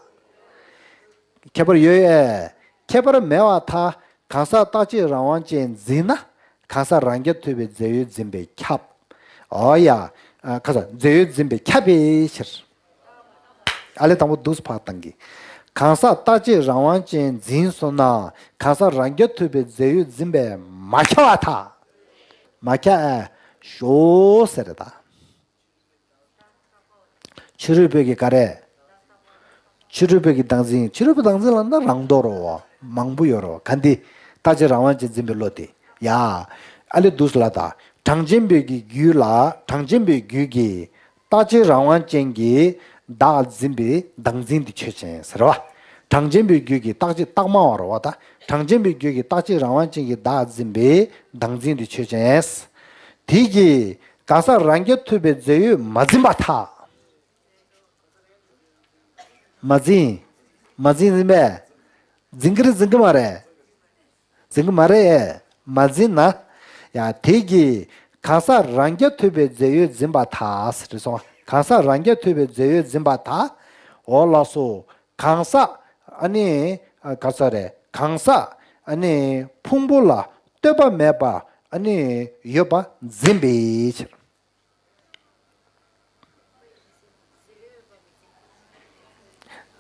ཁྱད་པར་ཡོད་ཨེ། ཁྱད་པར་མེད་པར་ཐལ། གང་ཟག་རྟག་གཅིག་རང་དབང་ཅན་འཛིན་ན་གང་ཟག་རང་རྐྱ་ཐུབ་པའི་རྫས་ཡོད་འཛིན་པས་ཁྱབ། འོ་ཡ། ཨ། གང་ཟག་རྫས་ཡོད་འཛིན་པས་ཁྱབ་པའི་ཕྱིར། ཨ་ལེ་དང་པོ་འདུག་སེ་ཕར་བཏང་གི། གང་ཟག་རྟག་གཅིག་རང་དབང་ཅན་འཛིན་སོང་ན་གང་ཟག་རང་རྐྱ་ཐུབ་པའི་རྫས་ཡོད་འཛིན་པས་མ་ཁྱབ་པར་ཐལ། མ་ཁྱབ་ཨེ། ཞོག་ཟེར་རེད་ད། ཕྱི་རོལ་པའི་གི་ག་རེ། ཕྱི་རོལ་པའི་གི་བདག་འཛིན། ཕྱི་རོལ་པའི་བདག་འཛིན་ལ་ན་རང་ལྡོག་རོ། མང་པོ་ཡོད་རོ། ག་འདི། རྟག་གཅིག་རང་དབང་ཅན་འཛིན་པའི་བློ་དེ། ཡ། ཨ་ལེ་འདུག་སེ་ལ་ད། གྲངས་ཅན་པའི་གི་རྒྱུད་ལ་གྲངས་ཅན་པའི་རྒྱུད་ཀྱི། རྟག་གཅིག་རང་དབང་ཅན་གྱི་བདག་འཛིན་པའི་བདག་འཛིན་དེ་ཆོས་ཅན་ཟེར་བ། གྲངས་ཅན་པའི་རྒྱུད་ཀྱི་རྟག་གཅིག་རྟག་མ་བ་རོ་བ་ད། གྲངས་ཅན་པའི་རྒྱུད་ཀྱི་རྟག་གཅིག་རང་དབང་ཅན་གྱི་བདག་འཛིན་པའི་བདག་འཛིན་དེ་ཆོས་ཅན། དེ་གིས་གང་ཟག་རང་རྐྱ་ཐུབ་པའི་རྫས་ཡོད་མ་འཛིན་པར་ཐལ། མ་འཛིན། མ་འཛིན་འཛིན་པས། འཛིན་གྱི་རེད་འཛིན་གྱི་མ་རེད། འཛིན་གྱི་མ་རེད། མ་འཛིན་ན། ཡ་དེ་གིས་གང་ཟག་རང་རྐྱ་ཐུབ་པའི་རྫས་ཡོད་འཛིན་པར་ཐལ་ཟེར་སོང་། གང་ཟག་རང་རྐྱ་ཐུབ་པའི་རྫས་ཡོད་འཛིན་པར་ཐལ། འོ་ལགས་སོ། གང་ཟག་ཨ་ནི་ག་ས་རེད། གང་ཟག་ཨ་ནི་ཕུང་པོ་ལ་ལྟོས་པ་མེད་པ་ཨ་ནི་ཡོད་པ་འཛིན་པའི་ཕྱིར།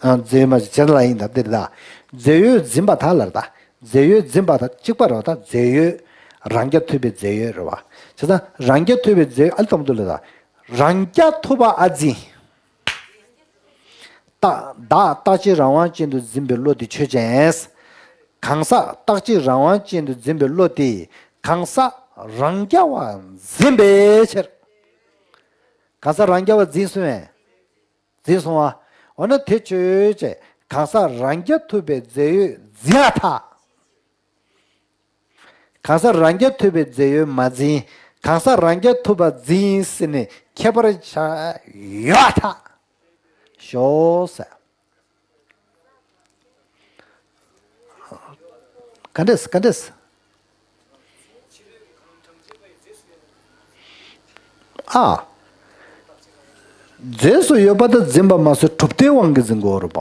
ཨ། རྫས་ཡོད་མ་བྱས་ལ་ཡིན་ད་འདིར་ད། རྫས་ཡོད་འཛིན་པར་ཐལ་ལ་ད། རྫས་ཡོད་འཛིན་པར་ཐལ་གཅིག་པ་རེད་ད། རྫས་ཡོད། རང་རྐྱ་ཐུབ་པའི་རྫས་ཡོད་རེད་བ། བྱས་ཙང་རང་རྐྱ་ཐུབ་པའི་རྫས་ཡོད་ཨ་ལེ་དང་པོ་འདུག་ལ་ད། རང་རྐྱ་ཐུབ་པ་ཨ་འཛིན། རྟག་བདག་རྟག་གཅིག་རང་དབང་ཅན་དུ་འཛིན་པའི་བློ་དེ་ཆོས་ཅན། གང་ཟག་རྟག་གཅིག་རང་དབང་ཅན་དུ་འཛིན་པའི་བློ་དེ་གང་ཟག་རང་རྐྱ་བ་འཛིན་པའི་ཕྱིར། གང་ཟག་རང་རྐྱ་བ་འཛིན་སོང་བས། འཛིན་སོང་བ། འོ་ན་དེ་ཆོས་ཅན། གང་ཟག་རང་རྐྱ་ཐུབ་པའི་རྫས་ཡོད་འཛིན་ཡ་ཐལ། གང་ཟག་རང་རྐྱ་ཐུབ་པའི་རྫས་ཡོད་མ་འཛིན། གང་ཟག་རང་རྐྱ་ཐུབ་པ་འཛིན་ཟེར་ནས་ཁྱད་པར་ཆགས་ཡོད་ཐལ། ཞོག་ཟེར། ག་འདྲས་ག་འདྲས། ཨ། རྫས་སུ་ཡོད་པ་དང་འཛིན་པ་མ་ཟད་གྲུབ་མཐའི་དབང་གིས་འཛིན་དགོས་རེད་པ།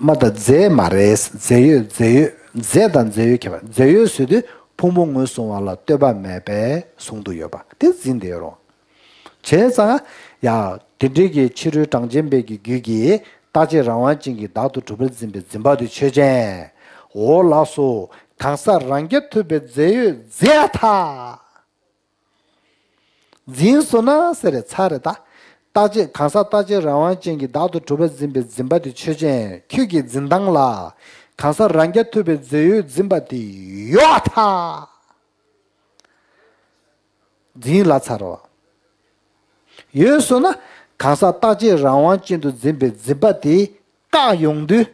མ་ད་རྫས་མ་རེད། རྫས་ཡོད་རྫས་ཡོད། རྫས་དང་རྫས་ཡོད་ཁྱད་པར། རྫས་ཡོད་ཟེར་དུས་ཕུང་པོ་ངོས་བཟུང་བ་ལ་ལྟོས་པ་མེད་པས་གཟུང་དུ་ཡོད་པ་དེ་འཛིན་བསྡད་རུང་། བྱས་ཙང་ཡ། དེ་འདྲའི་གི་ཕྱི་རོལ་གྲངས་ཅན་པའི་གི་རྒྱུད་ཀྱི་རྟག་གཅིག་རང་དབང་ཅན་གྱི་བདག་ཏུ་གྲུབ་པར་འཛིན་པའི་འཛིན་པ་དེ་ཆོས་ཅན། འོ་ལགས་སོ། གང་ཟག་རང་རྐྱ་ཐུབ་པའི་རྫས་ཡོད་རྫས་ཐ། འཛིན་སོང་ན་ཟེར་རེད་ཚར་རེད་ད། རྟག་གཅིག་གང་ཟག་རྟག་གཅིག་རང་དབང་ཅན་གྱི་བདག་ཏུ་གྲུབ་པར་འཛིན་པའི་འཛིན་པ་དེ་ཆོས་ཅན། ཁྱོད་ཀྱི་འཛིན་སྟངས་ལ། གང་ཟག་རང་རྐྱ་ཐུབ་པའི་རྫས་ཡོད་འཛིན་པ་དེ་ཡོད་ཐ། འཛིན་ལ་ཚར་བ། ཡོད་སོང་ན་གང་ཟག་རྟག་གཅིག་རང་དབང་ཅན་དུ་འཛིན་པའི་འཛིན་པ་དེ་བཀག་ཡོང་དུས།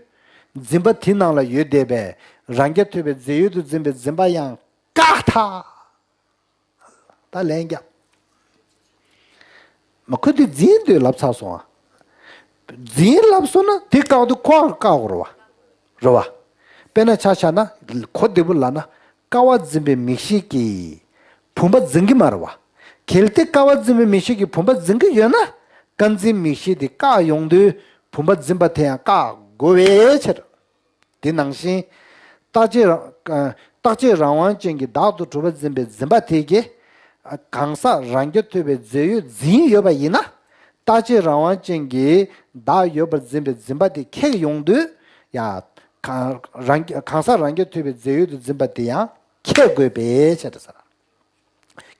འཛིན་པ་དེ་ནང་ལ་ཡོད་བསྡད་པའི་རང་རྐྱ་ཐུབ་པའི་རྫས་ཡོད་དུ་འཛིན་པའི་འཛིན་པ་ཡང་བཀག་ཐ། ད་ལན་རྒྱབ། མ་ཁོ་དེ་འཛིན་འདོད་ལབ་ཚར་སོང་ཨ། འཛིན་ལབ་སོང་ན་དེ་བཀག་དུས་ཁོ་བཀག་དགོས་རེད་བ། རེད་བ། དཔེར་ན་ཆ་བཞག་ན་གོ་བདེ་པོ་ལབ་ན་ཀ་བ་འཛིན་པའི་མིག་ཤེས་ཀྱིས་བུམ་པ་འཛིན་གྱི་མ་རེད་བ། གལ་ཏེ་ཀ་བ་འཛིན་པའི་མིག་ཤེས་ཀྱིས་བུམ་པ་འཛིན་གྱི་ཡོད་ན་ཀ་འཛིན་མིག་ཤེས་དེ་བཀག་ཡོང་དུས་བུམ་པ་འཛིན་པ་དེ་ཡང་བཀག་དགོས་པའི་ཕྱིར། དེ་ནང་བཞིན། རྟག་གཅིག་རང་། རྟག་གཅིག་རང་དབང་ཅན་གྱི་བདག་ཏུ་གྲུབ་པར་འཛིན་པའི་འཛིན་པ་དེ་གིས། གང་ཟག་རང་རྐྱ་ཐུབ་པའི་རྫས་ཡོད་འཛིན་ཡོད་པ་ཡིན་ན། རྟག་གཅིག་རང་དབང་ཅན་གྱི་བདག་ཡོད་པར་འཛིན་པའི་འཛིན་པ་དེ་ཁེགས་ཡོང་དུས། ཡ། གང་། རང་། གང་ཟག་རང་རྐྱ་ཐུབ་པའི་རྫས་ཡོད་དུ་འཛིན་པ་དེ་ཡང་ཁེགས་དགོས་པའི་ཕྱིར་ཟེར།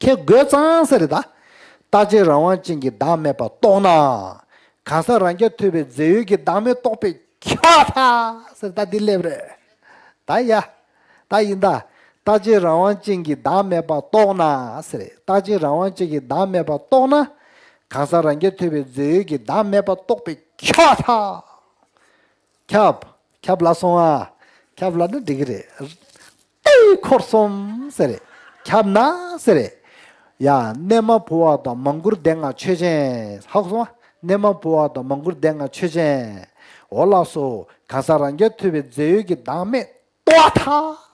ཁེགས་དགོས་ཙང་ཟེར་རེད་ད། རྟག་གཅིག་རང་དབང་ཅན་གྱི་བདག་མེད་པ་རྟོགས་ན། གང་ཟག་རང་རྐྱ་ཐུབ་པའི་རྫས་ཡོད་ཀྱི་བདག་མེད་རྟོགས་པས་ཁྱབ་པ་ཐལ་ཟེར་ད་འདི་སླེབས་རེད། ད་ཡ། ད་ཡིན་ད། རྟག་གཅིག་རང་དབང་ཅན་གྱི་བདག་མེད་པ་རྟོགས་ན་ཟེར་རེད། རྟག་གཅིག་རང་དབང་ཅན་གྱི་བདག་མེད་པ་རྟོགས་ན། གང་ཟག་རང་རྐྱ་ཐུབ་པའི་རྫས་ཡོད་ཀྱི་བདག་མེད་པ་རྟོགས་པས་ཁྱབ་པ་ཐལ། ཁྱབ། ཁྱབ་ལ་སོང་ཨ། ཁྱབ་ལ་ནི་འགྲིག་གི་རེད། ཏེ་འཁོར་གསུམ་ཟེར་རེད། ཁྱབ་ན་ཟེར་རེད། ཡ། གནས་མ་བུ་བ་དང་མང་བཀུར་སྡེ་ལྔ་ཆོས་ཅན། ཧ་གོ་སོང་ཨ། གནས་མ་བུ་བ་དང་མང་བཀུར་སྡེ་ལྔ་ཆོས་ཅན། འོ་ལགས་སོ། གང་ཟག་རང་རྐྱ་ཐུབ་པའི་རྫས་ཡོད་ཀྱི་བདག་མེད་རྟོགས་པ་ཐལ།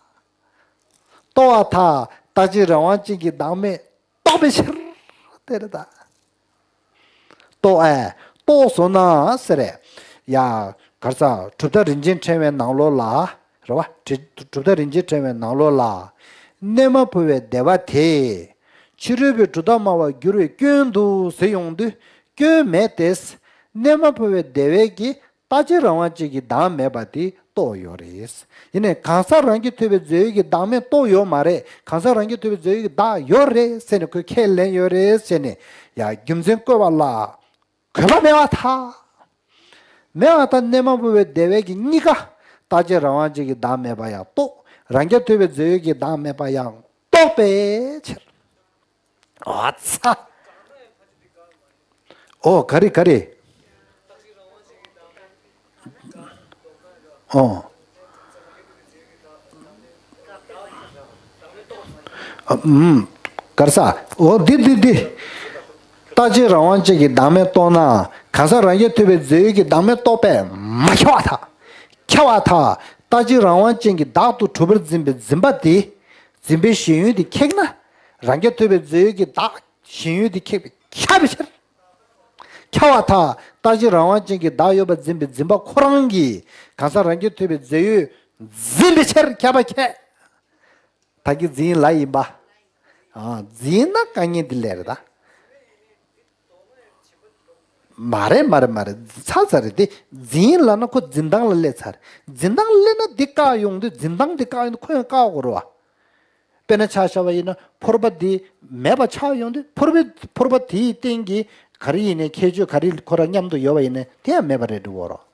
རྟོགས་པ་ཐལ། རྟག་གཅིག་རང་དབང་ཅན་གྱི་བདག་མེད་རྟོགས་པའི་ཕྱིར། དེ་རེད་ད། རྟོགས་ཨེ། རྟོགས་སོང་ན་ཟེར་རེད། ཡ། གར་ས་གྲུབ་མཐའ་རིན་ཆེན་ཕྲེང་བའི་ནང་ལོགས་ལ། རེད་བ། གྲུབ་མཐའ་རིན་ཆེན་ཕྲེང་བའི་ནང་ལོགས་ལ། གནས་མ་བུ་བའི་བདེ་བ་དེ། ཕྱི་རོལ་པའི་གྲུབ་མཐའ་སྨྲ་བར་འགྱུར་བའི་སྐྱོན་དུ་ཟེར་ཡོང་དུས་སྐྱོན་མེད་དེ། གནས་མ་བུ་བའི་བདེ་བའི་གི་རྟག་གཅིག་རང་དབང་ཅན་གྱི་བདག་མེད་པ་དེ་རྟོགས་ཡོད་རེད། ཡིན་ནའི་གང་ཟག་རང་རྐྱ་ཐུབ་པའི་རྫས་ཡོད་ཀྱི་བདག་མེད་རྟོགས་ཡོད་མ་རེད། གང་ཟག་རང་རྐྱ་ཐུབ་པའི་རྫས་ཡོད་ཀྱི་བདག་ཡོད་རེད་ཟེར་ནས་ཁོས་ཁས་ལེན་ཡོད་རེད་ཟེར་ནས། ཡ། རྒྱུ་མཚན་བཀོད་པ་ལ་གོས་པ་མེད་པར་ཐལ། མེད་པར་ཐལ། གནས་མ་བུ་བའི་བདེ་བའི་གི་གཉིས་ཀ་རྟག་གཅིག་རང་དབང་ཅན་གྱི་བདག་མེད་པ་ཡང་རྟོགས། རང་རྐྱ་ཐུབ་པའི་རྫས་ཡོད་ཀྱི་བདག་མེད་པ་ཡང་རྟོགས་པའི་ཕྱིར། ཨ་ཚ། ཨོ་ག་རེ་ག་རེ། ཨོ། ཨ། ཨུམ། གར་ས། ཨོ་འདི་འདི་འདི། རྟག་གཅིག་རང་དབང་ཅན་གྱི་བདག་མེད་རྟོགས་ན། གང་ཟག་རང་རྐྱ་ཐུབ་པའི་རྫས་ཡོད་ཀྱི་བདག་མེད་རྟོགས་པས་མ་ཁྱབ་པར་ཐལ། ཁྱབ་པར་ཐལ། རྟག་གཅིག་རང་དབང་ཅན་གྱི་བདག་ཏུ་གྲུབ་པར་འཛིན་པའི་འཛིན་པ་དེ། འཛིན་པའི་ཞེན་ཡུལ་དེ་ཁེགས་ན། རང་རྐྱ་ཐུབ་པའི་རྫས་ཡོད་ཀྱི་བདག་ཞེན་ཡུལ་དེ་ཁེགས་པས་ཁྱབ་པའི་ཕྱིར། ཁྱབ་པར་ཐལ། རྟག་གཅིག་རང་དབང་ཅན་གྱི་བདག་ཡོད་པར་འཛིན་པའི་འཛིན་པ་ཁོ་རང་གིས་གང་ཟག་རང་རྐྱ་ཐུབ་པའི་རྫས་ཡོད་འཛིན་པའི་ཕྱིར་ཁྱབ་པ་ཁེགས། ད་གིན་འཛིན་ལ་ཡིན་པ། ཨ། འཛིན་ན་དཀའ་ངལ་འདི་སླེབས་རེད་ད། མ་རེད་མ་རེད་མ་རེད། ཚར་ཚར་རེད་དེ། འཛིན་ལབ་ན་ཁོ་འཛིན་སྟངས་ལ་སླེབས་ཚར། འཛིན་སྟངས་སླེབས་ན་འདི་བཀག་ཡོང་དུས། འཛིན་སྟངས་འདི་བཀག་ཡོང་དུས་ཁོ་ཡང་བཀག་དགོས་རེད་བ། དཔེར་ན་ཆ་བཞག་པ་ཡིན་ན་ཕོར་པ་འདི་མེད་པ་ཆགས་ཡོང་དུས་ཕོར་པའི་ཕོར་པ་དེའི་སྟེང་གི་ག་རེ་ཡིན་ནའི་ཁྱད་ཆོས་ག་རེ་ཁོ་རང་མཉམ་དུ་ཡོད་པ་ཡིན་ནའི་དེ་ཡང་མེད་པ་རེད་འགྲོ་གི་རེད།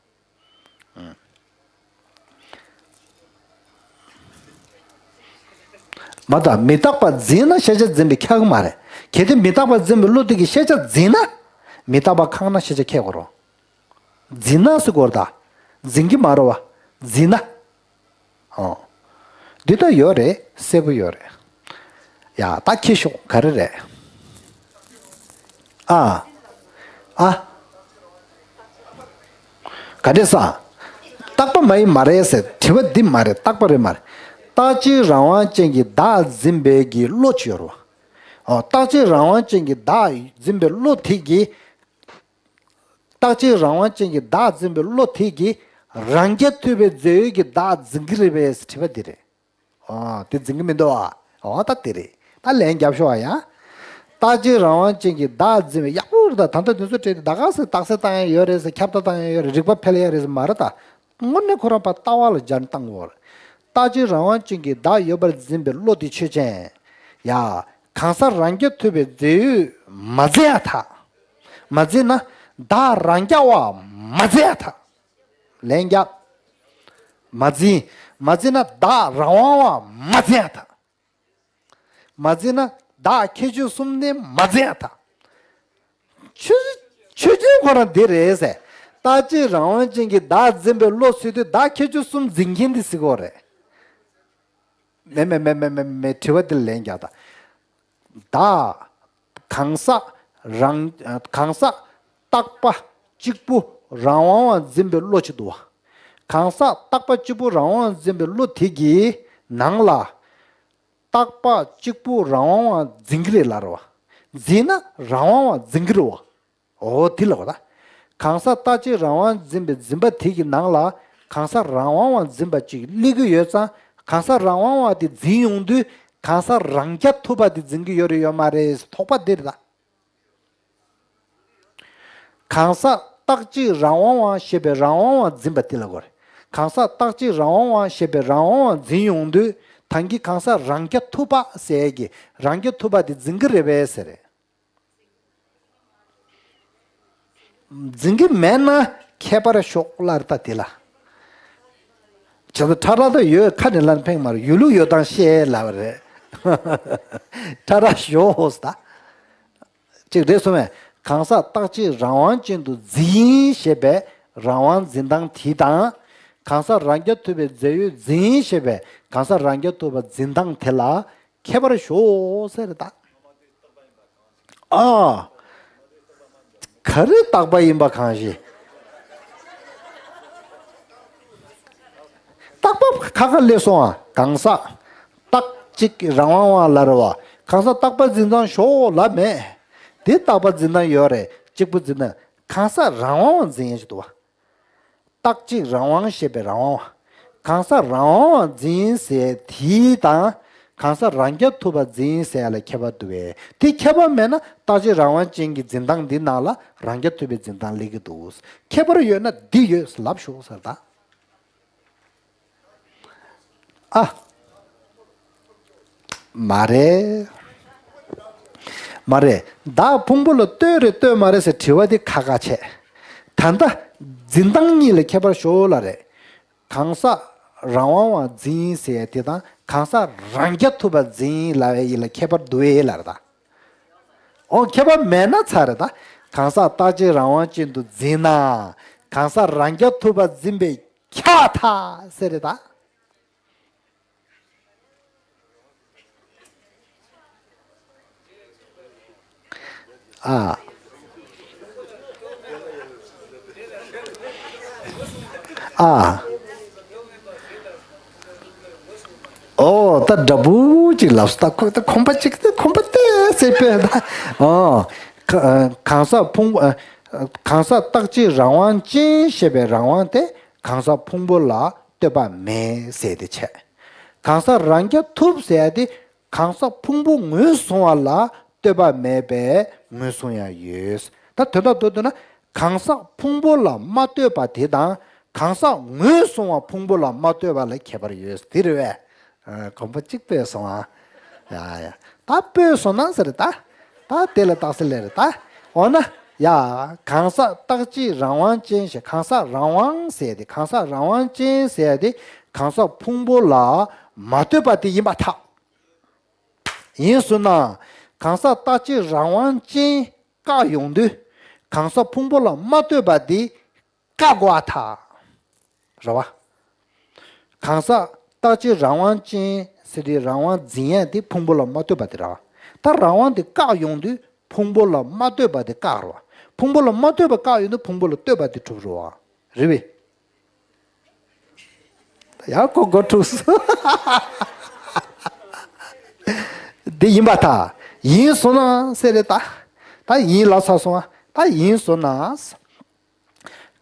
མ་དག་མི་རྟག་པ་འཛིན་ན་ཤེས་བྱ་འཛིན་པས་ཁྱབ་ཀྱི་མ་རེད། གལ་ཏེ་མི་རྟག་པ་འཛིན་པའི་བློ་དེ་གིས་ཤེས་བྱ་འཛིན་ན། མི་རྟག་པ་ཁེགས་ན་ཤེས་བྱ་ཁེགས་དགོས་རེད། འཛིན་ན་ཟེར་དགོས་རེད་ད། འཛིན་གྱི་མ་རེད་བ། འཛིན་ན། ཨོ། འདི་ལྟར་ཡོད་རེད། གསལ་པོ་ཡོད་རེད། ཡ། ད་ཁྱི་ཤོག་ག་རེ་རེད། ཨ། ཨ། ག་འདྲས་ས། རྟག་པ་མ་ཡིན་མ་རེད་ཟེར་དྲི་བ་འདི་མ་རེད། རྟག་པ་རེད་མ་རེད། རྟག་གཅིག་རང་དབང་ཅན་གྱི་བདག་འཛིན་པའི་གི་བློ་ཅིག་ཡོད་རེད་བ། ཨོ། རྟག་གཅིག་རང་དབང་ཅན་གྱི་བདག་འཛིན་པའི་བློ་དེ་གིས། རྟག་གཅིག་རང་དབང་ཅན་གྱི་བདག་འཛིན་པའི་བློ་དེ་གིས་རང་རྐྱ་ཐུབ་པའི་རྫས་ཡོད་ཀྱི་བདག་འཛིན་གྱི་རེད་པས་དྲི་བ་འདི་རེད། ཨོ། དེ་འཛིན་གྱི་མི་འདུག་ཨ། ཨོ། ད་དེ་རེད། ད་ལན་རྒྱབ་ཤོག་ཨ་ཡ། རྟག་གཅིག་རང་དབང་ཅན་གྱི་བདག་འཛིན་པའི། ཡག་པོ་རེད། ད་ད་ལྟ་དེ་ཚོ་བྲིས་ཏེ་ད་ག་སེ་རྟགས་གསལ་བཏང་ཡ་ཡོད་རེད་ཟེར། ཁྱབ་བརྡལ་བཏང་ཡ་ཡོད་རེད། རིགས་པ་འཕེལ་ཡ་རེད་ཟེར་མ་རེད་ད། དངོས་གནས་ཁོ་རང་ཕར་ལྟ་བ་ལ་སྦྱར་ནས་བཏང་དགོས་རེད། རྟག་གཅིག་རང་དབང་ཅན་གྱི་བདག་ཡོད་པར་འཛིན་པའི་བློ་དེ་ཆོས་ཅན། ཡ། གང་ཟག་རང་རྐྱ་ཐུབ་པའི་རྫས་ཡོད་མ་འཛིན་ཡ་ཐག་མ་འཛིན་ན་བདག་རང་རྐྱ་བ་མ་འཛིན་ཡ་ཐག་ལན་རྒྱབ། མ་འཛིན། མ་འཛིན་ན་བདག་རང་དབང་བ་མ་འཛིན་ཡ་ཐག་མ་འཛིན་ན་བདག་ཁྱད་ཆོས་གསུམ་ལྡན་མ་འཛིན་ཡ་ཐག་ཆོས་ཆོས་ཅན་ཁོ་རང་འདི་རེད་ཟེར། རྟག་གཅིག་རང་དབང་ཅན་གྱི་བདག་འཛིན་པའི་བློ་ཟེར་དུས་བདག་ཁྱད་ཆོས་གསུམ་འཛིན་མཁན་འདི་ཟེར་གོ་རེད། མེ་མེ་མེ་མེ་མེ་མེ། དྲི་བ་འདི་ལ་ལན་རྒྱག་དང་། བདག་གང་ཟག་རང་གང་ཟག་རྟག་པ་གཅིག་པུ་རང་དབང་བ་འཛིན་པའི་བློ་ཅིག་འདུག་བ། གང་ཟག་རྟག་པ་གཅིག་པུ་རང་དབང་འཛིན་པའི་བློ་དེ་གི་ནང་ལ། རྟག་པ་གཅིག་པུ་རང་དབང་བ་འཛིན་གྱི་རེད་ལབ་རེད་བ། འཛིན་ན་རང་དབང་བ་འཛིན་གྱི་རེད་བ། འོ་དེ་ལ་གོ་ད། གང་ཟག་རྟག་གཅིག་རང་དབང་འཛིན་པའི་འཛིན་པ་དེ་གི་ནང་ལ་གང་ཟག་རང་དབང་བ་འཛིན་པ་གཅིག་སླེབས་ཀྱི་ཡོད་ཙང་། གང་ཟག་རང་དབང་བ་དེ་འཛིན་ཡོང་དུས་གང་ཟག་རང་རྐྱ་ཐུབ་པ་དེ་འཛིན་གྱི་ཡོད་རེད་ཡོད་མ་རེད་དོགས་པ་འདི་རེད་ད། གང་ཟག་རྟག་གཅིག་རང་དབང་བ་ཞེས་པའི་རང་དབང་བ་འཛིན་པ་དེ་ལ་གོ་རེད། གང་ཟག་རྟག་གཅིག་རང་དབང་བ་ཞེས་པའི་རང་དབང་བ་འཛིན་ཡོང་དུས་ད་གིན་གང་ཟག་རང་རྐྱ་ཐུབ་པ་ཟེར་གྱི་རང་རྐྱ་ཐུབ་པ་དེ་འཛིན་གྱི་རེད་པས་ཟེར་རེད། འཛིན་གྱི་མེད་ན་ཁྱད་པར་ཞོག་ལབ་རེད་ད་དེ་ལ། བྱས་ཙང་ཁྲ་རགས་ད་ཡོད་ཁ་ནས་ལན་ཕེང་མ་རེད། ཡོད་ལུགས་ཡོད་སྟངས་བཤད་ལབ་རེད། ཁྲ་རགས་ཞོག་ད། གཅིག་རེད་གསུངས་པས། གང་ཟག་རྟག་གཅིག་རང་དབང་ཅན་དུ་འཛིན་ཞེས་པའི་རང་དབང་འཛིན་སྟངས་དེ་དང་། གང་ཟག་རང་རྐྱ་ཐུབ་པའི་རྫས་ཡོད་འཛིན་ཞེས་པའི་གང་ཟག་རང་རྐྱ་ཐུབ་པ་འཛིན་སྟངས་དེ་ལ་ཁྱད་པར་ཞོག་ཟེར་ད། ཨ། ག་རེ་རྟག་པ་ཡིན་པ་གང་ཞིག་རྟག་པ་ཁ་ཁ་སླེབས་སོང་ཨ། གང་ཟག་རྟག་གཅིག་རང་དབང་བ་ལ་རེད་བ། གང་ཟག་རྟག་པ་འཛིན་སྟངས་ཞོག་ལབ་མེད། དེ་རྟག་པ་འཛིན་སྟངས་ཡོད་རེད། གཅིག་པུ་འཛིན་སྟངས། གང་ཟག་རང་དབང་བ་འཛིན་ཡས་ཞིག་འདུག་བ། རྟག་གཅིག་རང་དབང་ཞེས་པའི་རང་དབང་བ། གང་ཟག་རང་དབང་བ་འཛིན་ཟེར་དེ་དང་། གང་ཟག་རང་རྐྱ་ཐུབ་པ་འཛིན་ཟེར་ཡ་ལ་ཁྱད་པར་འདུག་བས། དེ་ཁྱད་པར་མེད་ན་རྟག་གཅིག་རང་དབང་ཅན་གྱི་འཛིན་སྟངས་འདི་ནང་ལ་རང་རྐྱ་ཐུབ་པའི་འཛིན་སྟངས་སླེབས་ཀྱི་འདུག་ཁྱད་པར་ཡོད་ན་འདི་ཡོད་ལབ་ཤོག་ཟེར་ད། ཨ། མ་རེད། མ་རེད། བདག་ཕུང་པོ་ལ་ལྟོས་རེད་ལྟོས་མ་རེད་ཟེར་དྲི་བ་དེ་ཁ་ཁ་བྱས། ད་ལྟ་འཛིན་སྟངས་གཉིས་ལ་ཁྱད་པར་ཞོག་ལ་རེད། གང་ཟག་རང་དབང་བ་འཛིན་ཟེར་ཡ་དེ་དང་གང་ཟག་རང་རྐྱ་ཐུབ་པ་འཛིན་ལབ་ཡ་ཡིན་ལ་ཁྱད་པར་འདུག་ཨེ་ལབ་རེད་ད། འོ་ཁྱད་པར་མེད་ན་ཚར་རེད་ད། གང་ཟག་རྟག་གཅིག་རང་དབང་ཅན་དུ་འཛིན་ན། གང་ཟག་རང་རྐྱ་ཐུབ་པ་འཛིན་པས་ཁྱབ་པར་ཐལ་ཟེར་རེད་ད། ཨ། ཨ། ཨོ་ད་འདྲ་པོ་ཅིག་ལབ་སོང་། ད་ཁོ་ད་ཁོམ་པ་ཅིག་ད་ཁོམ་པ་ཏོག་ཙམ་སྤོས་ད། ཨོ། ག- གང་ཟག་ཕུང་པོ- གང་ཟག་རྟག་གཅིག་རང་དབང་ཅན་ཞེས་པའི་རང་དབང་དེ་གང་ཟག་ཕུང་པོ་ལ་ལྟོས་པ་མེད་ཟེར་ཏེ་བྱས། གང་ཟག་རང་རྐྱ་ཐུབ་ཟེར་ཡ་དེ་གང་ཟག་ཕུང་པོ་ངོས་བཟུང་བ་ལ་ལྟོས་པ་མེད་པས་ངོས་བཟུང་ཡང་ཡོད། ད་དོན་དག་མདོར་བསྡུས་ན་གང་ཟག་ཕུང་པོ་ལ་མ་ལྟོས་པ་དེ་དང་གང་ཟག་ངོས་བཟུང་བ་ཕུང་པོ་ལ་མ་ལྟོས་པ་ལ་ཁྱད་པར་ཡོད། དེ་རེད་པས། ཨ། གོམ་པ་གཅིག་སྤོས་སོང་ཨ། ཡ་ཡ། ད་སྤོས་སོང་ན་ཟེར་ད། ད་དེ་ལ་རྟགས་གསལ་ལས་རེད་ད། འོ་ན། ཡ། གང་ཟག་རྟག་གཅིག་རང་དབང་ཅན་ཞེས་གང་ཟག་རང་དབང་ཟེར་ཏེ་གང་ཟག་རང་དབང་ཅན་ཟེར་ཏེ་གང་ཟག་ཕུང་པོ་ལ་མ་ལྟོས་པ་དེ་ཡིན་པར་ཐལ། ཡིན་ཟེར་ན། གང་ཟག་རྟག་གཅིག་རང་དབང་ཅན་བཀག་ཡོང་དུས། གང་ཟག་ཕུང་པོ་ལ་མ་ལྟོས་པ་དེ་བཀག་དགོས་པར་ཐལ། རེད་བ། གང་ཟག་རྟག་གཅིག་རང་དབང་ཅན་ཟེར་དེ་རང་དབང་འཛིན་ཡ་དེ་ཕུང་པོ་ལ་མ་ལྟོས་པ་དེ་རེད་བ། ད་རང་དབང་དེ་བཀག་ཡོང་དུས་ཕུང་པོ་ལ་མ་ལྟོས་པ་དེ་བཀག་རེད་བ། ཕུང་པོ་ལ་མ་ལྟོས་པ་བཀག་ཡོང་དུས་ཕུང་པོ་ལ་ལྟོས་པ་དེ་གྲུབ་རེད་བ། རེད་བས། ཡ་ཁོ་མགོ་འཁྲུགས་སོང་། འདི་ཡིན་པར་ཐལ། ཡིན་སོང་ན་ཟེར་རེད་ད། ད་ཡིན་ལབ་ཚར་སོང་ཨ། ད་ཡིན་སོང་ན།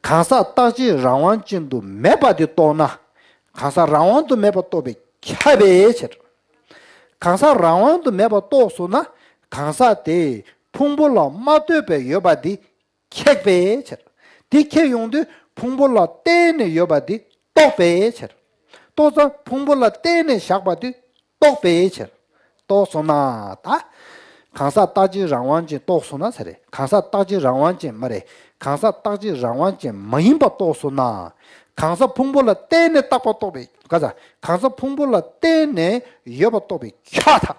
གང་ཟག་རྟག་གཅིག་རང་དབང་ཅན་དུ་མེད་པ་དེ་རྟོགས་ན། གང་ཟག་རང་དབང་དུ་མེད་པ་རྟོགས་པས་ཁྱབ་པའི་ཕྱིར། གང་ཟག་རང་དབང་དུ་མེད་པ་རྟོགས་སོང་ན། གང་ཟག་དེ་ཕུང་པོ་ལ་མ་ལྟོས་པའི་ཡོད་པ་དེ་ཁེགས་པའི་ཕྱིར། དེ་ཁེགས་ཡོང་དུས་ཕུང་པོ་ལ་བརྟེན་ནས་ཡོད་པ་དེ་རྟོགས་པའི་ཕྱིར། རྟོགས་ཙང་ཕུང་པོ་ལ་བརྟེན་ནས་བཞག་པ་དེ་རྟོགས་པའི་ཕྱིར། རྟོགས་སོང་ན་ད། གང་ཟག་རྟག་གཅིག་རང་དབང་ཅན་རྟོགས་སོང་ན་ཟེར་རེད། གང་ཟག་རྟག་གཅིག་རང་དབང་ཅན་མ་རེད། གང་ཟག་རྟག་གཅིག་རང་དབང་ཅན་མ་ཡིན་པ་རྟོགས་སོང་ན། གང་ཟག་ཕུང་པོ་ལ་བརྟེན་ནས་རྟག་པ་རྟོགས་པའི་ག་ཟ། གང་ཟག་ཕུང་པོ་ལ་བརྟེན་ནས་ཡོད་པ་རྟོགས་པའི་ཁྱབ་ཐག་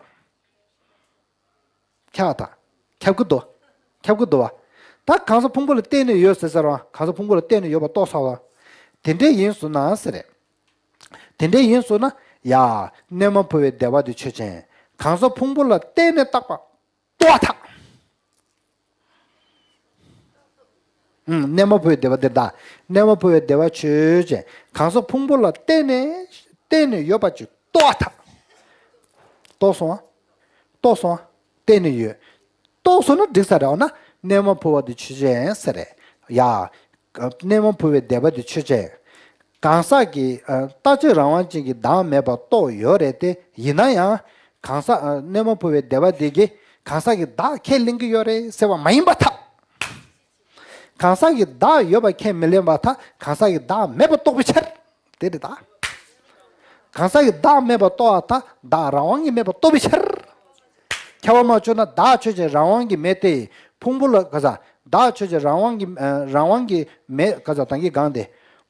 ཁྱབ་དང་། ཁྱབ་ཀྱི་འདུག་ཁྱབ་ཀྱི་འདུག་བ། ད་གང་ཟག་ཕུང་པོ་ལ་བརྟེན་ནས་ཡོད་ཟེར་ཟེར་བ། གང་ཟག་ཕུང་པོ་ལ་བརྟེན་ནས་ཡོད་པ་རྟོགས་ཚར་བ། དེ་འདྲས་ཡིན་སོང་ན་ཟེར་རེད། དེ་འདྲས་ཡིན་སོང་ན། ཡ། གནས་མ་བུ་བའི་བདེ་བ་དེ་ཆོས་ཅན། གང་ཟག་ཕུང་པོ་ལ་བརྟེན་ནས་རྟག་པ་རྟོགས་པ་ཐག་ཨུམ། གནས་མ་བུ་བའི་བདེ་བ་དེ་ད། གནས་མ་བུ་བའི་བདེ་བ་ཆོས་ཅན། གང་ཟག་ཕུང་པོ་ལ་བརྟེན་ནས་བརྟེན་ནས་ཡོད་པ་ཅིག་རྟོགས་པ་ཐག་རྟོགས་སོང་ཨ། རྟོགས་སོང་ཨ། བརྟེན་ནས་ཡོད། རྟོགས་སོང་ན་འགྲིག་ས་རེད། འོ་ན་གནས་མ་བུ་བ་དེ་ཆོས་ཅན་ཟེར་རེད། ཡ། གནས་མ་བུ་བའི་བདེ་བ་དེ་ཆོས་ཅན། གང་ཟག་གི་ཨ། རྟག་གཅིག་རང་དབང་ཅན་གྱི་བདག་མེད་པ་རྟོགས་ཡོད་རེད་དེ། ཡིན་ན་ཡང་། གང་ཟག་ཨ། གནས་མ་བུ་བའི་བདེ་བ་དེ་གིས་གང་ཟག་གི་བདག་ཁས་ལེན་གྱི་ཡོད་རེད་ཟེར་བ་མ་ཡིན་པར་ཐལ། གང་ཟག་གི་བདག་ཡོད་པ་ཁས་མི་ལེན་པར་ཐལ། གང་ཟག་གི་བདག་མེད་པ་རྟོགས་པའི་ཕྱིར། དེ་རེད་ད། གང་ཟག་གི་བདག་མེད་པ་རྟོགས་པར་ཐལ། བདག་རང་དབང་གིས་མེད་པ་རྟོགས་པའི་ཕྱིར། ཁྱད་པར་མ་ཕྱེ་ན་བདག་ཆོས་ཅན། རང་དབང་གིས་མེད་དེ། ཕུང་པོ་ལ་ག་ཟ། བདག་ཆོས་ཅན། རང་དབང་གིས་ཨ། རང་དབང་གིས་མེད་ག་ཟ། ད་གིན་གང་དེ།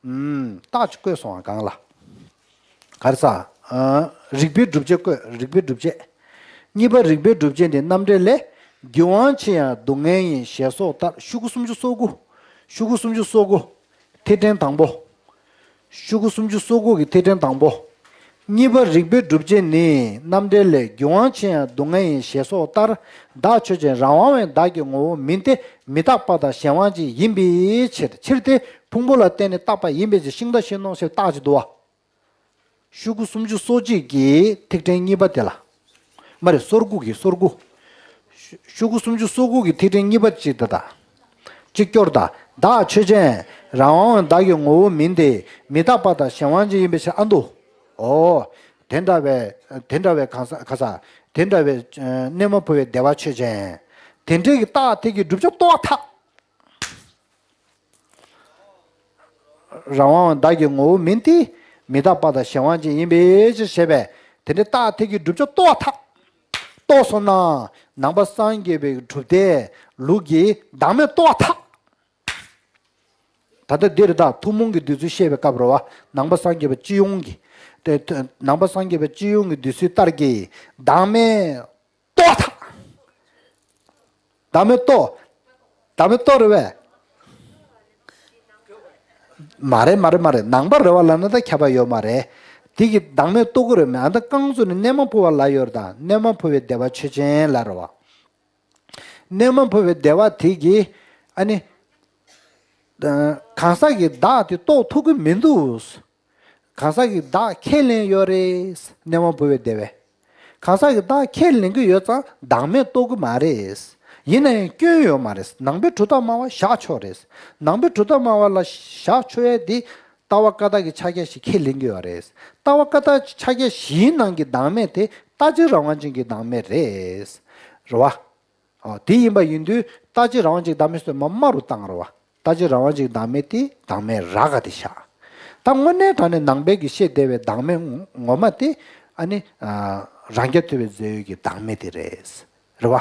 ཨུམ། རྟགས་ཅིག་བཀོད་སོང་བ་གང་ལ། ག་རེ་ཟ། ཨ། རིགས་པའི་སྒྲུབ་བྱེད་བཀོད། རིགས་པའི་སྒྲུབ་བྱེད། གཉིས་པ་རིགས་པའི་སྒྲུབ་བྱེད་ནི་རྣམ་འགྲེལ་ལས། རྒྱུ་དབང་ཆེ་ཡང་སྡུག་བསྔལ་ཡིན་ཞེས་སོགས་ལྟར། ཤོག་གུ་སུམ་ཅུ་སོ་དགུ། ཤོག་གུ་སུམ་ཅུ་སོ་དགུ། ཐིག་ཕྲེང་དང་པོ། ཤོག་གུ་སུམ་ཅུ་སོ་དགུ་གི་ཐིག་ཕྲེང་དང་པོ། གཉིས་པ་རིགས་པའི་སྒྲུབ་བྱེད་ནི་རྣམ་འགྲེལ་ལས། རྒྱུ་དབང་ཆེ་ཡང་སྡུག་བསྔལ་ཡིན་ཞེས་སོགས་ལྟར། བདག་ཆོས་ཅན། རང་དབང་བའི་བདག་གི་ངོ་བོ་མིན་ཏེ། མི་རྟག་པ་དང་གཞན་དབང་ཅན་ཡིན་པའི་ཕྱིར། ཕྱིར་ཏེ། ཕུང་པོ་ལ་བརྟེན་ནས་རྟག་པ་ཡིན་པའི་ཕྱིར། ཤིང་རྟ་བཞིན་ནོ་ཞེས་རྟགས་ཅིག་འདུག་བ། ཤོག་གུ་སུམ་ཅུ་སོ་གཅིག་གི་ཐིག་ཕྲེང་གཉིས་པ་དེ་ལ། མ་རེད། སོ་དགུ་གི། སོ་དགུ། ཤོག་གུ་སུམ་ཅུ་སོ་དགུ་གི་ཐིག་ཕྲེང་གཉིས་པ་གཅིག་ད་ད། གཅིག་སྐྱོར་ད། བདག་ཆོས་ཅན། རང་དབང་བདག་གི་ངོ་བོ་མིན་ཏེ། མི་རྟག་པ་དང་གཞན་དབང་ཅན་ཡིན་པའི་ཕྱིར། ཨ་འདུག་ཨོ། དེ་འདྲ་བའི། དེ་འདྲ་བའི་གང་ཟག་ག་ཟ། དེ་འདྲ་བའི་གནས་མ་བུ་བའི་བདེ་བ་ཆོས་ཅན། དེ་འདྲའི་གི་རྟགས་དེ་གི་བསྒྲུབ་བྱ་རྟོགས་པར་ཐལ། རང་དབང་བདག་གི་ངོ་བོ་མིན་ཏེ། མི་རྟག་པ་དང་གཞན་དབང་ཅན་ཡིན་པའི་ཕྱིར་ཞེས་པས། དེ་འདྲའི་རྟགས་དེ་གི་བསྒྲུབ་བྱ་རྟོགས་པར་ཐལ། རྟོགས་སོང་ན། ནང་པ་སངས་རྒྱས་པའི་གྲུབ་མཐའི་ལུགས་ཀྱི་བདག་མེད་རྟོགས་པར་ཐལ། ད་ལྟ་འདིར་ད་ཐུན་མོང་གི་འདོད་ཚུལ་བཤད་པའི་སྐབས་རེད་བ། ནང་པ་སངས་རྒྱས་པ་སྤྱི་ཡོངས་ཀྱི། དེ་ནང་པ་སངས་རྒྱས་པ་སྤྱི་ཡོངས་ཀྱི་འདོད་ཚུལ་ལྟར་གྱི་བདག་མེད་རྟོགས་ཐལ། བདག་མེད་རྟོགས། བདག་མེད་རྟོགས་རེད་བས། མ་རེད་མ་རེད་མ་རེད། ནང་པ་རེད་བ་ལབ་ན་ད་ཁྱད་པར་ཡོད་མ་རེད། དེ་གི་བདག་མེད་རྟོགས་ཀྱི་རེད་མེད། ཨ་ད་རྐང་བཙུགས་ནས་གནས་མ་བུ་བ་ལབ་ཡོད་རེད། ད་གནས་མ་བུ་བའི་བདེ་བ་ཆོས་ཅན་ལབ་རེད་བ། གནས་མ་བུ་བའི་བདེ་བ་དེ་གི་ཨ་ནི། གང་ཟག་གི་བདག་དེ་རྟོགས་ཐུབ་ཀྱི་མི་འདུག་གང་ཟག་གི་བདག་ཁས་ལེན་ཡོད་རེད། གནས་མ་བུ་བའི་བདེ་བས། གང་ཟག་གི་བདག་ཁས་ལེན་གྱི་ཡོད་ཙང་བདག་མེད་རྟོགས་ཀྱི་མ་རེད། ཡིན་ན་ཡང་སྐྱོན་ཡོད་མ་རེད། ནང་པའི་གྲུབ་མཐའ་སྨྲ་བ་བཞག་ཆོག་རེད། ནང་པའི་གྲུབ་མཐའ་སྨྲ་བ་ལ་བཞག་ཆོག་ཡས་འདི་ལྟ་བ་བཀའ་རྟགས་ཀྱི་ཕྱག་རྒྱ་ཞིག་ཁས་ལེན་གྱི་ཡོད་རེད། ལྟ་བ་བཀའ་རྟགས་ཀྱི་ཕྱག་རྒྱ་བཞིའི་ནང་གི་བདག་མེད་དེ་རྟག་གཅིག་རང་དབང་ཅན་གྱི་བདག་མེད་རེད། རེད་བ། ཨོ། དེ་ཡིན་པ་ཡིན་དུས་རྟག་གཅིག་རང་དབང་ཅན་བདག་མེད་ཟེར་མ་དམའ་རུ་བཏང་རོགས། རྟག་གཅིག་རང་དབང་ཅན་བདག་མེད་དེ་བདག་མེད་རག་ག་དེ་བཞག་ད་དངོས་གནས་དྲང་གནས་ནང་པའི་གི་བཤད་བསྡད་པའི་བདག་མེད་ངོ་མ་དེ་ཨ་ནི་རང་རྐྱ་ཐུབ་པའི་རྫས་ཡོད་ཀྱི་བདག་མེད་དེ་རེད། རེད་བ།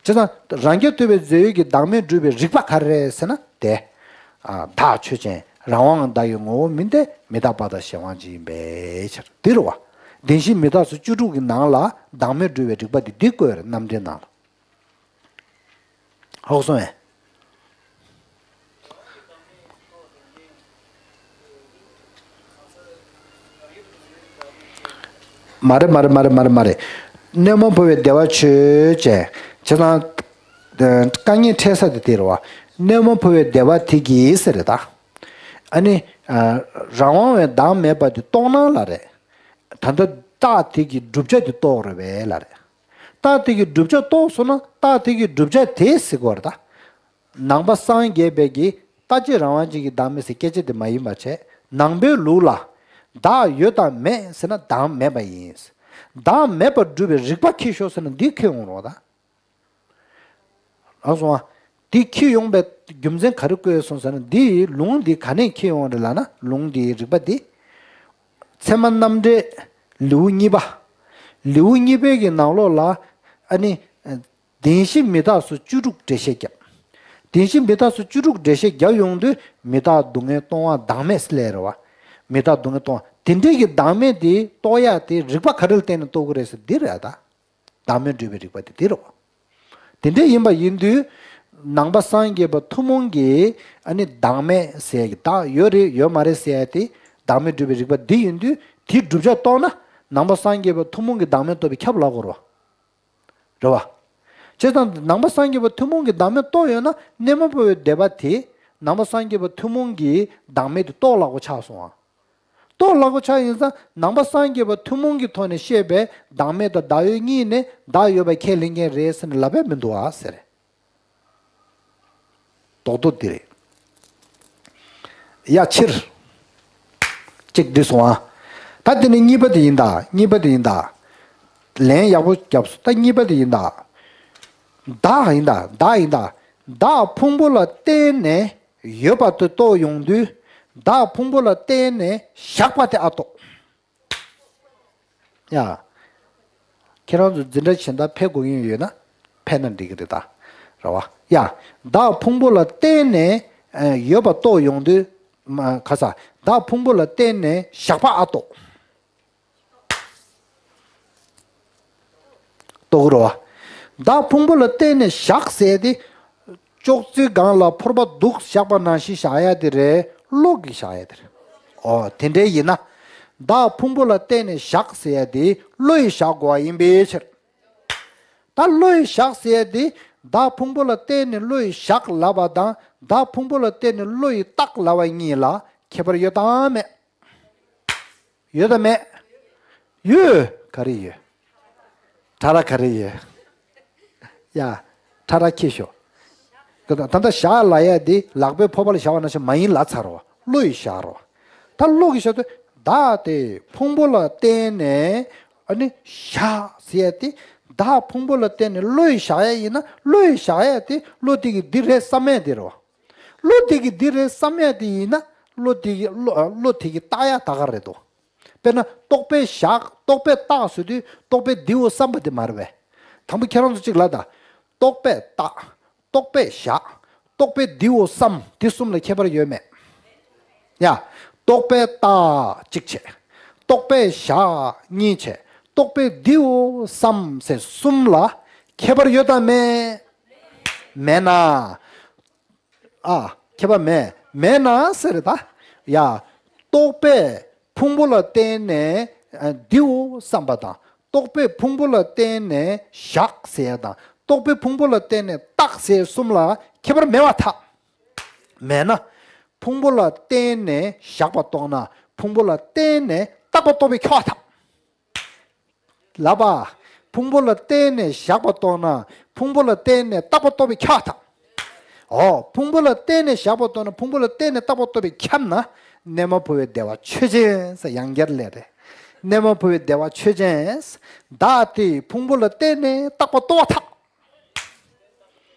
བྱས་ཙང་རང་རྐྱ་ཐུབ་པའི་རྫས་ཡོད་ཀྱི་བདག་མེད་སྒྲུབ་པའི་རིགས་པ་ག་རེ་རེད་ཟེར་ན་དེ། བདག་ཆོས་ཅན། རང་དབང་བདག་གི་ངོ་བོ་མིན་ཏེ། མི་རྟག་པ་དང་གཞན་དབང་ཅན་ཡིན་པའི་ཕྱིར་དེ་རེད་བ། བདེན་བཞི་མི་རྟག་སོགས་བཅུ་དྲུག་གི་ནང་ལ་བདག་མེད་སྒྲུབ་པའི་རིགས་པ་དེ་འདི་བཀོད་རེད། རྣམ་འགྲེལ་ནང་ལ། ཧོག་སོང་ཨེ། མ་རེད་མ་རེད་མ་རེད་མ་རེད་མ་རེད། གནས་མ་བུ་བའི་བདེ་བ་ཆོས་ཅན། བྱས་ཙང་། དཀའ་ངལ་འཕྲད་ས་དེ་དེ་རེད་བ། གནས་མ་བུ་བའི་བདེ་བ་དེ་གིས་ཟེར་རེད་ད། ཨ་ནི། རང་དབང་བའི་བདག་མེད་པ་དེ་རྟོགས་ན་ལ་རེད། ད་ལྟ་རྟགས་དེ་གི་བསྒྲུབ་བྱ་དེ་རྟོགས་རེད་བས་ལ་རེད། རྟགས་དེ་གི་བསྒྲུབ་བྱ་རྟོགས་སོང་ན་རྟགས་དེ་གི་བསྒྲུབ་བྱ་དེ་ཟེར་དགོས་རེད་ད། ནང་པ་སངས་རྒྱས་པའི་གི་ལྟ་སྤྱོད་རང་དབང་ཅན་གྱི་བདག་མེད་ཟེར་སྐད་ཆ་དེ་མ་ཡིན་པ་བྱས། ནང་པའི་ལུགས་ལ་བདག་ཡོད་དང་མེད་ཟེར་ན་བདག་མེད་པ་ཡིན། བདག་མེད་པར་སྒྲུབ་པའི་རིགས་པ་ཁྱེར་ཤོག་ཟེར་ན་འདི་ཁྱེར་ཡོང་རོགས་ད། ཨ་སོང་ཨ། འདི་ཁྱེར་ཡོང་པའི་རྒྱུ་མཚན་ག་རེ་བཀོད་སོང་ཟེར་ན། འདི་ལུང་འདི་ག་ནས་ཁྱེར་ཡོང་རེད་ལབ་ན། ལུང་འདིའི་རིགས་པ་འདི། ཚད་མ་རྣམ་འགྲེལ་ལེའུ་གཉིས་པ། ལེའུ་གཉིས་པའི་གི་ནང་ལོགས་ལ་ཨ་ནི། བདེན་བཞི་མི་རྟག་སོགས་བཅུ་དྲུག་འགྲེལ་བཤད་བརྒྱབ། བདེན་བཞི་མི་རྟག་སོགས་བཅུ་དྲུག་འགྲེལ་བཤད་བརྒྱབ་ཡོང་དུས་མི་རྟག་སྡུག་བསྔལ་སྟོང་པ་བདག་མེད་ལས་རེད་བ། མི་རྟག་སྡུག་བསྔལ་སྟོང་པ་དེ་འདྲའི་གི་བདག་མེད་དེ་རྟོགས་ཡག་དེ་རིགས་པ་ག་རེ་ལ་བརྟེན་ནས་རྟོགས་ཀྱི་རེད་ཟེར་འདི་རེད་ད། བདག་མེད་སྒྲུབ་པའི་རིགས་པ་དེ་འདི་རེད་བ། དེ་འདྲ་ཡིན་པ་ཡིན་དུས། ནང་པ་སངས་རྒྱས་པ་ཐུན་མོང་གི་ཨ་ནི་བདག་མེད་ཟེར་གི་བདག་ཡོད་རེད་ཡོད་མ་རེད་ཟེར་ཡ་དེ། བདག་མེད་སྒྲུབ་པའི་རིགས་པ་འདི་ཡིན་དུས་དེའི་བསྒྲུབ་བྱ་རྟོགས་ན་ནང་པ་སངས་རྒྱས་པ་ཐུན་མོང་གི་བདག་མེད་རྟོགས་པའི་ཁྱབ་ལ་གོ་རོ། རེད་བ། བྱས་ཙང་ནང་པ་སངས་རྒྱས་པ་ཐུན་མོང་གི་བདག་མེད་རྟོགས་ཡོད་ན་གནས་མ་བུ་བའི་སྡེ་པ་དེ་ནང་པ་སངས་རྒྱས་པ་ཐུན་མོང་གི་བདག་མེད་དེ་རྟོགས་ལ་གོ་ཆགས་སོང་ཨ། རྟོགས་ལ་གོ་ཆགས་ཡིན་ཙང་ནང་པ་སངས་རྒྱས་པ་ཐུན་མོང་གི་ཐོག་ནས་བཤད་པའི་བདག་མེད་དང་བདག་ཡོད་གཉིས་ནི་བདག་ཡོད་པ་ཁས་ལེན་མཁན་རེད་ཟེར་ནས་ལབ་པས་མི་འདུག་ཨ་ཟེར། རྡོག་རྡོག་འདི་རེད། ཡ་ཕྱིར། གཅིག་འདི་སོང་ཨ། ད་འདི་ནི་གཉིས་པ་དེ་ཡིན་ད། གཉིས་པ་དེ་ཡིན་ད། ལན་ཡག་པོ་བརྒྱབ་སོང་ད། གཉིས་པ་དེ་ཡིན་ད། བདག་ཡིན་ད། བདག་ཡིན་ད། བདག་ཕུང་པོ་ལ་བརྟེན་ནས་ཡོད་པ་དེ་རྟོགས་ཡོང་དུས། བདག་ཕུང་པོ་ལ་བརྟེན་ནས་བཞག་པ་དེ་ཨ་རྟོགས། ཡ། ཁྱེད་རང་ཚོ་འཛིན་གྲྭ་གཞན་དག་ཕེབས་དགོས་ཀྱི་ཡོད་ན་ཕེབས་ན་འགྲིག་གི་རེད་ད། རེད་བ། ཡ། བདག་ཕུང་པོ་ལ་བརྟེན་ནས་ཡོད་པ་རྟོགས་ཡོང་དུས། མ་ག་ས། བདག་ཕུང་པོ་ལ་བརྟེན་ནས་བཞག་པ་ཨ་རྟོགས། རྟོགས་རོ། བདག་ཕུང་པོ་ལ་བརྟེན་ནས་བཞག་ཟེར་ཏེ། ཅོག་ཙེའི་སྒང་ལ་ཕོར་པ་འདུག་བཞག་པ་ནང་བཞིན་བཞག་ཡ་དེ་རེད། བློ་གིས་བཞག་ཡ་དེ་རེད། ཨོ་དེ་འདྲའི་ཡིན་ན། བདག་ཕུང་པོ་ལ་བརྟེན་ནས་བཞག་ཟེར་ཡ་དེ་བློ་ཡིས་བཞག་དགོས་པ་ཡིན་པའི་ཕྱིར། ད་བློ་ཡིས་བཞག་ཟེར་ཡ་དེ་བདག་ཕུང་པོ་ལ་བརྟེན་ནས་བློ་ཡིས་བཞག་ལབ་པ་དང་བདག་ཕུང་པོ་ལ་བརྟེན་ནས་བློ་ཡིས་བཏགས་ལབ་པ་གཉིས་ལ་ཁྱད་པར་ཡོད་དམ་མེད། ཡོད་དམ་མེད། ཡོད། ག་རེ་ཡོད། ཕྲ་རགས་ག་རེ་ཡོད། ཡ། ཕྲ་རགས་ཁྱེར་ཤོག་ད་ལྟ་བཞག་ལབ་ཡ་དེ་ལག་པའི་ཕོར་པ་ལ་བཞག་པ་ནང་བཞིན་མ་ཡིན་ལབ་ཚར་རོ། བློ་ཡིས་བཞག་རོ། ད་བློ་གིས་བཞག་དུས་བདག་དེ་ཕུང་པོ་ལ་བརྟེན་ནས་ཨ་ནི་བཞག་ཟེར་ཡ་དེ། བདག་ཕུང་པོ་ལ་བརྟེན་ནས་བློ་ཡིས་བཞག་ཡ་ཡིན་ན་བློ་ཡིས་བཞག་ཡ་དེ་བློ་དེ་གིས་འདི་རེད་བསམ་ཡ་དེ་རོ། བློ་དེ་གིས་འདི་རེད་བསམ་ཡ་དེ་ཡིན་ན་བློ་དེ་གིས་བློ་བློ་དེ་གིས་བཏགས་ཡ་ད་ག་རེད་དོ། དཔེར་ན་རྟོག་པས་བཞག་རྟོག་པས་བཏགས་ཟེར་དུས་རྟོག་པས་འདིའོ་བསམ་པ་དེ་མ་རེད་པས། དང་པོ་ཁྱེད་རང་ཚོ་གཅིག་ལ་ད། རྟོག་པས་བཏགས། རྟོག་པས་བཞག་རྟོག་པས་འདིའོ་བསམ་དེ་གསུམ་ལ་ཁྱད་པར་ཡོད་མེད། ཡ། རྟོག་པས་བཏགས་གཅིག་བྱས། རྟོག་པས་བཞག་གཉིས་བྱས། རྟོག་པས་འདིའོ་བསམ་ཟེར་གསུམ་ལ་ཁྱད་པར་ཡོད་དམ་མེད། མེད་ན། ཨ། ཁྱད་པར་མེད། མེད་ན་ཟེར་རེད་ད། ཡ། རྟོག་པས་ཕུང་པོ་ལ་བརྟེན་ནས་ཨ་འདིའོ་བསམ་པ་དང་རྟོག་པས་ཕུང་པོ་ལ་བརྟེན་ནས་བཞག་ཟེར་ཡ་དང་རྟོག་པས་ཕུང་པོ་ལ་བརྟེན་ནས་བཏགས་ཟེར་གསུམ་ལ་ཁྱད་པར་མེད་པར་ཐལ། མེད་ན། ཕུང་པོ་ལ་བརྟེན་ནས་བཞག་པ་རྟོགས་ན་ཕུང་པོ་ལ་བརྟེན་ནས་བཏགས་པ་རྟོགས་པས་ཁྱབ་པར་ཐལ། ལབ་པ། ཕུང་པོ་ལ་བརྟེན་ནས་བཞག་པ་རྟོགས་ན་ཕུང་པོ་ལ་བརྟེན་ནས་བཏགས་པ་རྟོགས་པས་ཁྱབ་པར་ཐལ། འོ་ཕུང་པོ་ལ་བརྟེན་ནས་བཞག་པ་རྟོགས་ན་ཕུང་པོ་ལ་བརྟེན་ནས་བཏགས་པ་རྟོགས་པས་ཁྱབ་ན། གནས་མ་བུ་བའི་བདེ་བ་ཆོས་ཅན་ཟེར་ཡང་བསྐྱར་ལས་རེད། གནས་མ་བུ་བའི་བདེ་བ་ཆོས་ཅན། བདག་དེ་ཕུང་པོ་ལ་བརྟེན་ནས་བཏགས་པ་རྟོགས་པར་ཐལ།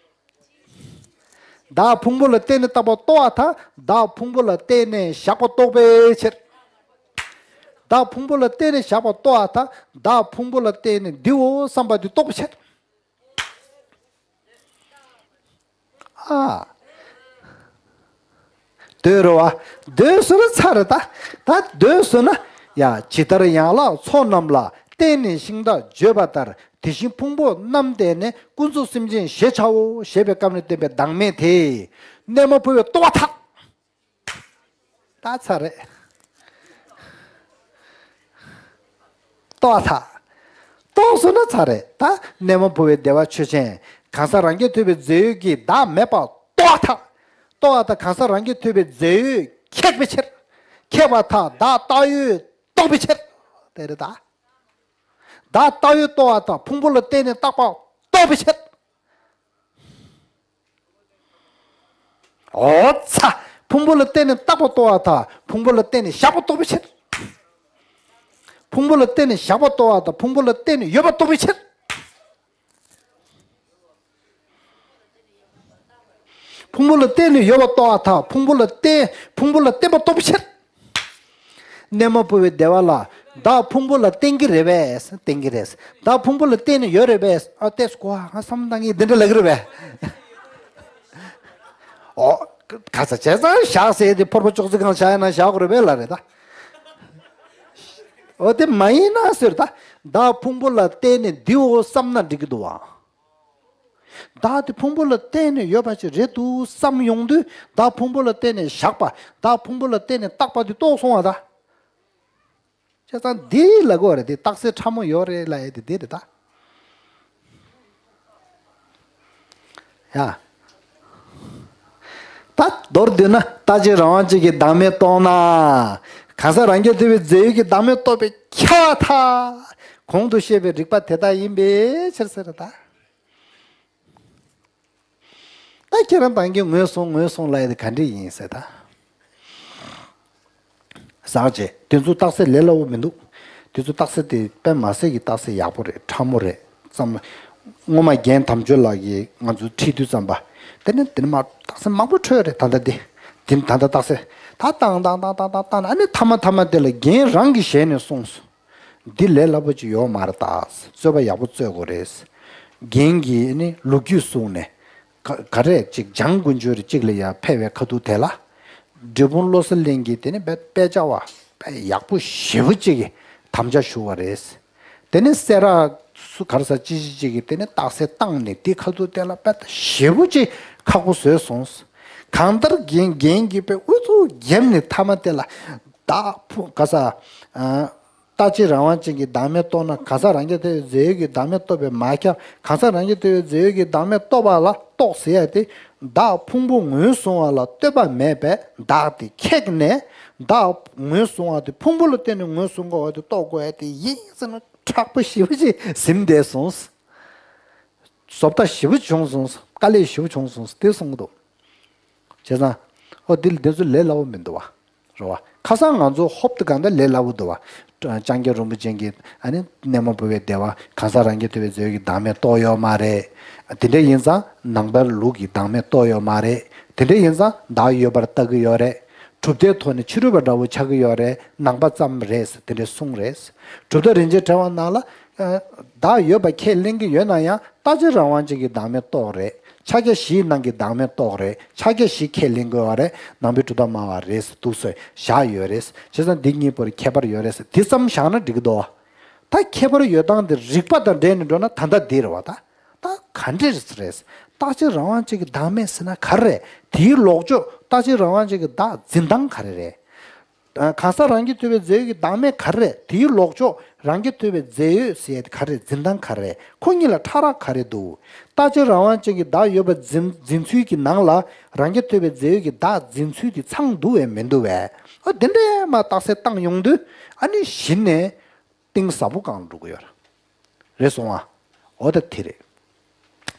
བདག་ཕུང་པོ་ལ་བརྟེན་ནས་བཏགས་པ་རྟོགས་པར་ཐལ། བདག་ཕུང་པོ་ལ་བརྟེན་ནས་བཞག་པ་རྟོགས་པའི་ཕྱིར། བདག་ཕུང་པོ་ལ་བརྟེན་ནས་བཞག་པ་རྟོགས་པར་ཐལ། བདག་ཕུང་པོ་ལ་བརྟེན་ནས་འདིའོ་བསམ་པ་འདི་རྟོགས་པའི་ཕྱིར། ཨ། འདོད་རེད་བ། འདོད་སོང་ན་ཚར་རེད་ད། ད་འདོད་སོང་ན། ཡ་ཇི་ལྟར་ཡན་ལག་མཚོ་རྣམས་ལ། བརྟེན་ནས་ཤིང་རྟ་བརྗོད་པ་ལྟར། དེ་བཞིན་ཕུང་པོ་རྣམས་བརྟེན་ནས། ཀུན་རྫོབ་སེམས་ཅན་ཞེས་བྱའོ། ཞེས་པའི་སྐབས་ནས་བསྟན་པའི་བདག་མེད་དེ། གནས་མ་བུ་བའི་རྟོགས་པར་ཐལ། ད་ཚར་རེད། རྟོགས་པར་ཐལ། རྟོགས་སོང་ན་ཚར་རེད་ད། གནས་མ་བུ་བའི་བདེ་བ་ཆོས་ཅན། གང་ཟག་རང་རྐྱ་ཐུབ་པའི་རྫས་ཡོད་ཀྱི་བདག་མེད་པ་རྟོགས་པར་ཐལ། རྟོགས་པར་ཐལ། གང་ཟག་རང་རྐྱ་ཐུབ་པའི་རྫས་ཡོད་ཁེགས་པའི་ཕྱིར། ཁེགས་པར་ཐལ། བདག་བཏགས་ཡོད་རྟོགས་པའི་ཕྱིར། དེ་རེད་ད། བདག་བཏགས་ཡོད་རྟོགས་པར་ཐལ། ཕུང་པོ་ལ་བརྟེན་ནས་བཏགས་པ་རྟོགས་པའི་ཕྱིར། ཨོ་ཙ། ཕུང་པོ་ལ་བརྟེན་ནས་བཏགས་པ་རྟོགས་པར་ཐལ། ཕུང་པོ་ལ་བརྟེན་ནས་བཞག་པ་རྟོགས་པའི་ཕྱིར། ཕུང་པོ་ལ་བརྟེན་ནས་བཞག་པ་རྟོགས་པར་ཐལ། ཕུང་པོ་ལ་བརྟེན་ནས་ཡོད་པ་རྟོགས་པའི་ཕྱིར། ཕུང་པོ་ལ་བརྟེན་ནས་ཡོད་པ་རྟོགས་པར་ཐལ། ཕུང་པོ་ལ་བརྟེན། ཕུང་པོ་ལ་བརྟེན་པ་རྟོགས་པའི་ཕྱིར། གནས་མ་བུ་བའི་སྡེ་པ་ལ། བདག་ཕུང་པོ་ལ་བརྟེན་གྱི་རེད་པས། བརྟེན་གྱི་རེད། བདག་ཕུང་པོ་ལ་བརྟེན་ནས་ཡོད་རེད་པས། ཨ་ལྟས་སོ་ཁོ་ང་བསམ་བློ་བཏང་གི་འདི་འདྲ་ལབ་ཀྱི་རེད་པས། ཨོ། ག་ས་བྱས་ཙང་བཞག་ཟེར་དེ་ཕོར་པ་ཅོག་ཙེ་སྒང་བཞག་ཡ་ན་བཞག་དགོས་རེད་པས་ལབ་རེད་ད། ཨོ་དེ་མ་ཡིན་ན་ཟེར་ད། བདག་ཕུང་པོ་ལ་བརྟེན་ནས་འདིའོ་བསམ་ན་འགྲིག་གི་འདུག་བ། བདག་དེ་ཕུང་པོ་ལ་བརྟེན་ནས་ཡོད་པ་ཞིག་རེད་འདུག་བསམ་ཡོང་དུས། བདག་ཕུང་པོ་ལ་བརྟེན་ནས་བཞག་པ། བདག་ཕུང་པོ་ལ་བརྟེན་ནས་བཏགས་པ་དེ་རྟོགས་སོང་བ་ད། བྱས་ཙང་འདི་ལ་གོ་རེད་དེ། རྟགས་གསལ་ཕྲ་མོ་ཡོད་རེད་ལབ་ཡས་དེ་འདི་རེད་ད། ཡ། ད་མདོར་བསྡུས་ན་རྟག་གཅིག་རང་དབང་ཅན་གྱི་བདག་མེད་རྟོགས་ན། གང་ཟག་རང་རྐྱ་ཐུབ་པའི་རྫས་ཡོད་ཀྱི་བདག་མེད་རྟོགས་པས་ཁྱབ་པར་ཐལ། གོང་དུ་བཤད་པའི་རིགས་པ་དེ་དག་ཡིན་པའི་ཕྱིར་ཟེར་ད། ད་ཁྱེད་རང་རང་གིས་ངོས་བཟུང་ངོས་བཟུང་ལབ་ཡ་དེ་ག་འདྲ་ཡིན་ཟེར་ད། ཟག་བཅས་དེ་ཚོ་རྟགས་གསལ་ལས་སླ་བོ་མི་འདུག་དེ་ཚོ་རྟགས་གསལ་དེ་དཔེ་མ་སྲིད་ཀྱི་རྟགས་གསལ་ཡག་པོ་རེད། ཕྲ་མོ་རེད། ཙམ། སྔོན་མ་རྒན་དམ་ཆོས་ལགས་ཀྱིས་ང་ཚོ་ཁྲིད་དུས་ཙམ་པ། དེ་ནས་དེ་ནས་མ་རྟགས་གསལ་མང་པོ་འཕྲོད་རེད། ད་ལྟ་དེ། དེ་ད་ལྟ་རྟགས་གསལ་ད་བཏང་བཏང་བཏང་བཏང་བཏང་ཨ་ནི་མཐའ་མ་མཐའ་མ་དེ་ལ་རྒན་རང་གི་ཞལ་ནས་གསུངས་སོང་། འདི་ལས་སླ་པོ་ཅིག་ཡོད་མ་རེད་ད། རྩོད་པ་ཡག་པོ་རྩོད་དགོས་རེད། རྒན་གྱིས་ནི་ལོ་རྒྱུས་གསུངས་ནས། ག་ག་རེ་ཅིག་འཇང་དཀོན་མཆོག་རེ་གཅིག་ལ་ཡར་ཕེབས་པའི་ཁ་ཐུག་དེ་ལ། འབྲས་སྤུངས་བློ་གསལ་གླིང་གིས་དེ་ནི་དཔེ་དཔེ་ཆ་བ་དཔེ་ཡག་པོ་ཞེ་པོ་ཅིག་གི་དམ་བཅའ་ཞུ་བ་རེད། དེ་ནི་སེ་ར་སུ་གར་ས་ཅི་ཅི་ཅིག་གིས་དེ་ནི་རྟགས་གསལ་བཏང་ནས་དེ་ཁ་ཐུག་དེ་ལ་དཔེ་ཞེ་པོ་ཅིག་ཁག་པོ་བཟོས་སོང་། གང་ལྟར་རྒན་རྒན་གྱིས་དཔེ་ཨུ་ཚུགས་བརྒྱབ་ནས་མཐའ་མ་དེ་ལ་བདག་ཕུ་ག་ས། རྟག་གཅིག་རང་དབང་ཅན་གྱི་བདག་མེད་རྟོགས་ན། གང་ཟག་རང་རྐྱ་ཐུབ་པའི་རྫས་ཡོད་ཀྱི་བདག་མེད་རྟོགས་པས་མ་ཁྱབ། གང་ཟག་རང་རྐྱ་ཐུབ་པའི་རྫས་ཡོད་ཀྱི་བདག་མེད་རྟོགས་པ་ལ་རྟོགས་ཟེར་ཡ་དེ། བདག་ཕུང་པོ་ངོས་བཟུང་བ་ལ་ལྟོས་པ་མེད་པས་བདག་དེ་ཁེགས་ནས། བདག་ངོས་བཟུང་བ་དེ་ཕུང་པོ་ལ་བརྟེན་ནས་ངོས་བཟུང་དགོས་པ་དེ་རྟོགས་དགོས་ཡ་དེ་ཡིན་ཟེར་ན་མཁྲེགས་པོ་ཞེ་པོ་ཅིག་ཟིན་བསྡད་སོང་། བཟོ་ལྟ་ཞེ་པོ་བྱུང་སོང་། དཀའ་ལས་ཞེ་པོ་བྱུང་སོང་དེ་གསུང་གི་འདུག་བྱས་ཙང་། ཨོ་འདི་འདི་ཚོ་ལས་སླ་བོ་མི་འདུག་བ། རེད་བ། ཁ་སང་ང་ཚོ་ཧོབ་ཏེ་གང་ལྟར་ལས་སླ་བོ་འདུག་བ། ཨ་ནི་གཙང་སྐྱ་རིན་པོ་ཆེ་གིས་ཨ་ནི་གནས་མ་བུ་བའི་སྡེ་པ་གང་ཟག་རང་རྐྱ་ཐུབ་པའི་རྫས་ཡོད་ཀྱི་བདག་མེད་རྟོགས་ཡོད་མ་རེད། དེ་འདྲ་ཡིན་ཙང་ནང་པའི་ལུགས་ཀྱི་བདག་མེད་རྟོགས་ཡོད་མ་རེད། དེ་འདྲ་ཡིན་ཙང་བདག་ཡོད་པར་ལྟ་གི་ཡོད་རེད། གྲུབ་མཐའི་ཐོག་ནས་ཕྱི་རོལ་པ་འདྲ་བོ་ཆགས་ཀྱི་ཡོད་རེད། ནང་པ་ཙམ་རེད་ཟེར་དེ་འདྲ་གསུངས་རེད། གྲུབ་མཐའ་རིན་ཆེན་ཕྲེང་བ་ནང་ལ། བདག་ཡོད་པ་ཁས་ལེན་གྱི་ཡོད་ན་ཡང་རྟག་གཅིག་རང་དབང་ཅན་གྱི་བདག་མེད་རྟོགས་རེད། ཕྱག་རྒྱ་བཞིའི་ནང་གི་བདག་མེད་རྟོགས་རེད། ཕྱག་རྒྱ་བཞི་ཁས་ལེན་དགོས་པ་རེད། ནང་པའི་གྲུབ་མཐའ་སྨྲ་བ་རེད་ཟེར་འདུག་སེ་བཞག་ཡོད་རེད། བྱས་ཙང་འདི་གཉིས་བར་ཁྱད་པར་ཡོད་རེད་ཟེར་འདི་ཙམ་བཞག་ན་འགྲིག་གི་འདུག་ད་ཁྱད་པར་ཡོད་སྟངས་འདི་རིགས་པ་དང་འབྲེལ་ནས་འགྲོ་ན་ད་ལྟ་འདི་རེད་བ་ད། ད་ག་འདྲས་རེད། རྟག་གཅིག་རང་དབང་ཅན་གྱི་བདག་མེད་ཟེར་ན་ག་རེ་རེད། དེའི་ལོག་ཕྱོགས་རྟག་གཅིག་རང་དབང་ཅན་གྱི་བདག་འཛིན་སྟངས་ག་རེ་རེད། གང་ཟག་རང་རྐྱ་ཐུབ་པའི་རྫས་ཡོད་ཀྱི་བདག་མེད་ག་རེ་རེད། དེའི་ལོག་ཕྱོགས་རང་རྐྱ་ཐུབ་པའི་རྫས་ཡོད་ཟེར་ཡས་དེ་ག་རེ་རེད། འཛིན་སྟངས་ག་རེ་རེད། ཁོ་གཉིས་ལ་ཕྲ་རགས་ག་རེ་འདུག་རྟག་གཅིག་རང་དབང་ཅན་གྱི་བདག་ཡོད་པ་འཛིན་འཛིན་ཚུལ་གྱི་ནང་ལ་རང་རྐྱ་ཐུབ་པའི་རྫས་ཡོད་ཀྱི་བདག་འཛིན་ཚུལ་དེ་ཚང་འདུག་བས་མི་འདུག་བས། ཨ་དེ་འདྲས་མ་རྟགས་གསལ་བཏང་ཡོང་དུས་ཨ་ནི་གཞི་ནས། གཏིང་ཟབ་པོ་གང་འགྲོ་གི་ཡོད་རེད། རེད་སོང་ཨ། འོ་ད་དེ་རེད།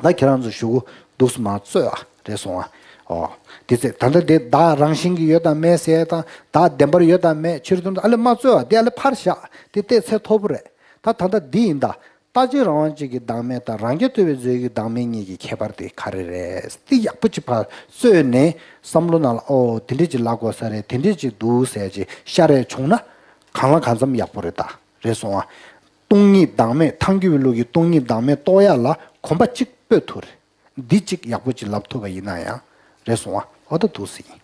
ད་ཁྱེད་རང་ཚོ་ཞུ་གུ་འདུག་སེ་མ་རྩོད་ཨ། རེད་སོང་ཨ། ཨོ། དེ་ཚེ་ད་ལྟ་དེ་བདག་རང་བཞིན་གྱིས་ཡོད་དམ་མེད་ཟེར་དང་བདག་བདེན་པར་ཡོད་དམ་མེད་ཕྱིར་དོན་ཨ་ལེ་མ་རྩོད་ཨ། དེ་ཨ་ལེ་ཕར་བཞག་དེ་ལྟས་ཚད་མཐོ་པོ་རེད། ད་ད་ལྟ་འདི་ཡིན་ད། རྟག་གཅིག་རང་དབང་ཅན་གྱི་བདག་མེད་དང་རང་རྐྱ་ཐུབ་པའི་རྫས་ཡོད་ཀྱི་བདག་མེད་གཉིས་ཀྱི་ཁྱད་པར་དེ་ག་རེ་རེད། དེ་ཡག་པོ་ཅིག་ཕར་རྩོད་ནས་བསམ་བློ་ནང་ལ་ཨོ་དེ་འདྲས་ཅིག་ལབ་དགོས་ས་རེད། དེ་འདྲས་ཅིག་འདུག་ཟེར་ཅིག་ཤར་རེ་བྱུང་ན་གང་ལ་གང་འཚམ་ཡག་པོ་རེད་ད། རེད་སོང་ཨ། སྟོང་ཉིད་བདག་མེད་ཐལ་འགྱུར་བའི་ལུགས་ཀྱི་སྟོང་ཉིད་བདག་མེད་རྟོགས་ཡ་ལ་གོམ་པ་གཅིག་སྤོས་ཐུབ་རེད། འདི་གཅིག་ཡག་པོ་ཅིག་ལབ་ཐུབ་པ་ཡིན་ན་ཡང་རེད་སོང་ཨ། འོ་ད་འདུག་སེ་ཡིན།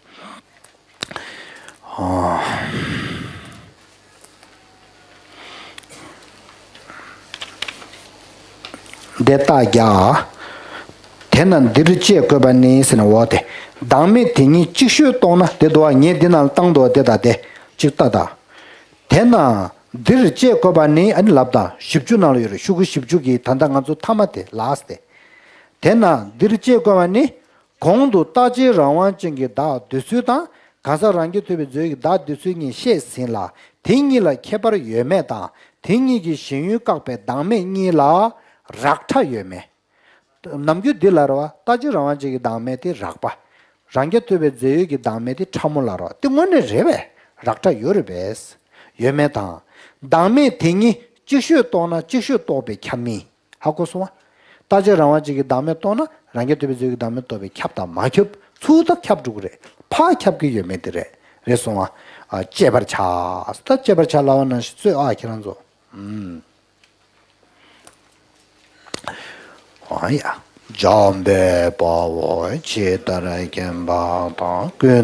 ཨ། འདི་རྟགས་བརྒྱ། དེས་ན་འདིར་དཔྱད་དགོས་པ་ནི་ཟེར་ན་འོ་དེ། བདག་མེད་དེ་ཉིད་ཅིག་ཤོས་རྟོགས་ན་དེ་འདུག་བ། ངས་འདི་ནང་བཏང་འདུག་བ་དེ་དང་དེ། གཅིག་ལྟ་དང་། དེས་ན་འདིར་དཔྱད་དགོས་པ་ནི་ཨ་ནི་ལབ་དང་བཞི་བཅུ་ནང་ལ་ཡོད་རེད། ཤོག་གུ་བཞི་བཅུ་གི་ད་ལྟ་ང་ཚོ་མཐའ་མ་དེ་ལགས་ཏེ། དེས་ན་འདིར་དཔྱད་དགོས་པ་ནི། གོང་དུ་རྟག་གཅིག་རང་དབང་ཅན་གྱི་བདག་འདོད་ཚུལ་དང་གང་ཟག་རང་རྐྱ་ཐུབ་པའི་རྫས་ཀྱི་བདག་འདོད་ཚུལ་གཉིས་བཤད་ཟིན་ལ། དེ་གཉིས་ལ་ཁྱད་པར་ཡོད་མེད་དང་། དེ་གཉིས་ཀྱི་ཞེན་ཡུལ་བཀག་པའི་བདག་མེད་གཉིས་ལ་རགས་ཕྲ་ཡོད་མེད། ནམ་རྒྱུན་འདི་ལ་རེད་བ། རྟག་གཅིག་རང་དབང་ཅིག་གི་བདག་མེད་དེ་རགས་པ། རང་རྐྱ་ཐུབ་པའི་རྫས་ཡོད་ཀྱི་བདག་མེད་དེ་ཕྲ་མོ་ལ་རེད་བ། དེ་དངོས་གནས་རེད་པས། རགས་ཕྲ་ཡོད་རེད་པས། ཡོད་མེད་དང་། བདག་མེད་དེ་གཉིས་ཅིག་ཤོས་རྟོགས་ན་ཅིག་ཤོས་རྟོགས་པས་ཁྱབ་མིན། ཧ་གོ་སོང་བ། རྟག་གཅིག་རང་དབང་ཅིག་གི་བདག་མེད་རྟོགས་ན་རང་རྐྱ་ཐུབ་པའི་རྫས་ཡོད་ཀྱི་བདག་མེད་རྟོགས་པས་ཁྱབ་དང་མ་ཁྱབ། ཚུར་ད་ཁྱབ་འགྲོ་གི་རེད། ཕར་ཁྱབ་ཀྱི་ཡོད་མེད་དེ་རེད། རེད་སོང་བ། ཨ། དཔྱད་པར་བྱ། ད་དཔྱད་པར་བྱ་ལབ་པ་ནང་བཞིན་རྩོད་ཨ་ཁྱེད་རང་ཚོ། ཨུམ། ཨ་ཡ། འཇམ་དཔལ་དཔའ་བོས་ཇི་ལྟར་མཁྱེན་པ་དང་། ཀུན་